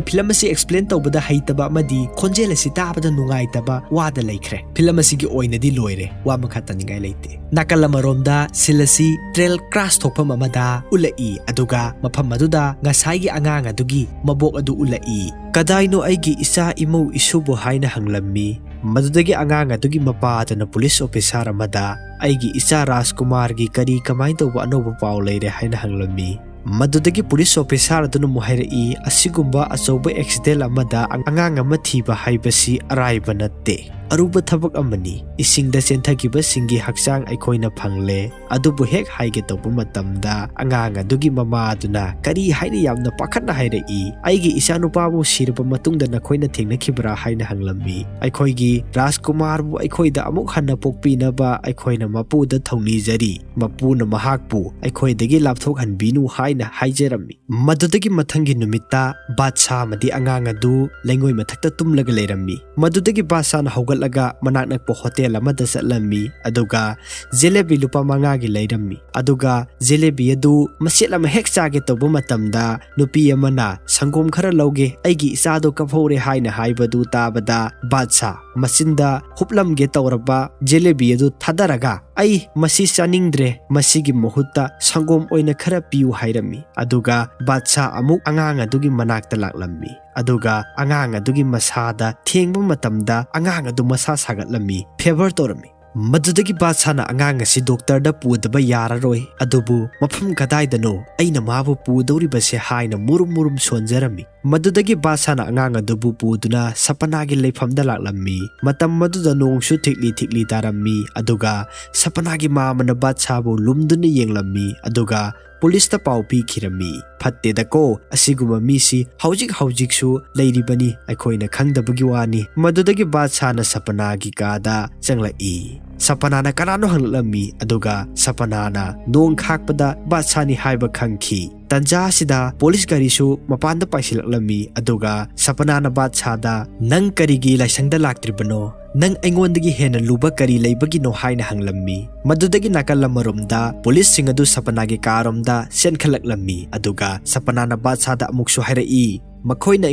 ꯐꯤꯂꯝ ꯑꯁꯤ explain ꯇꯧꯕꯗ ꯍꯩꯇꯕ ꯑꯃꯗꯤ ꯈꯣꯟꯖꯦꯜ ꯑꯁꯤ ꯇꯥꯕꯗ ꯅꯨꯡꯉꯥꯏꯇꯕ ꯋꯥꯗ ꯂꯩꯈ꯭ꯔꯦ꯫ ꯐꯤꯂꯝ ꯑꯁꯤꯒꯤ ꯑꯣꯏꯅꯗꯤ ꯂꯣꯏꯔꯦ, ꯋꯥ ꯃꯈꯥ ꯇꯥꯅꯤꯡꯉꯥꯏ ꯂꯩꯇꯦ꯫ ꯅꯥꯀꯜ ꯑꯃꯔꯣꯝꯗ scene ꯑꯁꯤ train cross ꯊꯣꯛꯐꯝ ꯑꯃꯗ ꯎꯠꯂꯛꯏ, ꯑꯗꯨꯒ ꯃꯐꯝ ꯑꯗꯨꯗ ꯉꯁꯥꯏꯒꯤ ꯑꯉꯥꯡ ꯑꯗꯨꯒꯤ ꯃꯕꯣꯛ ꯑꯗꯨ ꯎꯠꯂꯛꯏ꯫ "ꯀꯗꯥꯏꯅꯣ ꯑꯩꯒꯤ ꯏꯆꯥ ꯏꯃꯧ ꯏꯁꯨꯕꯨ?" ꯍꯥꯏꯅ ꯍꯪꯂꯝꯃꯤ꯫ ꯃꯗꯨꯗꯒꯤ ꯑꯉꯥꯡ ꯑꯗꯨꯒꯤ ꯃꯄꯥ ꯑꯗꯨꯅ police officer ꯑꯃꯗ, "ꯑꯩꯒꯤ ꯏꯆꯥ ꯔꯥꯖꯀꯨꯃꯥꯔꯒꯤ ꯀꯔꯤ ꯀꯃꯥꯏꯅ ꯇꯧꯕ ꯑꯅꯧꯕ ꯄꯥꯎ ꯂꯩꯔꯦ?" ꯍꯥꯏꯅ ꯍꯪꯂꯝꯃꯤ꯫ ꯃꯗꯨꯗꯒꯤ police officer ꯑꯗꯨꯅ ꯑꯃꯨꯛ ꯍꯥꯏꯔꯛꯏ, "ꯑꯁꯤꯒꯨꯝꯕ ꯑꯆꯧꯕ accident ꯑꯃꯗ ꯑꯉꯥꯡ ꯑꯃ ꯊꯤꯕ ꯍꯥꯏꯕꯁꯤ ꯑꯔꯥꯏꯕ ꯅꯠꯇꯦ꯫ ꯑꯔꯨꯕ ꯊꯕꯛ ꯑꯃꯅꯤ꯫ ꯏꯁꯤꯡꯗ ꯆꯦꯟꯊꯈꯤꯕꯁꯤꯡꯒꯤ ꯍꯛꯆꯥꯡ ꯑꯩꯈꯣꯏꯅ ꯐꯪꯂꯦ꯫ ꯑꯗꯨꯕꯨ ꯍꯦꯛ ꯍꯥꯏꯒꯦ ꯇꯧꯕ ꯃꯇꯝꯗ ꯑꯉꯥꯡ ꯑꯗꯨꯒꯤ ꯃꯃꯥ ꯑꯗꯨꯅ ꯀꯔꯤ ꯍꯥꯏꯅ ꯌꯥꯝꯅ ꯄꯥꯈꯠꯅ ꯍꯥꯏꯔꯛꯏ, 'ꯑꯩꯒꯤ ꯏꯆꯥꯅꯨꯄꯥꯕꯨ ꯁꯤꯔꯕ ꯃꯇꯨꯡꯗ ꯅꯈꯣꯏꯅ ꯊꯦꯡꯅꯈꯤꯕ꯭ꯔꯥ?' ꯍꯥꯏꯅ ꯍꯪꯂꯝꯃꯤ꯫ "ꯑꯩꯈꯣꯏꯒꯤ ꯔꯥꯖꯀꯨꯃꯥꯔꯕꯨ ꯑꯩꯈꯣꯏꯗ ꯑꯃꯨꯛ ꯍꯟꯅ ꯄꯣꯛꯄꯤꯅꯕ ꯑꯩꯈꯣꯏꯅ ꯃꯄꯨꯗ ꯊꯧꯅꯤꯖꯔꯤ꯫ ꯃꯄꯨꯅ ꯃꯍꯥꯛꯄꯨ ꯑꯩꯈꯣꯏꯗꯒꯤ ꯂꯥꯞꯊꯣꯛꯍꯟꯕꯤꯅꯨ" ꯍꯥꯏꯅ ꯍꯥꯏꯖꯔꯝꯃꯤ꯫ ꯃꯗꯨꯗꯒꯤ ꯃꯊꯪꯒꯤ ꯅꯨꯃꯤꯠꯇ ꯕꯥꯗꯁꯥ ꯑꯃꯗꯤ ꯑꯉꯥꯡ ꯑꯗꯨ ꯂꯩꯉꯣꯏ ꯃꯊꯛꯇ ꯇꯨꯝꯂꯒ ꯂꯩꯔꯝꯃꯤ꯫ ꯃꯗꯨꯗꯒꯤ ꯕꯥꯗꯁꯥꯅ ꯍꯧꯒꯠꯂꯒ ꯃꯅꯥꯛ ꯅꯛꯄ hotel ꯑꯃꯗ ꯆꯠꯂꯝꯃꯤ, ꯑꯗꯨꯒ ꯖꯦꯂꯦꯕꯤ ꯂꯨꯄꯥ ꯃꯉꯥꯒꯤ ꯂꯩꯔꯝꯃꯤ꯫ ꯑꯗꯨꯒ ꯖꯦꯂꯦꯕꯤ ꯑꯗꯨ ꯃꯆꯦꯠ ꯑꯃ ꯍꯦꯛ ꯆꯥꯒꯦ ꯇꯧꯕ ꯃꯇꯝꯗ ꯅꯨꯄꯤ ꯑꯃꯅ, "ꯁꯪꯒꯣꯝ ꯈꯔ ꯂꯧꯒꯦ, ꯑꯩꯒꯤ ꯏꯆꯥꯗꯣ ꯀꯞꯍꯧꯔꯦ" ꯍꯥꯏꯅ ꯍꯥꯏꯕꯗꯨ ꯇꯥꯕꯗ ꯕꯥꯗꯁꯥ ꯃꯆꯤꯟꯗ ꯍꯨꯞꯂꯝꯒꯦ ꯇꯧꯔꯕ ꯖꯦꯂꯦꯕꯤ ꯑꯗꯨ ꯊꯥꯗꯔꯒ, "ꯑꯩ ꯃꯁꯤ ꯆꯥꯅꯤꯡꯗ꯭ꯔꯦ, ꯃꯁꯤꯒꯤ ꯃꯍꯨꯠꯇ ꯁꯪꯒꯣꯝ ꯑꯣꯏꯅ ꯈꯔ ꯄꯤꯌꯨ" ꯍꯥꯏꯔꯝꯃꯤ꯫ ꯑꯗꯨꯒ ꯕꯥꯗꯁꯥ ꯑꯃꯨꯛ ꯑꯉꯥꯡ ꯑꯗꯨꯒꯤ ꯃꯅꯥꯛꯇ ꯂꯥꯛꯂꯝꯃꯤ꯫ ꯑꯗꯨꯒ ꯑꯉꯥꯡ ꯑꯗꯨꯒꯤ ꯃꯁꯥꯗ ꯊꯦꯡꯕ ꯃꯇꯝꯗ ꯑꯉꯥꯡ ꯑꯗꯨ ꯃꯁꯥ ꯁꯥꯒꯠꯂꯝꯃꯤ, fever ꯇꯧꯔꯝꯃꯤ꯫ ꯃꯗꯨꯗꯒꯤ ꯕꯥꯗꯁꯥꯅ ꯑꯉꯥꯡ ꯑꯁꯤ ꯗꯣꯛꯇꯔꯗ ꯄꯨꯗꯕ ꯌꯥꯔꯔꯣꯏ, ꯑꯗꯨꯕꯨ ꯃꯐꯝ ꯀꯗꯥꯏꯗꯅꯣ ꯑꯩꯅ ꯃꯥꯕꯨ ꯄꯨꯗꯧꯔꯤꯕꯁꯦ ꯍꯥꯏꯅ ꯃꯨꯔꯨꯝ ꯃꯨꯔꯨꯝ ꯁꯣꯟꯖꯔꯝꯃꯤ꯫ ꯃꯗꯨꯗꯒꯤ ꯕꯥꯗꯁꯥꯅ ꯑꯉꯥꯡ ꯑꯗꯨꯕꯨ ꯄꯨꯗꯨꯅ ꯁꯄꯅꯥꯒꯤ ꯂꯩꯐꯝꯗ ꯂꯥꯛꯂꯝꯃꯤ꯫ ꯃꯇꯝ ꯑꯗꯨꯗ ꯅꯣꯡꯁꯨ ꯊꯤꯛꯂꯤ ꯊꯤꯛꯂꯤ ꯇꯥꯔꯝꯃꯤ, ꯑꯗꯨꯒ ꯁꯄꯅꯥꯒꯤ ꯃꯃꯥꯅ ꯕꯥꯗꯁꯥꯕꯨ ꯂꯨꯝꯗꯨꯅ ꯌꯦꯡꯂꯝꯃꯤ, ꯑꯗꯨꯒ ꯄꯨꯂꯤꯁꯇ ꯄꯥꯎ ꯄꯤꯈꯤꯔꯝꯃꯤ꯫ "ꯐꯠꯇꯦꯗꯀꯣ, ꯑꯁꯤꯒꯨꯝꯕ ꯃꯤꯁꯤ ꯍꯧꯖꯤꯛ ꯍꯧꯖꯤꯛꯁꯨ ꯂꯩꯔꯤꯕꯅꯤ, ꯑꯩꯈꯣꯏꯅ ꯈꯪꯗꯕꯒꯤ ꯋꯥꯅꯤ"꯫ ꯃꯗꯨꯗꯒꯤ ꯕꯥꯗꯁꯥꯅ ꯁꯄꯅꯥꯒꯤ ꯀꯥꯗ ꯆꯪꯂꯛꯏ꯫ ꯁꯄꯅꯥꯅ ꯀꯅꯥꯅꯣ ꯍꯪꯂꯛꯂꯝꯃꯤ, ꯑꯗꯨꯒ ꯁꯄꯅꯥꯅ ꯅꯣꯡ ꯈꯥꯛꯄꯗ ꯕꯥꯗꯁꯥꯅꯤ ꯍꯥꯏꯕ ꯈꯪꯈꯤ꯫ ꯇꯟꯖꯥ ꯑꯁꯤꯗ ꯄꯨꯂꯤꯁ ꯒꯥꯔꯤꯁꯨ ꯃꯄꯥꯟꯗ ꯄꯥꯏꯁꯤꯜꯂꯛꯂꯝꯃꯤ, ꯑꯗꯨꯒ ꯁꯄꯅꯥꯅ ꯕꯥꯗꯁꯥꯗ, "ꯅꯪ ꯀꯔꯤꯒꯤ ꯂꯥꯏꯁꯪꯗ ꯂꯥꯛꯇ꯭ꯔꯤꯕꯅꯣ? "ꯅꯪ ꯑꯩꯉꯣꯟꯗꯒꯤ ꯍꯦꯟꯅ ꯂꯨꯕ ꯀꯔꯤ ꯂꯩꯕꯒꯤꯅꯣ?" ꯍꯥꯏꯅ ꯍꯪꯂꯝꯃꯤ꯫ ꯃꯗꯨꯗꯒꯤ ꯅꯥꯀꯜ ꯑꯃꯔꯣꯝꯗ ꯄꯨꯂꯤꯁꯁꯤꯡ ꯑꯗꯨ ꯁꯄꯅꯥꯒꯤ ꯀꯥꯔꯣꯝꯗ ꯆꯦꯟꯈꯠꯂꯛꯂꯝꯃꯤ꯫ ꯑꯗꯨꯒ ꯁꯄꯅꯥꯅ ꯕꯥꯗꯁꯥꯗ ꯑꯃꯨꯛꯁꯨ ꯍꯥꯏꯔꯛꯏ, "ꯃꯈꯣꯏꯅ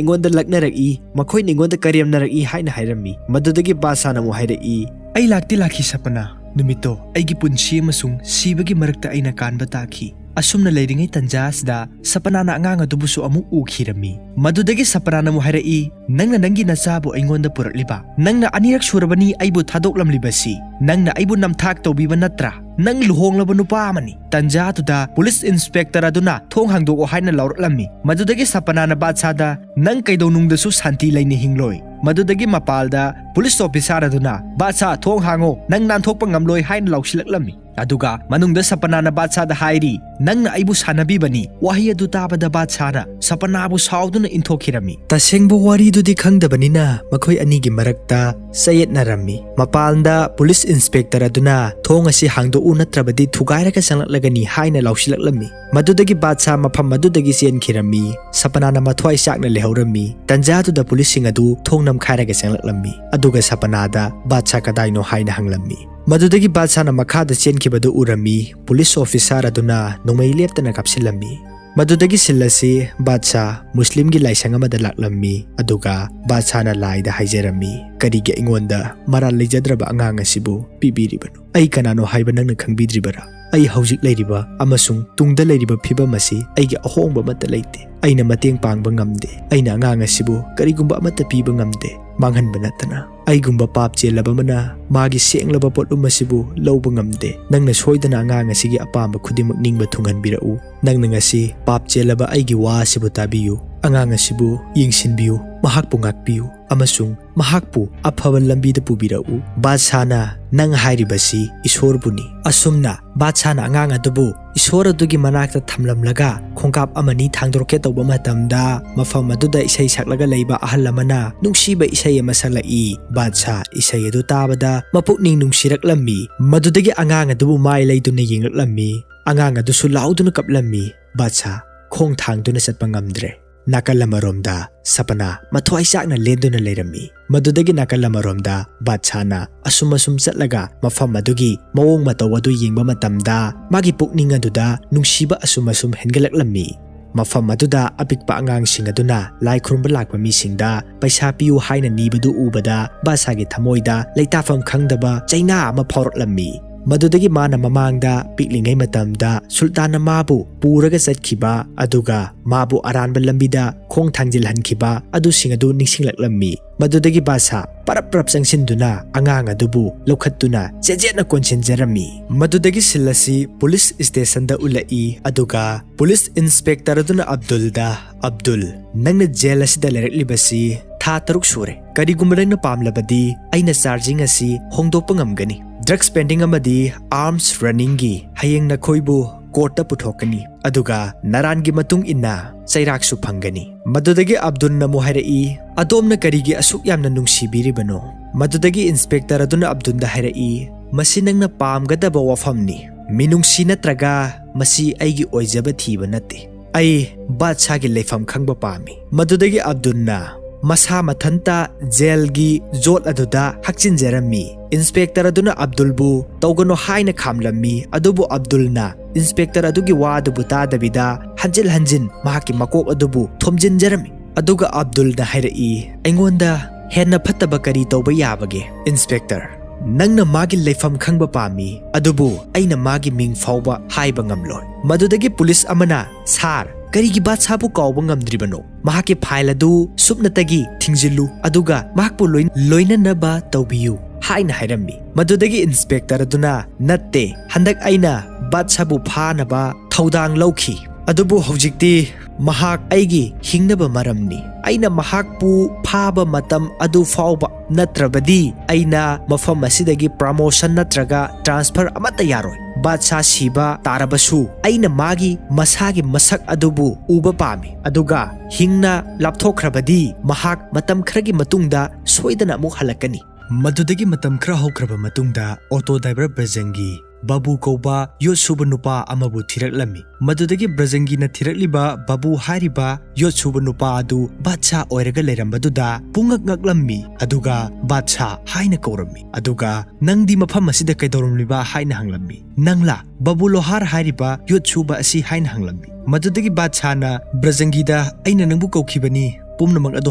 ꯑꯩꯉꯣꯟꯗ ꯂꯛꯅꯔꯛꯏ, ꯃꯈꯣꯏꯅ ꯑꯩꯉꯣꯟꯗ ꯀꯔꯦꯝꯅꯔꯛꯏ" ꯍꯥꯏꯅ ꯍꯥꯏꯔꯝꯃꯤ꯫ ꯃꯗꯨꯗꯒꯤ ꯕꯥꯗꯁꯥꯅ ꯑꯃꯨꯛ ꯍꯥꯏꯔꯛꯏ, "ꯑꯩ ꯂꯥꯛꯇꯤ ꯂꯥꯛꯈꯤ ꯁꯄꯅꯥ, ꯅꯨꯃꯤꯠꯇꯣ ꯑꯩꯒꯤ ꯄꯨꯟꯁꯤ ꯑꯃꯁꯨꯡ ꯁꯤꯕꯒꯤ ꯃꯔꯛꯇ ꯑꯩꯅ ꯀꯥꯟꯕ ꯇꯥꯈꯤ꯫ ꯑꯁꯨꯝꯅ ꯂꯩꯔꯤꯉꯩ ꯇꯟꯖꯥ ꯑꯁꯤꯗ ꯁꯄꯅꯥꯅ ꯑꯉꯥꯡ ꯑꯗꯨꯕꯨꯁꯨ ꯑꯃꯨꯛ ꯎꯈꯤꯔꯝꯃꯤ꯫ ꯃꯗꯨꯗꯒꯤ ꯁꯄꯅꯥꯅ ꯑꯃꯨꯛ ꯍꯥꯏꯔꯛꯏ, "ꯅꯪꯅ ꯅꯪꯒꯤ ꯅꯆꯥꯕꯨ ꯑꯩꯉꯣꯟꯗ ꯄꯨꯔꯛꯂꯤꯕ, ꯅꯪꯅ ꯑꯅꯤꯔꯛ ꯁꯨꯔꯕꯅꯤ ꯑꯩꯕꯨ ꯊꯥꯗꯣꯛꯂꯝꯂꯤꯕꯁꯤ꯫ ꯅꯪꯅ ꯑꯩꯕꯨ ꯅꯝꯊꯥꯛ ꯇꯧꯕꯤꯕ ꯅꯠꯇ꯭ꯔꯥ? ꯅꯪ ꯂꯨꯍꯣꯡꯂꯕ ꯅꯨꯄꯥ ꯑꯃꯅꯤ꯫" ꯇꯟꯖꯥ ꯑꯗꯨꯗ ꯄꯨꯂꯤꯁ ꯏꯟꯁꯄꯦꯛꯇꯔ ꯑꯗꯨꯅ "ꯊꯣꯡ ꯍꯥꯡꯗꯣꯛꯑꯣ" ꯍꯥꯏꯅ ꯂꯥꯎꯔꯛꯂꯝꯃꯤ꯫ ꯃꯗꯨꯗꯒꯤ ꯁꯄꯅꯥꯅ ꯕꯥꯗꯁꯥꯗ, "ꯅꯪ ꯀꯩꯗꯧꯅꯨꯡꯗꯁꯨ ꯁꯥꯟꯇꯤ ꯂꯩꯅ ꯍꯤꯡꯂꯣꯏ꯫" ꯃꯗꯨꯗꯒꯤ ꯃꯄꯥꯜꯗ ꯄꯨꯂꯤꯁ ꯑꯣꯐꯤꯁꯥꯔ ꯑꯗꯨꯅ, "ꯕꯥꯗꯁꯥ, ꯊꯣꯡ ꯍꯥꯡꯉꯣ, ꯅꯪ ꯅꯥꯟꯊꯣꯛꯄ ꯉꯝꯂꯣꯏ" ꯍꯥꯏꯅ ꯂꯥꯎꯁꯤꯜꯂꯛꯂꯝꯃꯤ꯫ ꯑꯗꯨꯒ ꯃꯅꯨꯡꯗ ꯁꯄꯅꯥꯅ ꯕꯥꯗꯁꯥꯗ ꯍꯥꯏꯔꯤ, "ꯅꯪꯅ ꯑꯩꯕꯨ ꯁꯥꯟꯅꯕꯤꯕꯅꯤ꯫" ꯋꯥꯍꯩ ꯑꯗꯨ ꯇꯥꯕꯗ ꯕꯥꯗꯁꯥꯅ ꯁꯄꯅꯥꯕꯨ ꯁꯥꯎꯗꯨꯅ ꯏꯟꯊꯣꯛꯈꯤꯔꯝꯃꯤ꯫ ꯇꯁꯦꯡꯕ ꯋꯥꯔꯤꯗꯨꯗꯤ ꯈꯪꯗꯕꯅꯤꯅ ꯃꯈꯣꯏ ꯑꯅꯤꯒꯤ ꯃꯔꯛꯇ ꯆꯌꯦꯠꯅꯔꯝꯃꯤ꯫ ꯃꯄꯥꯟꯗ ꯄꯨꯂꯤꯁ ꯏꯟꯁꯄꯦꯛꯇꯔ ꯑꯗꯨꯅ, "ꯊꯣꯡ ꯑꯁꯤ ꯍꯥꯡꯗꯣꯛꯎ, ꯅꯠꯇ꯭ꯔꯕꯗꯤ ꯊꯨꯒꯥꯏꯔꯒ ꯆꯪꯂꯛꯂꯒꯅꯤ" ꯍꯥꯏꯅ ꯂꯥꯎꯁꯤꯜꯂꯛꯂꯝꯃꯤ꯫ ꯃꯗꯨꯗꯒꯤ ꯕꯥꯗꯁꯥ ꯃꯐꯝ ꯑꯗꯨꯗꯒꯤ ꯆꯦꯟꯈꯤꯔꯝꯃꯤ꯫ ꯁꯄꯅꯥꯅ ꯃꯊ꯭ꯋꯥꯏ ꯆꯥꯛꯅ ꯂꯩꯍꯧꯔꯝꯃꯤ꯫ ꯇꯟꯖꯥꯗꯨꯗ ꯄꯨꯂꯤꯁꯁꯤꯡ ꯑꯗꯨ ꯊꯣꯡ ꯅꯝꯈꯥꯏꯔꯒ ꯆꯪꯂꯛꯂꯝꯃꯤ꯫ ꯑꯗꯨꯒ ꯁꯄꯅꯥꯗ, "ꯕꯥꯗꯁꯥ ꯀꯗꯥꯏꯅꯣ?" ꯍꯥꯏꯅ ꯍꯪꯂꯝꯃꯤ꯫ ꯃꯗꯨꯗꯒꯤ ꯕꯥꯗꯁꯥꯅ ꯃꯈꯥꯗ ꯆꯦꯟꯈꯤꯕꯗꯨ ꯎꯔꯝꯃꯤ꯫ ꯄꯨꯂꯤꯁ ꯑꯣꯐꯤꯁꯥꯔ ꯑꯗꯨꯅ ꯅꯣꯡꯃꯩ ꯂꯦꯞꯇꯅ ꯀꯥꯞꯁꯤꯜꯂꯝꯃꯤ꯫ ꯃꯗꯨꯗꯒꯤ ꯁꯤꯜ ꯑꯁꯤ ꯕꯥꯗꯁꯥ ꯃꯨꯁꯂꯤꯝꯒꯤ ꯂꯥꯏꯁꯪ ꯑꯃꯗ ꯂꯥꯛꯂꯝꯃꯤ, ꯑꯗꯨꯒ ꯕꯥꯗꯁꯥꯅ ꯂꯥꯏꯗ ꯍꯥꯏꯖꯔꯝꯃꯤ, "ꯀꯔꯤꯒꯤ ꯑꯩꯉꯣꯟꯗ ꯃꯔꯥꯜ ꯂꯩꯖꯗ꯭ꯔꯕ ꯑꯉꯥꯡ ꯑꯁꯤꯕꯨ ꯄꯤꯕꯤꯔꯤꯕꯅꯣ? ꯑꯩ ꯀꯅꯥꯅꯣ ꯍꯥꯏꯕ ꯅꯪꯅ ꯈꯪꯕꯤꯗ꯭ꯔꯤꯕꯔꯥ? ꯑꯩ ꯍꯧꯖꯤꯛ ꯂꯩꯔꯤꯕ ꯑꯃꯁꯨꯡ ꯇꯨꯡꯗ ꯂꯩꯔꯤꯕ ꯐꯤꯕꯝ ꯑꯁꯤ ꯑꯩꯒꯤ ꯑꯍꯣꯡꯕ ꯑꯃꯠꯇ ꯂꯩꯇꯦ꯫ ꯑꯩꯅ ꯃꯇꯦꯡ ꯄꯥꯡꯕ ꯉꯝꯗꯦ꯫ ꯑꯩꯅ ꯑꯉꯥꯡ ꯑꯁꯤꯕꯨ ꯀꯔꯤꯒꯨꯝꯕ ꯑꯃꯠꯇ ꯄꯤꯕ ꯉꯝꯗꯦ, ꯃꯥꯡꯍꯟꯕ ꯅꯠꯇꯅ꯫ ꯑꯩꯒꯨꯝꯕ ꯄꯥꯞ ꯆꯦꯜꯂꯕ ꯑꯃꯅ ꯃꯥꯒꯤ ꯁꯦꯡꯂꯕ ꯄꯣꯠꯂꯨꯝ ꯑꯁꯤꯕꯨ ꯂꯧꯕ ꯉꯝꯗꯦ꯫ ꯅꯪꯅ ꯁꯣꯏꯗꯅ ꯑꯉꯥꯡ ꯑꯁꯤꯒꯤ ꯑꯄꯥꯝꯕ ꯈꯨꯗꯤꯡꯃꯛ ꯅꯤꯡꯕ ꯊꯨꯡꯍꯟꯕꯤꯔꯛꯎ꯫ ꯅꯪꯅ ꯉꯁꯤ ꯄꯥꯞ ꯆꯦꯜꯂꯕ ꯑꯩꯒꯤ ꯋꯥ ꯑꯁꯤꯕꯨ ꯇꯥꯕꯤꯌꯨ꯫ ꯑꯉꯥꯡ ꯑꯁꯤꯕꯨ ꯌꯦꯡꯁꯤꯟꯕꯤꯌꯨ, ꯃꯍꯥꯛꯄꯨ ꯉꯥꯛꯄꯤꯌꯨ ꯑꯃꯁꯨꯡ ꯃꯍꯥꯛꯄꯨ ꯑꯐꯕ ꯂꯝꯕꯤꯗ ꯄꯨꯕꯤꯔꯛꯎ꯫" ꯕꯥꯗꯁꯥꯅ, "ꯅꯪ ꯍꯥꯏꯔꯤꯕꯁꯤ ꯏꯁꯣꯔꯕꯨꯅꯤ꯫" ꯑꯁꯨꯝꯅ ꯕꯥꯗꯁꯥꯅ ꯑꯉꯥꯡ ꯑꯗꯨꯕꯨ ꯏꯁꯣꯔ ꯑꯗꯨꯒꯤ ꯃꯅꯥꯛꯇ ꯊꯝꯂꯝꯂꯒ ꯈꯣꯡꯀꯥꯞ ꯑꯃꯅꯤ ꯊꯥꯡꯗꯣꯔꯛꯀꯦ ꯇꯧꯕ ꯃꯇꯝꯗ, ꯃꯐꯝ ꯑꯗꯨꯗ ꯏꯁꯩ ꯁꯛꯂꯒ ꯂꯩꯕ ꯑꯍꯜ ꯑꯃꯅ ꯅꯨꯡꯁꯤꯕ ꯏꯁꯩ ꯑꯃ ꯁꯛꯂꯛꯏ꯫ ꯕꯥꯗꯁꯥ ꯏꯁꯩ ꯑꯗꯨ ꯇꯥꯕꯗ ꯃꯄꯨꯛꯅꯤꯡ ꯅꯨꯡꯁꯤꯔꯛꯂꯝꯃꯤ꯫ ꯃꯗꯨꯗꯒꯤ ꯑꯉꯥꯡ ꯑꯗꯨꯕꯨ ꯃꯥꯏ ꯂꯩꯗꯨꯅ ꯌꯦꯡꯂꯛꯂꯝꯃꯤ꯫ ꯑꯉꯥꯡ ꯑꯗꯨꯁꯨ ꯂꯥꯎꯗꯨꯅ ꯀꯞꯂꯝꯃꯤ꯫ ꯕꯥꯗꯁꯥ ꯈꯣꯡ ꯊꯥꯡꯗꯨꯅ ꯆꯠꯄ ꯉꯝꯗ꯭ꯔꯦ꯫ ꯅꯥꯀꯜ ꯑꯃꯔꯣꯝꯗ ꯁꯄꯅꯥ ꯃꯊ꯭ꯋꯥꯏ ꯆꯥꯛꯅ ꯂꯦꯟꯗꯨꯅ ꯂꯩꯔꯝꯃꯤ꯫ ꯃꯗꯨꯗꯒꯤ ꯅꯥꯀꯜ ꯑꯃꯔꯣꯝꯗ ꯕꯥꯗꯁꯥꯅ ꯑꯁꯨꯝ ꯑꯁꯨꯝ ꯆꯠꯂꯒ ꯃꯐꯝ ꯑꯗꯨꯒꯤ ꯃꯑꯣꯡ ꯃꯇꯧ ꯑꯗꯨ ꯌꯦꯡꯕ ꯃꯇꯝꯗ ꯃꯥꯒꯤ ꯄꯨꯛꯅꯤꯡ ꯑꯗꯨꯗ ꯅꯨꯡꯁꯤꯕ ꯑꯁꯨꯝ ꯑꯁꯨꯝ ꯍꯦꯟꯒꯠꯂꯛꯂꯝꯃꯤ꯫ ꯃꯐꯝ ꯑꯗꯨꯗ ꯑꯄꯤꯛꯄ ꯑꯉꯥꯡꯁꯤꯡ ꯑꯗꯨꯅ ꯂꯥꯏ ꯈꯨꯔꯨꯝꯕ ꯂꯥꯛꯄ ꯃꯤꯁꯤꯡꯗ ꯄꯩꯁꯥ ꯄꯤꯌꯨ ꯍꯥꯏꯅ ꯅꯤꯕꯗꯨ ꯎꯕꯗ ꯕꯥꯗꯁꯥꯒꯤ ꯊꯃꯣꯏꯗ ꯂꯩꯇꯥꯐꯝ ꯈꯪꯗꯕ ꯆꯩꯅꯥ ꯑꯃ ꯐꯥꯎꯔꯛꯂꯝꯃꯤ꯫ ꯃꯗꯨꯗꯒꯤ ꯃꯥꯅ ꯃꯃꯥꯡꯗ ꯄꯤꯛꯂꯤꯉꯩ ꯃꯇꯝꯗ ꯁꯨꯜꯇꯥꯟꯅ ꯃꯥꯕꯨ ꯄꯨꯔꯒ ꯆꯠꯈꯤꯕ ꯑꯗꯨꯒ ꯃꯥꯕꯨ ꯑꯔꯥꯟꯕ ꯂꯝꯕꯤꯗ ꯈꯣꯡ ꯊꯥꯡꯖꯤꯜꯍꯟꯈꯤꯕ ꯑꯗꯨꯁꯤꯡ ꯑꯗꯨ ꯅꯤꯡꯁꯤꯡꯂꯛꯂꯝꯃꯤ꯫ ꯃꯗꯨꯗꯒꯤ ꯕꯥꯗꯁꯥ ꯄꯔꯞ ꯄꯔꯞ ꯆꯪꯁꯤꯟꯗꯨꯅ ꯑꯉꯥꯡ ꯑꯗꯨꯕꯨ ꯂꯧꯈꯠꯇꯨꯅ ꯆꯦꯠꯆꯦꯠꯅ ꯀꯣꯟꯁꯤꯟꯖꯔꯝꯃꯤ꯫ ꯃꯗꯨꯗꯒꯤ ꯁꯤꯜ ꯑꯁꯤ ꯄꯨꯂꯤꯁ ꯁ꯭ꯇꯦꯁꯟꯗ ꯎꯠꯂꯛꯏ, ꯑꯗꯨꯒ ꯄꯨꯂꯤꯁ ꯏꯟꯁꯄꯦꯛꯇꯔ ꯑꯗꯨꯅ ꯑꯕꯗꯨꯜꯗ, "ꯑꯕꯗꯨꯜ, ꯅꯪꯅ ꯖꯦꯜ ꯑꯁꯤꯗ ꯂꯩꯔꯛꯂꯤꯕꯁꯤ ꯊꯥ ꯇꯔꯨꯛ ꯁꯨꯔꯦ꯫ ꯀꯔꯤꯒꯨꯝꯕ ꯅꯪꯅ ꯄꯥꯝꯂꯕꯗꯤ ꯑꯩꯅ ꯆꯥꯔꯖꯤꯡ ꯑꯁꯤ ꯍꯣꯡꯗꯣꯛꯄ ꯉꯝꯒꯅꯤ꯫ ꯗ꯭ꯔꯒꯁ ꯄꯦꯗꯤꯡ ꯑꯃꯗꯤ ꯑꯥꯔꯝꯁ ꯔꯟꯅꯤꯡꯒꯤ ꯍꯌꯦꯡ ꯅꯈꯣꯏꯕꯨ ꯀꯣꯔꯠꯇ ꯄꯨꯊꯣꯛꯀꯅꯤ, ꯑꯗꯨꯒ ꯅꯔꯥꯟꯒꯤ ꯃꯇꯨꯡ ꯏꯟꯅ ꯆꯩꯔꯥꯛꯁꯨ ꯐꯪꯒꯅꯤ꯫" ꯃꯗꯨꯗꯒꯤ ꯑꯕꯗꯨꯜꯅ ꯑꯃꯨꯛ ꯍꯥꯏꯔꯛꯏ, "ꯑꯗꯣꯝꯅ ꯀꯔꯤꯒꯤ ꯑꯁꯨꯛ ꯌꯥꯝꯅ ꯅꯨꯡꯁꯤꯕꯤꯔꯤꯕꯅꯣ?" ꯃꯗꯨꯗꯒꯤ ꯏꯟꯁꯄꯦꯛꯇꯔ ꯑꯗꯨꯅ ꯑꯕꯗꯨꯜꯗ ꯍꯥꯏꯔꯛꯏ, "ꯃꯁꯤ ꯅꯪꯅ ꯄꯥꯝꯒꯗꯕ ꯋꯥꯐꯝꯅꯤ꯫ ꯃꯤꯅꯨꯡꯁꯤ ꯅꯠꯇ꯭ꯔꯒ ꯃꯁꯤ ꯑꯩꯒꯤ ꯑꯣꯏꯖꯕ ꯊꯤꯕ ꯅꯠꯇꯦ꯫ ꯑꯩ ꯕꯥꯗꯁꯥꯒꯤ ꯂꯩꯐꯝ ꯈꯪꯕ ꯄꯥꯝꯃꯤ꯫" ꯃꯗꯨꯗꯒꯤ ꯑꯕꯗꯨꯜꯅ ꯃꯁꯥ ꯃꯊꯟꯇ ꯖꯦꯜꯒꯤ ꯖꯣꯠ ꯑꯗꯨꯗ ꯍꯛꯆꯤꯟꯖꯔꯝꯃꯤ꯫ ꯏꯟꯁꯄꯦꯛꯇꯔ ꯑꯗꯨꯅ ꯑꯕꯗꯨꯜꯕꯨ ꯇꯧꯒꯅꯨ ꯍꯥꯏꯅ ꯈꯥꯝꯂꯝꯃꯤ, ꯑꯗꯨꯕꯨ ꯑꯕꯗꯨꯜꯅ ꯏꯟꯁꯄꯦꯛꯇꯔ ꯑꯗꯨꯒꯤ ꯋꯥ ꯑꯗꯨꯕꯨ ꯇꯥꯗꯕꯤꯗ ꯍꯟꯖꯤꯜ ꯍꯟꯖꯤꯟ ꯃꯍꯥꯛꯀꯤ ꯃꯀꯣꯛ ꯑꯗꯨꯕꯨ ꯊꯣꯝꯖꯤꯟꯖꯔꯝꯃꯤ꯫ ꯑꯗꯨꯒ ꯑꯕꯗꯨꯜꯅ ꯍꯥꯏꯔꯛꯏ, "ꯑꯩꯉꯣꯟꯗ ꯍꯦꯟꯅ ꯐꯠꯇꯕ ꯀꯔꯤ ꯇꯧꯕ ꯌꯥꯕꯒꯦ? ꯏꯟꯁꯄꯦꯛꯇꯔ, ꯅꯪꯅ ꯃꯥꯒꯤ ꯂꯩꯐꯝ ꯈꯪꯕ ꯄꯥꯝꯃꯤ, ꯑꯗꯨꯕꯨ ꯑꯩꯅ ꯃꯥꯒꯤ ꯃꯤꯡ ꯐꯥꯎꯕ ꯍꯥꯏꯕ ꯉꯝꯂꯣꯏ꯫" ꯃꯗꯨꯗꯒꯤ ꯄꯨꯂꯤꯁ ꯑꯃꯅ, "ꯁꯥꯔ, ꯀꯔꯤꯒꯤ ꯕꯥꯗꯁꯥꯕꯨ ꯀꯥꯎꯕ ꯉꯝꯗ꯭ꯔꯤꯕꯅꯣ? ꯃꯍꯥꯛꯀꯤ ꯐꯥꯏꯜ ꯑꯗꯨ ꯁꯨꯞꯅꯇꯒꯤ ꯊꯤꯡꯖꯤꯜꯂꯨ, ꯑꯗꯨꯒ ꯃꯍꯥꯛꯄꯨ ꯂꯣꯏ-, ꯂꯣꯏꯅꯅꯕ ꯇꯧꯕꯤꯌꯨ" ꯍꯥꯏꯅ ꯍꯥꯏꯔꯝꯃꯤ꯫ ꯃꯗꯨꯗꯒꯤ ꯏꯟꯁꯄꯦꯛꯇꯔ ꯑꯗꯨꯅ, "ꯅꯠꯇꯦ, ꯍꯟꯗꯛ ꯑꯩꯅ ꯕꯥꯗꯁꯥꯕꯨ ꯐꯥꯅꯕ ꯊꯧꯗꯥꯡ ꯂꯧꯈꯤ, ꯑꯗꯨꯕꯨ ꯍꯧꯖꯤꯛꯇꯤ ꯃꯍꯥꯛ ꯑꯩꯒꯤ ꯍꯤꯡꯅꯕ ꯃꯔꯝꯅꯤ꯫ ꯑꯩꯅ ꯃꯍꯥꯛꯄꯨ ꯐꯥꯕ ꯃꯇꯝ ꯑꯗꯨ ꯐꯥꯎꯕ ꯅꯠꯇ꯭ꯔꯕꯗꯤ ꯑꯩꯅ ꯃꯐꯝ ꯑꯁꯤꯗꯒꯤ ꯄ꯭ꯔꯃꯣꯁꯟ ꯅꯠꯇ꯭ꯔꯒ ꯇ꯭ꯔꯥꯟꯁꯐꯔ ꯑꯃꯠꯇ ꯌꯥꯔꯣꯏ꯫ ꯕꯥꯗꯁꯥ ꯁꯤꯕ ꯇꯥꯔꯕꯁꯨ ꯑꯩꯅ ꯃꯥꯒꯤ ꯃꯁꯥꯒꯤ ꯃꯁꯛ ꯑꯗꯨꯕꯨ ꯎꯕ ꯄꯥꯝꯃꯤ, ꯑꯗꯨꯒ ꯍꯤꯡꯅ ꯂꯥꯞꯊꯣꯛꯈ꯭ꯔꯕꯗꯤ ꯃꯍꯥꯛ ꯃꯇꯝ ꯈꯔꯒꯤ ꯃꯇꯨꯡꯗ ꯁꯣꯏꯗꯅ ꯑꯃꯨꯛ ꯍꯜꯂꯛꯀꯅꯤ꯫" ꯃꯗꯨꯗꯒꯤ ꯃꯇꯝ ꯈꯔ ꯍꯧꯈ꯭ꯔꯕ ꯃꯇꯨꯡꯗ ꯑꯣꯇꯣ ꯗ꯭ꯔꯥꯏꯚꯔ ꯕ꯭ꯔꯖꯪꯒꯤ ꯕꯥꯕꯨ ꯀꯧꯕ ꯌꯣꯠ ꯁꯨꯕ ꯅꯨꯄꯥ ꯑꯃꯕꯨ ꯊꯤꯔꯛꯂꯝꯃꯤ꯫ ꯃꯗꯨꯗꯒꯤ ꯕ꯭ꯔꯖꯪꯒꯤꯅ ꯊꯤꯔꯛꯂꯤꯕ ꯕꯥꯕꯨ ꯍꯥꯏꯔꯤꯕ ꯌꯣꯠ ꯁꯨꯕ ꯅꯨꯄꯥ ꯑꯗꯨ ꯕꯥꯗꯁꯥ ꯑꯣꯏꯔꯒ ꯂꯩꯔꯝꯕꯗꯨꯗ ꯄꯨꯡꯉꯛ ꯉꯛꯂꯝꯃꯤ, ꯑꯗꯨꯒ ꯕꯥꯗꯁꯥ ꯍꯥꯏꯅ ꯀꯧꯔꯝꯃꯤ꯫ ꯑꯗꯨꯒ "ꯅꯪꯗꯤ ꯃꯐꯝ ꯑꯁꯤꯗ ꯀꯩꯗꯧꯔꯝꯂꯤꯕ?" ꯍꯥꯏꯅ ꯍꯪꯂꯝꯃꯤ꯫ "ꯅꯪꯂꯥ ꯕꯥꯕꯨ ꯂꯣꯍꯥꯔ ꯍꯥꯏꯔꯤꯕ ꯌꯣꯠ ꯁꯨꯕ ꯑꯁꯤ?" ꯍꯥꯏꯅ ꯍꯪꯂꯝꯃꯤ꯫ ꯃꯗꯨꯗꯒꯤ ꯕꯥꯗꯁꯥꯅ ꯕ꯭ꯔꯖꯪꯒꯤꯗ, "ꯑꯩꯅ ꯅꯪꯕꯨ ꯀꯧꯈꯤꯕꯅꯤ, ꯄꯨꯝꯅꯃꯛ ꯑꯗꯨ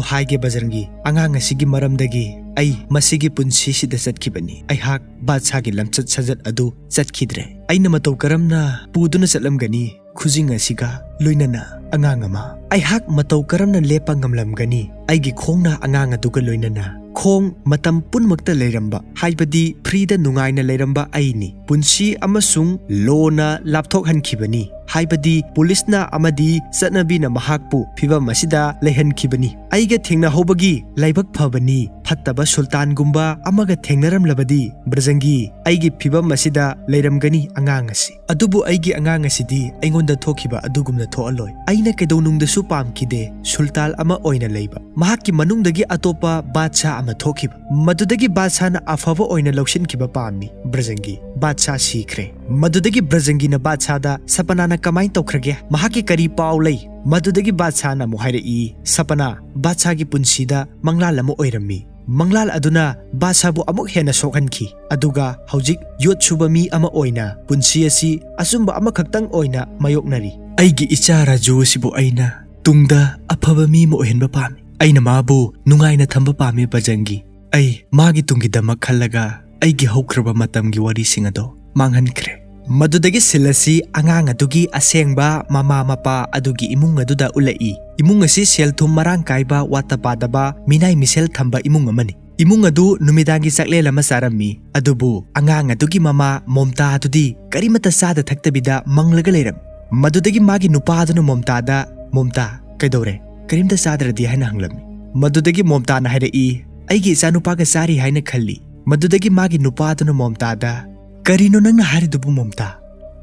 ꯍꯥꯏꯒꯦ ꯕꯖꯔꯪꯒꯤ꯫ ꯑꯉꯥꯡ ꯑꯁꯤꯒꯤ ꯃꯔꯝꯗꯒꯤ ꯑꯩ ꯃꯁꯤꯒꯤ ꯄꯨꯟꯁꯤꯁꯤꯗ ꯆꯠꯈꯤꯕꯅꯤ꯫ ꯑꯩꯍꯥꯛ ꯕꯥꯗꯁꯥꯒꯤ ꯂꯝꯆꯠ ꯁꯥꯖꯠ ꯑꯗꯨ ꯆꯠꯈꯤꯗ꯭ꯔꯦ꯫ ꯑꯩꯅ ꯃꯇꯧ ꯀꯔꯝꯅ ꯄꯨꯗꯨꯅ ꯆꯠꯂꯝꯒꯅꯤ? ꯈꯨꯖꯤꯡ ꯑꯁꯤꯒ ꯂꯣꯏꯅꯅ ꯑꯉꯥꯡ ꯑꯃ꯫ ꯑꯩꯍꯥꯛ ꯃꯇꯧ ꯀꯔꯝꯅ ꯂꯦꯞꯄ ꯉꯝꯂꯝꯒꯅꯤ? ꯑꯩꯒꯤ ꯈꯣꯡꯅ ꯑꯉꯥꯡ ꯑꯗꯨꯒ ꯂꯣꯏꯅꯅ ꯈꯣꯡ ꯃꯇꯝ ꯄꯨꯝꯅꯃꯛꯇ ꯂꯩꯔꯝꯕ, ꯍꯥꯏꯕꯗꯤ ꯐ꯭ꯔꯤꯗ ꯅꯨꯡꯉꯥꯏꯅ ꯂꯩꯔꯝꯕ ꯑꯩꯅꯤ꯫ ꯄꯨꯟꯁꯤ ꯑꯃꯁꯨꯡ ꯂꯣꯅ ꯂꯥꯞꯊꯣꯛꯍꯟꯈꯤꯕꯅꯤ, ꯍꯥꯏꯕꯗꯤ ꯄꯨꯂꯤꯁꯅ ꯑꯃꯗꯤ ꯆꯠꯅꯕꯤꯅ ꯃꯍꯥꯛꯄꯨ ꯐꯤꯚꯝ ꯑꯁꯤꯗ ꯂꯩꯍꯟꯈꯤꯕꯅꯤ꯫ ꯑꯩꯒ ꯊꯦꯡꯅꯍꯧꯕꯒꯤ ꯂꯥꯏꯕꯛ ꯐꯕꯅꯤ꯫ ꯐꯠꯇꯕ ꯁꯨꯜꯇꯥꯟꯒꯨꯝꯕ ꯑꯃꯒ ꯊꯦꯡꯅꯔꯝꯂꯕꯗꯤ ꯕ꯭ꯔꯖꯪꯒꯤ ꯑꯩꯒꯤ ꯐꯤꯚꯝ ꯑꯁꯤꯗ ꯂꯩꯔꯝꯒꯅꯤ ꯑꯉꯥꯡ ꯑꯁꯤ꯫ ꯑꯗꯨꯕꯨ ꯑꯩꯒꯤ ꯑꯉꯥꯡ ꯑꯁꯤꯗꯤ ꯑꯩꯉꯣꯟꯗ ꯊꯣꯛꯈꯤꯕ ꯑꯗꯨꯒꯨꯝꯅ ꯊꯣꯛꯑꯜꯂꯣꯏ꯫ ꯑꯩꯅ ꯀꯩꯗꯧꯅꯨꯡꯗꯁꯨ ꯄꯥꯝꯈꯤꯗꯦ ꯁꯨꯜꯇꯥꯟ ꯑꯃ ꯑꯣꯏꯅ ꯂꯩꯕ꯫ ꯃꯍꯥꯛꯀꯤ ꯃꯅꯨꯡꯗꯒꯤ ꯑꯇꯣꯞꯄ ꯕꯥꯗꯁꯥ ꯑꯃ ꯊꯣꯛꯈꯤꯕ꯫ ꯃꯗꯨꯗꯒꯤ ꯕꯥꯗꯁꯥꯅ ꯑꯐꯕ ꯑꯣꯏꯅ ꯂꯧꯁꯤꯟꯈꯤꯕ ꯄꯥꯝꯃꯤ꯫ ꯕ꯭ꯔꯖꯪꯒꯤ ꯕꯥꯗꯁꯥ ꯁꯤꯈ꯭ꯔꯦ꯫ ꯃꯗꯨꯗꯒꯤ ꯕ꯭ꯔꯖꯪꯒꯤꯅ ꯕꯥꯗꯁꯥꯗ ꯁꯄꯅꯥꯅ ꯀꯃꯥꯏꯅ ꯇꯧꯈ꯭ꯔꯒꯦ? ꯃꯍꯥꯛꯀꯤ ꯀꯔꯤ ꯄꯥꯎ ꯂꯩ?" ꯃꯗꯨꯗꯒꯤ ꯕꯥꯗꯁꯥꯅ ꯑꯃꯨꯛ ꯍꯥꯏꯔꯛꯏ, "ꯁꯄꯅꯥ, ꯕꯥꯗꯁꯥꯒꯤ ꯄꯨꯟꯁꯤꯗ ꯃꯪꯂꯥꯜ ꯑꯃ ꯑꯣꯏꯔꯝꯃꯤ꯫ ꯃꯪꯂꯥꯜ ꯑꯗꯨꯅ ꯕꯥꯗꯁꯥꯕꯨ ꯑꯃꯨꯛ ꯍꯦꯟꯅ ꯁꯣꯛꯍꯟꯈꯤ, ꯑꯗꯨꯒ ꯍꯧꯖꯤꯛ ꯌꯣꯠ ꯁꯨꯕ ꯃꯤ ꯑꯃ ꯑꯣꯏꯅ ꯄꯨꯟꯁꯤ ꯑꯁꯤ ꯑꯆꯨꯝꯕ ꯑꯃꯈꯛꯇꯪ ꯑꯣꯏꯅ ꯃꯥꯌꯣꯛꯅꯔꯤ꯫ ꯑꯩꯒꯤ ꯏꯆꯥ ꯔꯥꯖꯨ ꯑꯁꯤꯕꯨ ꯑꯩꯅ ꯇꯨꯡꯗ ꯑꯐꯕ ꯃꯤ ꯑꯃ ꯑꯣꯏꯍꯟꯕ ꯄꯥꯝꯃꯤ꯫ ꯑꯩꯅ ꯃꯥꯕꯨ ꯅꯨꯡꯉꯥꯏꯅ ꯊꯝꯕ ꯄꯥꯝꯃꯤ ꯕꯖꯪꯒꯤ꯫ ꯑꯩ ꯃꯥꯒꯤ ꯇꯨꯡꯒꯤꯗꯃꯛ ꯈꯜꯂꯒ ꯑꯩꯒꯤ ꯍꯧꯈ꯭ꯔꯕ ꯃꯇꯝꯒꯤ ꯋꯥꯔꯤꯁꯤꯡ ꯑꯗꯣ ꯃꯥꯡꯍꯟꯈ꯭ꯔꯦ꯫" ꯃꯗꯨꯗꯒꯤ ꯁꯤꯜ ꯑꯁꯤ ꯑꯉꯥꯡ ꯑꯗꯨꯒꯤ ꯑꯁꯦꯡꯕ ꯃꯃꯥ ꯃꯄꯥ ꯑꯗꯨꯒꯤ ꯏꯃꯨꯡ ꯑꯗꯨꯗ ꯎꯠꯂꯛꯏ꯫ ꯏꯃꯨꯡ ꯑꯁꯤ ꯁꯦꯜ ꯊꯨꯝ ꯃꯔꯥꯡ ꯀꯥꯏꯕ, ꯋꯥꯠꯇ ꯄꯥꯗꯕ, ꯃꯤꯅꯥꯏ ꯃꯤꯁꯦꯜ ꯊꯝꯕ ꯏꯃꯨꯡ ꯑꯃꯅꯤ꯫ ꯏꯃꯨꯡ ꯑꯗꯨ ꯅꯨꯃꯤꯗꯥꯡꯒꯤ ꯆꯥꯛꯂꯦꯟ ꯑꯃ ꯆꯥꯔꯝꯃꯤ, ꯑꯗꯨꯕꯨ ꯑꯉꯥꯡ ꯑꯗꯨꯒꯤ ꯃꯃꯥ ꯃꯣꯝꯇꯥ ꯑꯗꯨꯗꯤ ꯀꯔꯤꯃꯠꯇ ꯆꯥꯗ ꯊꯛꯇꯕꯤꯗ ꯃꯪꯂꯒ ꯂꯩꯔꯝꯃꯤ꯫ ꯃꯗꯨꯗꯒꯤ ꯃꯥꯒꯤ ꯅꯨꯄꯥ ꯑꯗꯨꯅ ꯃꯣꯝꯇꯥꯗ, "ꯃꯣꯝꯇꯥ, ꯀꯩꯗꯧꯔꯦ? ꯀꯔꯤꯝꯇ ꯆꯥꯗ꯭ꯔꯗꯤ?" ꯍꯥꯏꯅ ꯍꯪꯂꯝꯃꯤ꯫ ꯃꯗꯨꯗꯒꯤ ꯃꯣꯝꯇꯥꯅ ꯍꯥꯏꯔꯛꯏ, "ꯑꯩꯒꯤ ꯏꯆꯥꯅꯨꯄꯥꯒ ꯆꯥꯔꯤ ꯍꯥꯏꯅ ꯈꯜꯂꯤ꯫" ꯃꯗꯨꯗꯒꯤ ꯃꯥꯒꯤ ꯅꯨꯄꯥ ꯑꯗꯨꯅ ꯃꯣꯝꯇꯥꯗ, "ꯀꯔꯤꯅꯣ ꯅꯪꯅ ꯍꯥꯏꯔꯤꯗꯨꯕꯨ ꯃꯣꯝꯇꯥ?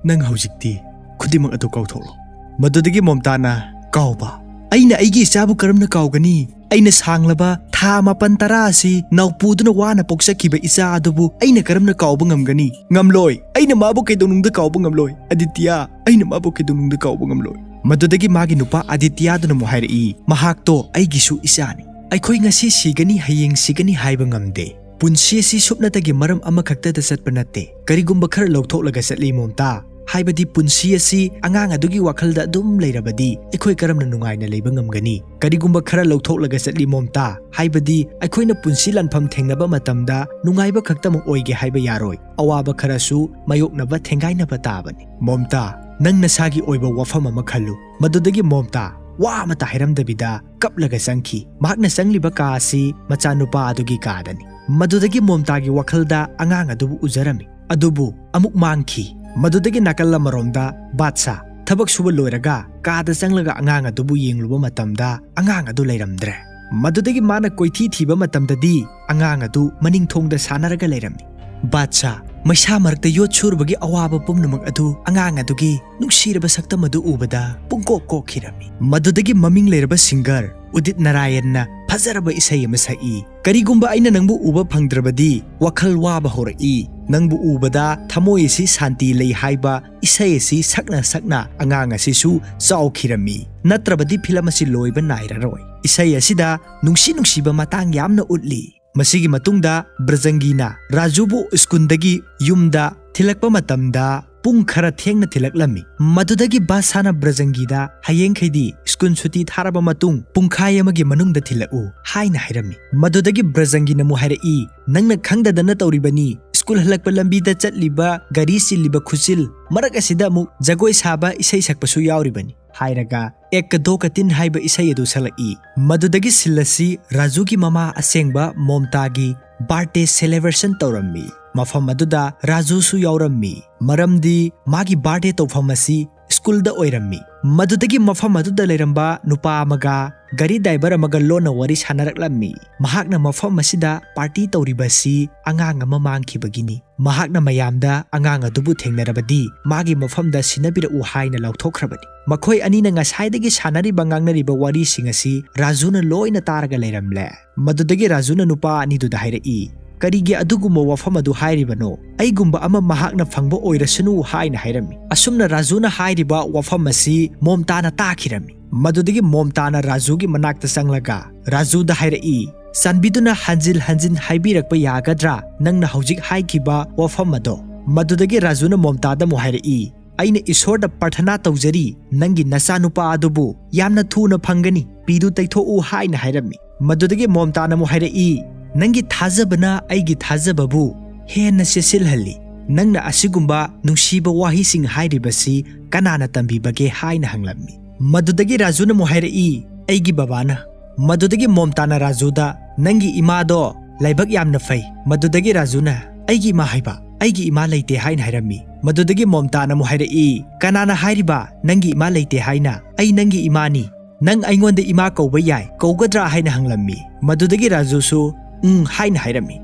ꯅꯪ ꯍꯧꯖꯤꯛꯇꯤ ꯈꯨꯗꯤꯡꯃꯛ ꯑꯗꯨ ꯀꯥꯎꯊꯣꯛꯂꯣ꯫" ꯃꯗꯨꯗꯒꯤ ꯃꯣꯝꯇꯥꯅ, "ꯀꯥꯎꯕ? ꯑꯩꯅ ꯑꯩꯒꯤ ꯏꯆꯥꯕꯨ ꯀꯔꯝꯅ ꯀꯥꯎꯒꯅꯤ? ꯑꯩꯅ ꯁꯥꯡꯂꯕ ꯊꯥ ꯃꯥꯄꯟ ꯇꯔꯥ ꯑꯁꯤ ꯅꯥꯎꯄꯨꯗꯨꯅ ꯋꯥꯅ ꯄꯣꯛꯆꯈꯤꯕ ꯏꯆꯥ ꯑꯗꯨꯕꯨ ꯑꯩꯅ ꯀꯔꯝꯅ ꯀꯥꯎꯕ ꯉꯝꯒꯅꯤ? ꯉꯝꯂꯣꯏ꯫ ꯑꯩꯅ ꯃꯥꯕꯨ ꯀꯩꯗꯧꯅꯨꯡꯗ ꯀꯥꯎꯕ ꯉꯝꯂꯣꯏ꯫ ꯑꯗꯤꯇ꯭ꯌ, ꯑꯩꯅ ꯃꯥꯕꯨ ꯀꯩꯗꯧꯅꯨꯡꯗ ꯀꯥꯎꯕ ꯉꯝꯂꯣꯏ꯫ ꯃꯗꯨꯗꯒꯤ ꯃꯥꯒꯤ ꯅꯨꯄꯥ ꯑꯗꯤꯇ꯭ꯌꯗꯨꯅ ꯑꯃꯨꯛ ꯍꯥꯏꯔꯛꯏ, ꯃꯍꯥꯛꯇꯣ ꯑꯩꯒꯤꯁꯨ ꯏꯆꯥꯅꯤ꯫ ꯑꯩꯈꯣꯏ ꯉꯁꯤ ꯁꯤꯒꯅꯤ, ꯍꯌꯦꯡ ꯁꯤꯒꯅꯤ ꯍꯥꯏꯕ ꯉꯝꯗꯦ꯫ ꯄꯨꯟꯁꯤ ꯑꯁꯤ ꯁꯨꯞꯅꯇꯒꯤ ꯃꯔꯝ ꯑꯃꯈꯛꯇꯗ ꯆꯠꯄ ꯅꯠꯇꯦ꯫ ꯀꯔꯤꯒꯨꯝꯕ ꯈꯔ ꯂꯧꯊꯣꯛꯂꯒ ꯆꯠꯂꯤ ꯃꯣꯝꯇꯥ꯫ ꯍꯥꯏꯕꯗꯤ ꯄꯨꯟꯁꯤ ꯑꯁꯤ ꯑꯉꯥꯡ ꯑꯗꯨꯒꯤ ꯋꯥꯈꯜꯗ ꯑꯗꯨꯝ ꯂꯩꯔꯕꯗꯤ ꯑꯩꯈꯣꯏ ꯀꯔꯝꯅ ꯅꯨꯡꯉꯥꯏꯅ ꯂꯩꯕ ꯉꯝꯒꯅꯤ? ꯀꯔꯤꯒꯨꯝꯕ ꯈꯔ ꯂꯧꯊꯣꯛꯂꯒ ꯆꯠꯂꯤ ꯃꯣꯝꯇꯥ꯫ ꯍꯥꯏꯕꯗꯤ ꯑꯩꯈꯣꯏꯅ ꯄꯨꯟꯁꯤ ꯂꯥꯟꯐꯝ ꯊꯦꯡꯅꯕ ꯃꯇꯝꯗ ꯅꯨꯡꯉꯥꯏꯕ ꯈꯛꯇꯃꯛ ꯑꯣꯏꯒꯦ ꯍꯥꯏꯕ ꯌꯥꯔꯣꯏ꯫ ꯑꯋꯥꯕ ꯈꯔꯁꯨ ꯃꯥꯌꯣꯛꯅꯕ ꯊꯦꯡꯒꯥꯏꯅꯕ ꯇꯥꯕꯅꯤ꯫ ꯃꯣꯝꯇꯥ, ꯅꯪ ꯅꯁꯥꯒꯤ ꯑꯣꯏꯕ ꯋꯥꯐꯝ ꯑꯃ ꯈꯜꯂꯨ꯫ ꯃꯗꯨꯗꯒꯤ ꯃꯣꯝꯇꯥ ꯋꯥ ꯑꯃꯇ ꯍꯥꯏꯔꯝꯗꯕꯤꯗ ꯀꯞꯂꯒ ꯆꯪꯈꯤ꯫ ꯃꯍꯥꯛꯅ ꯆꯪꯂꯤꯕ ꯀꯥ ꯑꯁꯤ ꯃꯆꯥꯅꯨꯄꯥ ꯑꯗꯨꯒꯤ ꯀꯥꯗꯅꯤ꯫ ꯃꯗꯨꯗꯒꯤ ꯃꯣꯝꯇꯥꯒꯤ ꯋꯥꯈꯜꯗ ꯑꯉꯥꯡ ꯑꯗꯨꯕꯨ ꯎꯖꯔꯝꯃꯤ꯫ ꯑꯗꯨꯕꯨ ꯑꯃꯨꯛ ꯃꯥꯡꯈꯤ꯫ ꯃꯗꯨꯗꯒꯤ ꯅꯥꯀꯜ ꯑꯃꯔꯣꯝꯗ ꯕꯥꯗꯁꯥ ꯊꯕꯛ ꯁꯨꯕ ꯂꯣꯏꯔꯒ ꯀꯥꯗ ꯆꯪꯂꯒ ꯑꯉꯥꯡ ꯑꯗꯨꯕꯨ ꯌꯦꯡꯂꯨꯕ ꯃꯇꯝꯗ ꯑꯉꯥꯡ ꯑꯗꯨ ꯂꯩꯔꯝꯗ꯭ꯔꯦ꯫ ꯃꯗꯨꯗꯒꯤ ꯃꯥꯅ ꯀꯣꯏꯊꯤ ꯊꯤꯕ ꯃꯇꯝꯗꯗꯤ ꯑꯉꯥꯡ ꯑꯗꯨ ꯃꯅꯤꯡ ꯊꯣꯡꯗ ꯁꯥꯟꯅꯔꯒ ꯂꯩꯔꯝꯃꯤ꯫ ꯕꯥꯗꯁꯥ, ꯃꯩꯁꯥ ꯃꯔꯛꯇ ꯌꯣꯠ ꯁꯨꯔꯨꯕꯒꯤ ꯑꯋꯥꯕ ꯄꯨꯝꯅꯃꯛ ꯑꯗꯨ ꯑꯉꯥꯡ ꯑꯗꯨꯒꯤ ꯅꯨꯡꯁꯤꯔꯕ ꯁꯛꯇꯝ ꯑꯗꯨ ꯎꯕꯗ ꯄꯨꯡꯀꯣꯛ ꯀꯣꯛꯈꯤꯔꯝꯃꯤ꯫ ꯃꯗꯨꯗꯒꯤ ꯃꯃꯤꯡ ꯂꯩꯔꯕ ꯁꯤꯡꯒꯔ ꯎꯗꯤꯠ ꯅꯥꯔꯥꯌꯟꯅ ꯐꯖꯔꯕ ꯏꯁꯩ ꯑꯃ ꯁꯛꯏ꯫ ꯀꯔꯤꯒꯨꯝꯕ ꯑꯩꯅ ꯅꯪꯕꯨ ꯎꯕ ꯐꯪꯗ꯭ꯔꯕꯗꯤ ꯋꯥꯈꯜ ꯋꯥꯕ ꯍꯧꯔꯛꯏ꯫ ꯅꯪꯕꯨ ꯎꯕꯗ ꯊꯃꯣꯏ ꯑꯁꯤ ꯁꯥꯟꯇꯤ ꯂꯩ ꯍꯥꯏꯕ ꯏꯁꯩ ꯑꯁꯤ ꯁꯛꯅ ꯁꯛꯅ ꯑꯉꯥꯡ ꯑꯁꯤꯁꯨ ꯆꯥꯎꯈꯤꯔꯝꯃꯤ꯫ ꯅꯠꯇ꯭ꯔꯕꯗꯤ ꯐꯤꯂꯝ ꯑꯁꯤ ꯂꯣꯏꯕ ꯅꯥꯏꯔꯔꯣꯏ꯫ ꯏꯁꯩ ꯑꯁꯤꯗ ꯅꯨꯡꯁꯤ ꯅꯨꯡꯁꯤꯕ ꯃꯇꯥꯡ ꯌꯥꯝꯅ ꯎꯠꯂꯤ꯫ ꯃꯁꯤꯒꯤ ꯃꯇꯨꯡꯗ ꯕ꯭ꯔꯖꯪꯒꯤꯅ ꯔꯥꯖꯨꯕꯨ ꯁ꯭ꯀꯨꯜꯗꯒꯤ ꯌꯨꯝꯗ ꯊꯤꯜꯂꯛꯄ ꯃꯇꯝꯗ ꯄꯨꯡ ꯈꯔ ꯊꯦꯡꯅ ꯊꯤꯜꯂꯛꯂꯝꯃꯤ꯫ ꯃꯗꯨꯗꯒꯤ ꯕꯥꯗꯁꯥꯅ ꯕ꯭ꯔꯖꯪꯒꯤꯗ ꯍꯌꯦꯡꯈꯩꯗꯤ ꯁ꯭ꯀꯨꯜ ꯁꯨꯇꯤ ꯊꯥꯔꯕ ꯃꯇꯨꯡ ꯄꯨꯡꯈꯥꯏ ꯑꯃꯒꯤ ꯃꯅꯨꯡꯗ ꯊꯤꯜꯂꯛꯎ ꯍꯥꯏꯅ ꯍꯥꯏꯔꯝꯃꯤ꯫ ꯃꯗꯨꯗꯒꯤ ꯕ꯭ꯔꯖꯪꯒꯤꯅ ꯑꯃꯨꯛ ꯍꯥꯏꯔꯛꯏ, "ꯅꯪꯅ ꯈꯪꯗꯗꯅ ꯇꯧꯔꯤꯕꯅꯤ꯫ ꯁ꯭ꯀꯨꯜ ꯍꯜꯂꯛꯄ ꯂꯝꯕꯤꯗ ꯆꯠꯂꯤꯕ ꯒꯥꯔꯤ ꯆꯤꯜꯂꯤꯕ ꯈꯨꯆꯤꯜ, ꯃꯔꯛ ꯑꯁꯤꯗ ꯑꯃꯨꯛ ꯖꯒꯣꯏ ꯁꯥꯕ, ꯏꯁꯩ ꯁꯛꯄꯁꯨ ꯌꯥꯎꯔꯤꯕꯅꯤ" ꯍꯥꯏꯔꯒ ꯑꯦꯛ ꯀꯗꯣ ꯀꯇꯤꯟ ꯍꯥꯏꯕ ꯏꯁꯩ ꯑꯗꯨ ꯁꯛꯂꯛꯏ꯫ ꯃꯗꯨꯗꯒꯤ ꯁꯤꯜ ꯑꯁꯤ ꯔꯥꯖꯨꯒꯤ ꯃꯃꯥ ꯑꯁꯦꯡꯕ ꯃꯣꯝꯇꯥꯒꯤ ꯕꯥꯔꯊꯗꯦ ꯁꯦꯂꯦꯕ꯭ꯔꯦꯁꯟ ꯇꯧꯔꯝꯃꯤ꯫ ꯃꯐꯝ ꯑꯗꯨꯗ ꯔꯥꯖꯨꯁꯨ ꯌꯥꯎꯔꯝꯃꯤ, ꯃꯔꯝꯗꯤ ꯃꯥꯒꯤ ꯕꯥꯔꯊꯗꯦ ꯇꯧꯐꯝ ꯑꯁꯤ ꯁ꯭ꯀꯨꯜꯗ ꯑꯣꯏꯔꯝꯃꯤ꯫ ꯃꯗꯨꯗꯒꯤ ꯃꯐꯝ ꯑꯗꯨꯗ ꯂꯩꯔꯝꯕ ꯅꯨꯄꯥ ꯑꯃꯒ ꯒꯥꯔꯤ ꯗ꯭ꯔꯥꯏꯚꯔ ꯑꯃꯒ ꯂꯣꯟꯅ ꯋꯥꯔꯤ ꯁꯥꯟꯅꯔꯛꯂꯝꯃꯤ꯫ ꯃꯍꯥꯛꯅ ꯃꯐꯝ ꯑꯁꯤꯗ ꯄꯥꯔꯇꯤ ꯇꯧꯔꯤꯕ ꯑꯁꯤ ꯑꯉꯥꯡ ꯑꯃ ꯃꯥꯡꯈꯤꯕꯒꯤꯅꯤ꯫ ꯃꯍꯥꯛꯅ ꯃꯌꯥꯝꯗ ꯑꯉꯥꯡ ꯑꯗꯨꯕꯨ ꯊꯦꯡꯅꯔꯕꯗꯤ ꯃꯥꯒꯤ ꯃꯐꯝꯗ ꯁꯤꯟꯅꯕꯤꯔꯛꯎ ꯍꯥꯏꯅ ꯂꯥꯎꯊꯣꯛꯈ꯭ꯔꯕꯅꯤ꯫ ꯃꯈꯣꯏ ꯑꯅꯤꯅ ꯉꯁꯥꯏꯗꯒꯤ ꯁꯥꯟꯅꯔꯤꯕ ꯉꯥꯡꯅꯔꯤꯕ ꯋꯥꯔꯤꯁꯤꯡ ꯑꯁꯤ ꯔꯥꯖꯨꯅ ꯂꯣꯏꯅ ꯇꯥꯔꯒ ꯂꯩꯔꯝꯂꯦ꯫ ꯃꯗꯨꯗꯒꯤ ꯔꯥꯖꯨꯅ ꯅꯨꯄꯥ ꯑꯅꯤꯗꯨꯗ ꯍꯥꯏꯔꯛꯏ, "ꯀꯔꯤꯒꯤ ꯑꯗꯨꯒꯨꯝꯕ ꯋꯥꯐꯝ ꯑꯗꯨ ꯍꯥꯏꯔꯤꯕꯅꯣ? ꯑꯩꯒꯨꯝꯕ ꯑꯃ ꯃꯍꯥꯛꯅ ꯐꯪꯕ ꯑꯣꯏꯔꯁꯅꯨ" ꯍꯥꯏꯅ ꯍꯥꯏꯔꯝꯃꯤ꯫ ꯑꯁꯨꯝꯅ ꯔꯥꯖꯨꯅ ꯍꯥꯏꯔꯤꯕ ꯋꯥꯐꯝ ꯑꯁꯤ ꯃꯣꯝꯇꯥꯅ ꯇꯥꯈꯤꯔꯝꯃꯤ꯫ ꯃꯗꯨꯗꯒꯤ ꯃꯣꯝꯇꯥꯅ ꯔꯥꯖꯨꯒꯤ ꯃꯅꯥꯛꯇ ꯆꯪꯂꯒ ꯔꯥꯖꯨꯗ ꯍꯥꯏꯔꯛꯏ, "ꯆꯥꯟꯕꯤꯗꯨꯅ ꯍꯟꯖꯤꯟ ꯍꯟꯖꯤꯟ ꯍꯥꯏꯕꯤꯔꯛꯄ ꯌꯥꯒꯗ꯭ꯔꯥ ꯅꯪꯅ ꯍꯧꯖꯤꯛ ꯍꯥꯏꯈꯤꯕ ꯋꯥꯐꯝ ꯑꯗꯣ?" ꯃꯗꯨꯗꯒꯤ ꯔꯥꯖꯨꯅ ꯃꯣꯝꯇꯥꯗ ꯑꯃꯨꯛ ꯍꯥꯏꯔꯛꯏ, "ꯑꯩꯅ ꯏꯁꯣꯔꯗ ꯄ꯭ꯔꯊꯅꯥ ꯇꯧꯖꯔꯤ, ꯅꯪꯒꯤ ꯅꯆꯥꯅꯨꯄꯥ ꯑꯗꯨꯕꯨ ꯌꯥꯝꯅ ꯊꯨꯅ ꯐꯪꯒꯅꯤ, ꯄꯤꯗꯨ ꯇꯩꯊꯣꯛꯎ" ꯍꯥꯏꯅ ꯍꯥꯏꯔꯝꯃꯤ꯫ ꯃꯗꯨꯗꯒꯤ ꯃꯣꯝꯇꯥꯅ ꯑꯃꯨꯛ ꯍꯥꯏꯔꯛꯏ, "ꯅꯪꯒꯤ ꯊꯥꯖꯕꯅ ꯑꯩꯒꯤ ꯊꯥꯖꯕꯕꯨ ꯍꯦꯟꯅ ꯆꯦꯠꯁꯤꯜꯍꯜꯂꯤ꯫ ꯅꯪꯅ ꯑꯁꯤꯒꯨꯝꯕ ꯅꯨꯡꯁꯤꯕ ꯋꯥꯍꯩꯁꯤꯡ ꯍꯥꯏꯔꯤꯕꯁꯤ ꯀꯅꯥꯅ ꯇꯝꯕꯤꯕꯒꯦ?" ꯍꯥꯏꯅ ꯍꯪꯂꯝꯃꯤ꯫ ꯃꯗꯨꯗꯒꯤ ꯔꯥꯖꯨꯅ ꯑꯃꯨꯛ ꯍꯥꯏꯔꯛꯏ, "ꯑꯩꯒꯤ ꯕꯕꯥꯅ꯫" ꯃꯗꯨꯗꯒꯤ ꯃꯣꯝꯇꯥꯅ ꯔꯥꯖꯨꯗ, "ꯅꯪꯒꯤ ꯏꯃꯥꯗꯣ ꯂꯥꯏꯕꯛ ꯌꯥꯝꯅ ꯐꯩ꯫" ꯃꯗꯨꯗꯒꯤ ꯔꯥꯖꯨꯅ, "ꯑꯩꯒꯤ ꯏꯃꯥ ꯍꯥꯏꯕ? ꯑꯩꯒꯤ ꯏꯃꯥ ꯂꯩꯇꯦ" ꯍꯥꯏꯅ ꯍꯥꯏꯔꯝꯃꯤ꯫ ꯃꯗꯨꯗꯒꯤ ꯃꯣꯝꯇꯥꯅ ꯑꯃꯨꯛ ꯍꯥꯏꯔꯛꯏ, "ꯀꯅꯥꯅ ꯍꯥꯏꯔꯤꯕ ꯅꯪꯒꯤ ꯏꯃꯥ ꯂꯩꯇꯦ ꯍꯥꯏꯅ? ꯑꯩ ꯅꯪꯒꯤ ꯏꯃꯥꯅꯤ꯫ ꯅꯪ ꯑꯩꯉꯣꯟꯗ ꯏꯃꯥ ꯀꯧꯕ ꯌꯥꯏ, ꯀꯧꯒꯗ꯭ꯔꯥ?" ꯍꯥꯏꯅ ꯍꯪꯂꯝꯃꯤ꯫ ꯃꯗꯨꯗꯒꯤ ꯔꯥꯖꯨꯁꯨ, "ꯎꯝ" ꯍꯥꯏꯅ ꯍꯥꯏꯔꯝꯃꯤ꯫